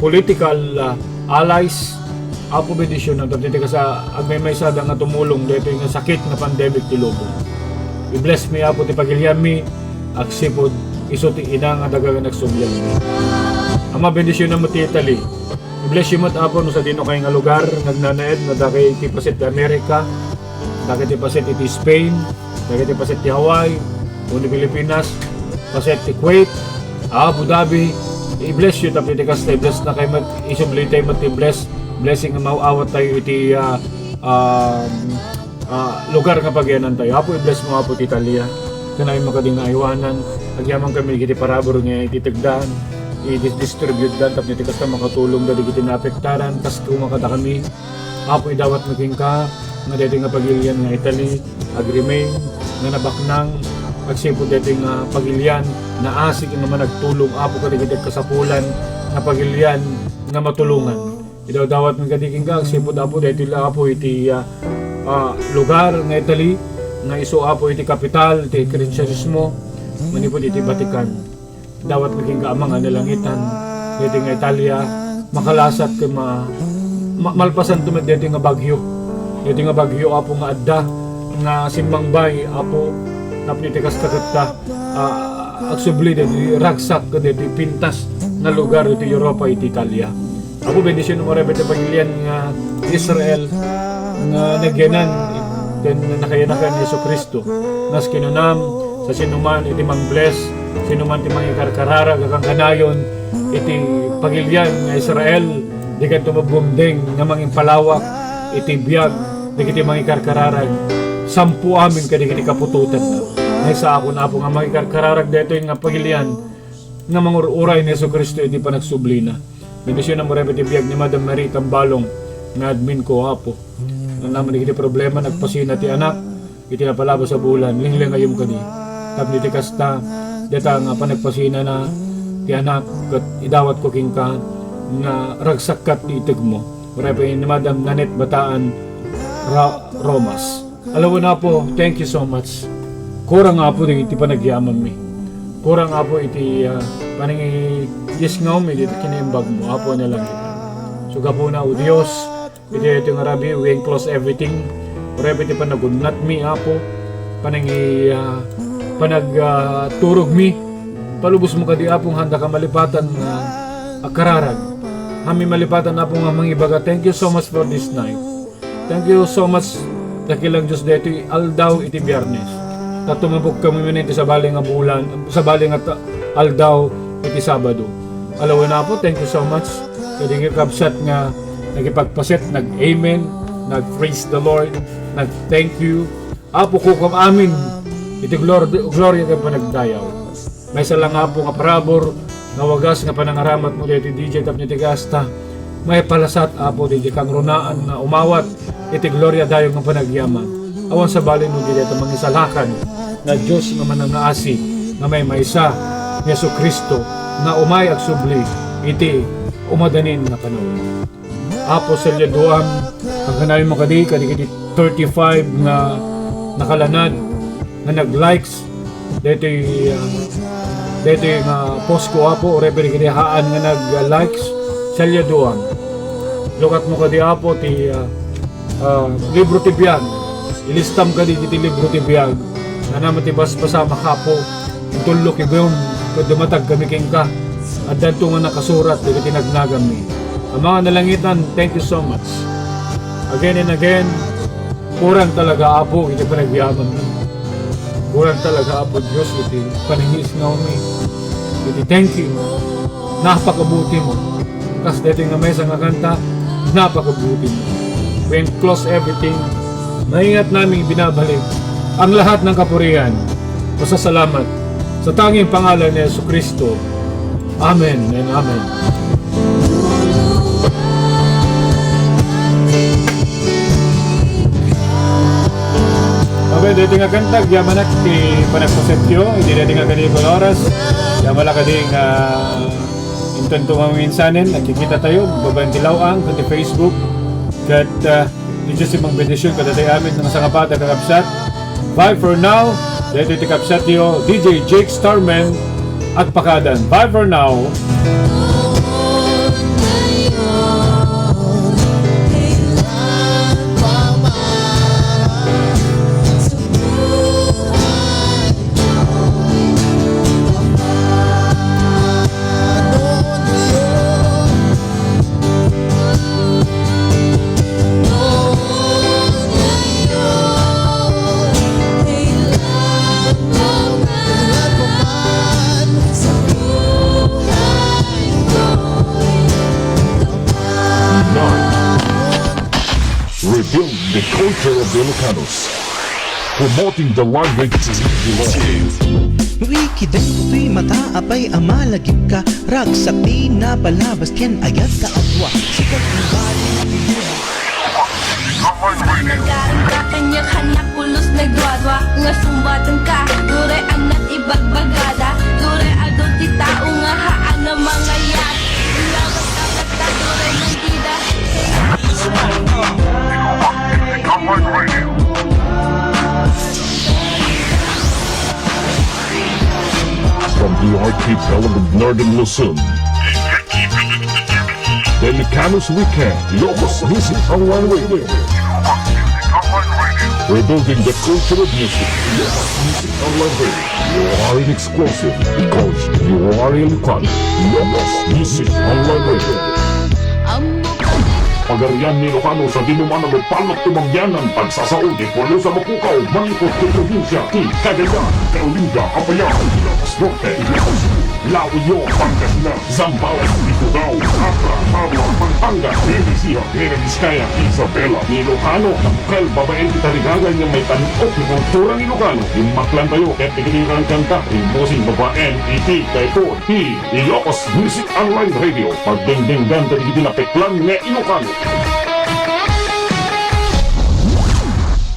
political, ah, allies, Apo, bendisyonam tapno iti kasa agmaymaysada nga tumulong daytoy nga sakit nga pandemic ti lubong. I-bless mi, Apo, ti pagilianmi, agsipud isu ti ina nga daga nga nagsublianmi. Ama, bendisyonam ti Italy. I-bless you met, Apo, no sadino kay nga lugar nga agnanaed nga dakay ti paset ti Amerika, dakay ti paset iti Spain, dakay ti paset ti Hawaii, wenno Pilipinas, paset ti Kuwait, Abu Dhabi. I-bless you tapno iti kasta, i-bless na kay met, isubli tayo met ti bless, blessing nga maaw-awat tayo iti, ah, um, ah, lugar nga pagyanantayo. Apo, i-bless mo, Apo, ti Italia. Kanayon mo kadi nga aywanan, agyamankami iti parabur nga iti tegdan, i-distribute dan, tapno iti kasta makatulong dagiti naapektaran, kas kuma kadakami. Apo, idawatmi kenka nga daytoy nga pagilian nga Italy, agremain, nga nabaknang, agsipud daytoy nga pagilian, naasik nga managtulong, Apo, kadagiti kasapulan nga pagilian nga matulongan. Idawdawatmi kadi kenka, agsipud, Apo, daytoy la, Apo, iti, ah, ah, lugar nga Italy, nga isu, Apo, iti kapital ti Kristianismo, manipud iti Vatican. Dawatmi kenka, Ama nga nalangitan, daytoy nga Italia, makalasat ken ma-, ma-, malpasanto met daytoy nga bagyo. Daytoy nga bagyo, Apo, nga adda, nga simmangbay, Apo, tapno iti kasta ketta, ah, agsubli daytoy ragsak ken daytoy pintas nga lugar iti Europa, iti Italia. Apo, bendisyonam uray pay ti pagilian nga Israel nga nagyanan ken nakayanakan ni Jesu-Cristo. Nas kinunam, sa sinuman iti mang-bless, sinuman ti mangikarkararag a kankanayon iti pagilian nga Israel, dikanto mabumdeng nga mangimpalawak iti biag dagiti mangikarkararag, sampuamin kadagiti kaputotanna. Maysaakon, Apo, nga mangikarkararag daytoy nga pagilian nga mangur-uray ni Jesu-Cristo iti panagsublina. Bendisionam uray iti biag ni Madam Marie Tambalong nga admin ko, Apo. Nanaman dagiti problema, nagpasina ti anak iti napalabas a bulan, linglingayom kadi. Tapno iti kasta, dayta nga panagpasinana ti anak, ket idawatko kenka nga ragsakkat ti itedmo. Uray pay ni Madam Nanette Bataan Ra-, Romas. Alawen, Apo, thank you so much. Kurang, Apo, iti panagyamanmi. Kurang, Apo, iti, ah, panangiyisngawmi iti kinaimbagmo, Apo, a nalangit. So, gapuna, O Dios, iti, iti nga rabii, we enclose everything. Uray pay iti panagunatmi, Apo, panangi-, ah, panag-, ah, turogmi. Palubosmo kadi, Apo, nga haanda ka malipatan nga agkararag. Haanmi malipatan, Apo, nga mangibaga, "Thank you so much for this night." Thank you so much, dakilang Dios, daytoy aldaw iti Biyernes. Ta tumabok kami manen iti sabali nga bulan, sabali nga ta-, aldaw iti Sabado. Alawen, Apo, thank you so much. Kadagiti kakabsat nga nagipagpaset, nag-amen, nag-praise the Lord, nag-thank you. Apo, kukuam amin iti glor-, gloria ken panagdayaw. Maysa lang, Apo, nga parabur nga wagas nga panangaramatmo daytoy D J tapno iti kasta, maipalasat, Apo, daydi kangrunaan nga umawat iti gloria dayaw nga panagyaman. Awan sabali no di dayta mangisalakan nga Dios nga manangngaasi nga maymaysa, ni Jesu-Cristo nga umay agsubli iti umadanin nga panawen. Apo, salyaduam, agkanayonmo kadi kadagiti thirty-five nga nakalanad nga nag-likes daytoy, ah, daytoy nga post ko, Apo, uray pay dagiti haan nga nag-likes, salyaduam. Lukatmo kadi, Apo, ti, ah, ah, libro ti biag. Ilistam kadi iti libro ti biag. Nanaman ti basbasam, Apo. Intullo kibem ket dumatag kami kenka. Addanto nga nakasurat dagiti nagnagammi. Ama nga nalangitan, thank you so much. Again and again, kurang talaga, Apo, iti panagyamanmi. Kurang talaga, Apo Dios, iti panangisngawmi. Iti thank you. Napakabutim. Kas daytoy nga maysa nga kanta, napakabuti. We enclose everything. Maingat naming ibinabalik ang lahat ng kapurian, pasasalamat sa tanging pangalan ni Jesu Cristo. Amen and amen. Okay, dito nga kanta, agyamanak ti panagpasetyo, iti dito nga kadi oras, agyamanak kadi nga Inton tumaminsanen, nagkikita tayo, babaen ti law-ang, ket ti Facebook, ket, ah, ni Dios ti mangbendision kadatayo amin nga sangapada, kakabsat. Bye for now. Daytoy ti kabsatyo, D J Jake Starman, agpakaadan. Bye for now. Rebuild the culture of the Ilocanos. Promoting the language. Rikiden toy mata, apay a malagipka, ragsak ti napalabas ken ayat ta adua. Sikat ti bali. Nagkarangka kaniak, nakulos, nagduadua, nga sumbatengka, uray annak ibagbagada, uray adu ti tao nga haan a mangayat. Labat-labat ta, uray nangkida. From the archipelago of Northern Luzon, the Ilocanos Weekend, Ilocos Music Online Radio. Rebuilding the culture of music, Ilocos Music Online Radio. You are an exclusive because you are Ilocano. Ilocos Music Online Radio. Pagarian ni Ilocano sa dinumanan o palak ti mangyanan, pagsasao ti pueblo sa Mapukaw, manipot ti probinsia ti Cagayan, Caolinda, Apayao, Ilocos Norte, Ilocos Sur. La Union, Pangasinan, Zambales, Ifugao, Abra, Tabua, Pampanga, Nueva Ecija, Nueva Vizcaya, Isabela, Ilocano, Tambucalco, babaen ti Tarigagan nga maitan-ok ti kultura nga Ilocano. Immaklantayo ket ikitingkangkanta ti musik babaen iti Typhoon, ti Ilocos Music Online Radio. Pagdengdenggan dagiti napeklan nga Ilocano.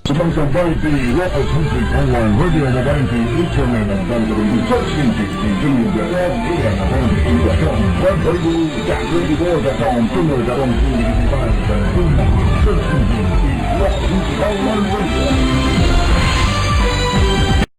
Sumangsabay ti Ilocos Music Online Radio babaen ti internet, ang dagdag search engine, internet, web radio, web radio dot twenty-four dot com, search engine, Ilocos Music Online Radio.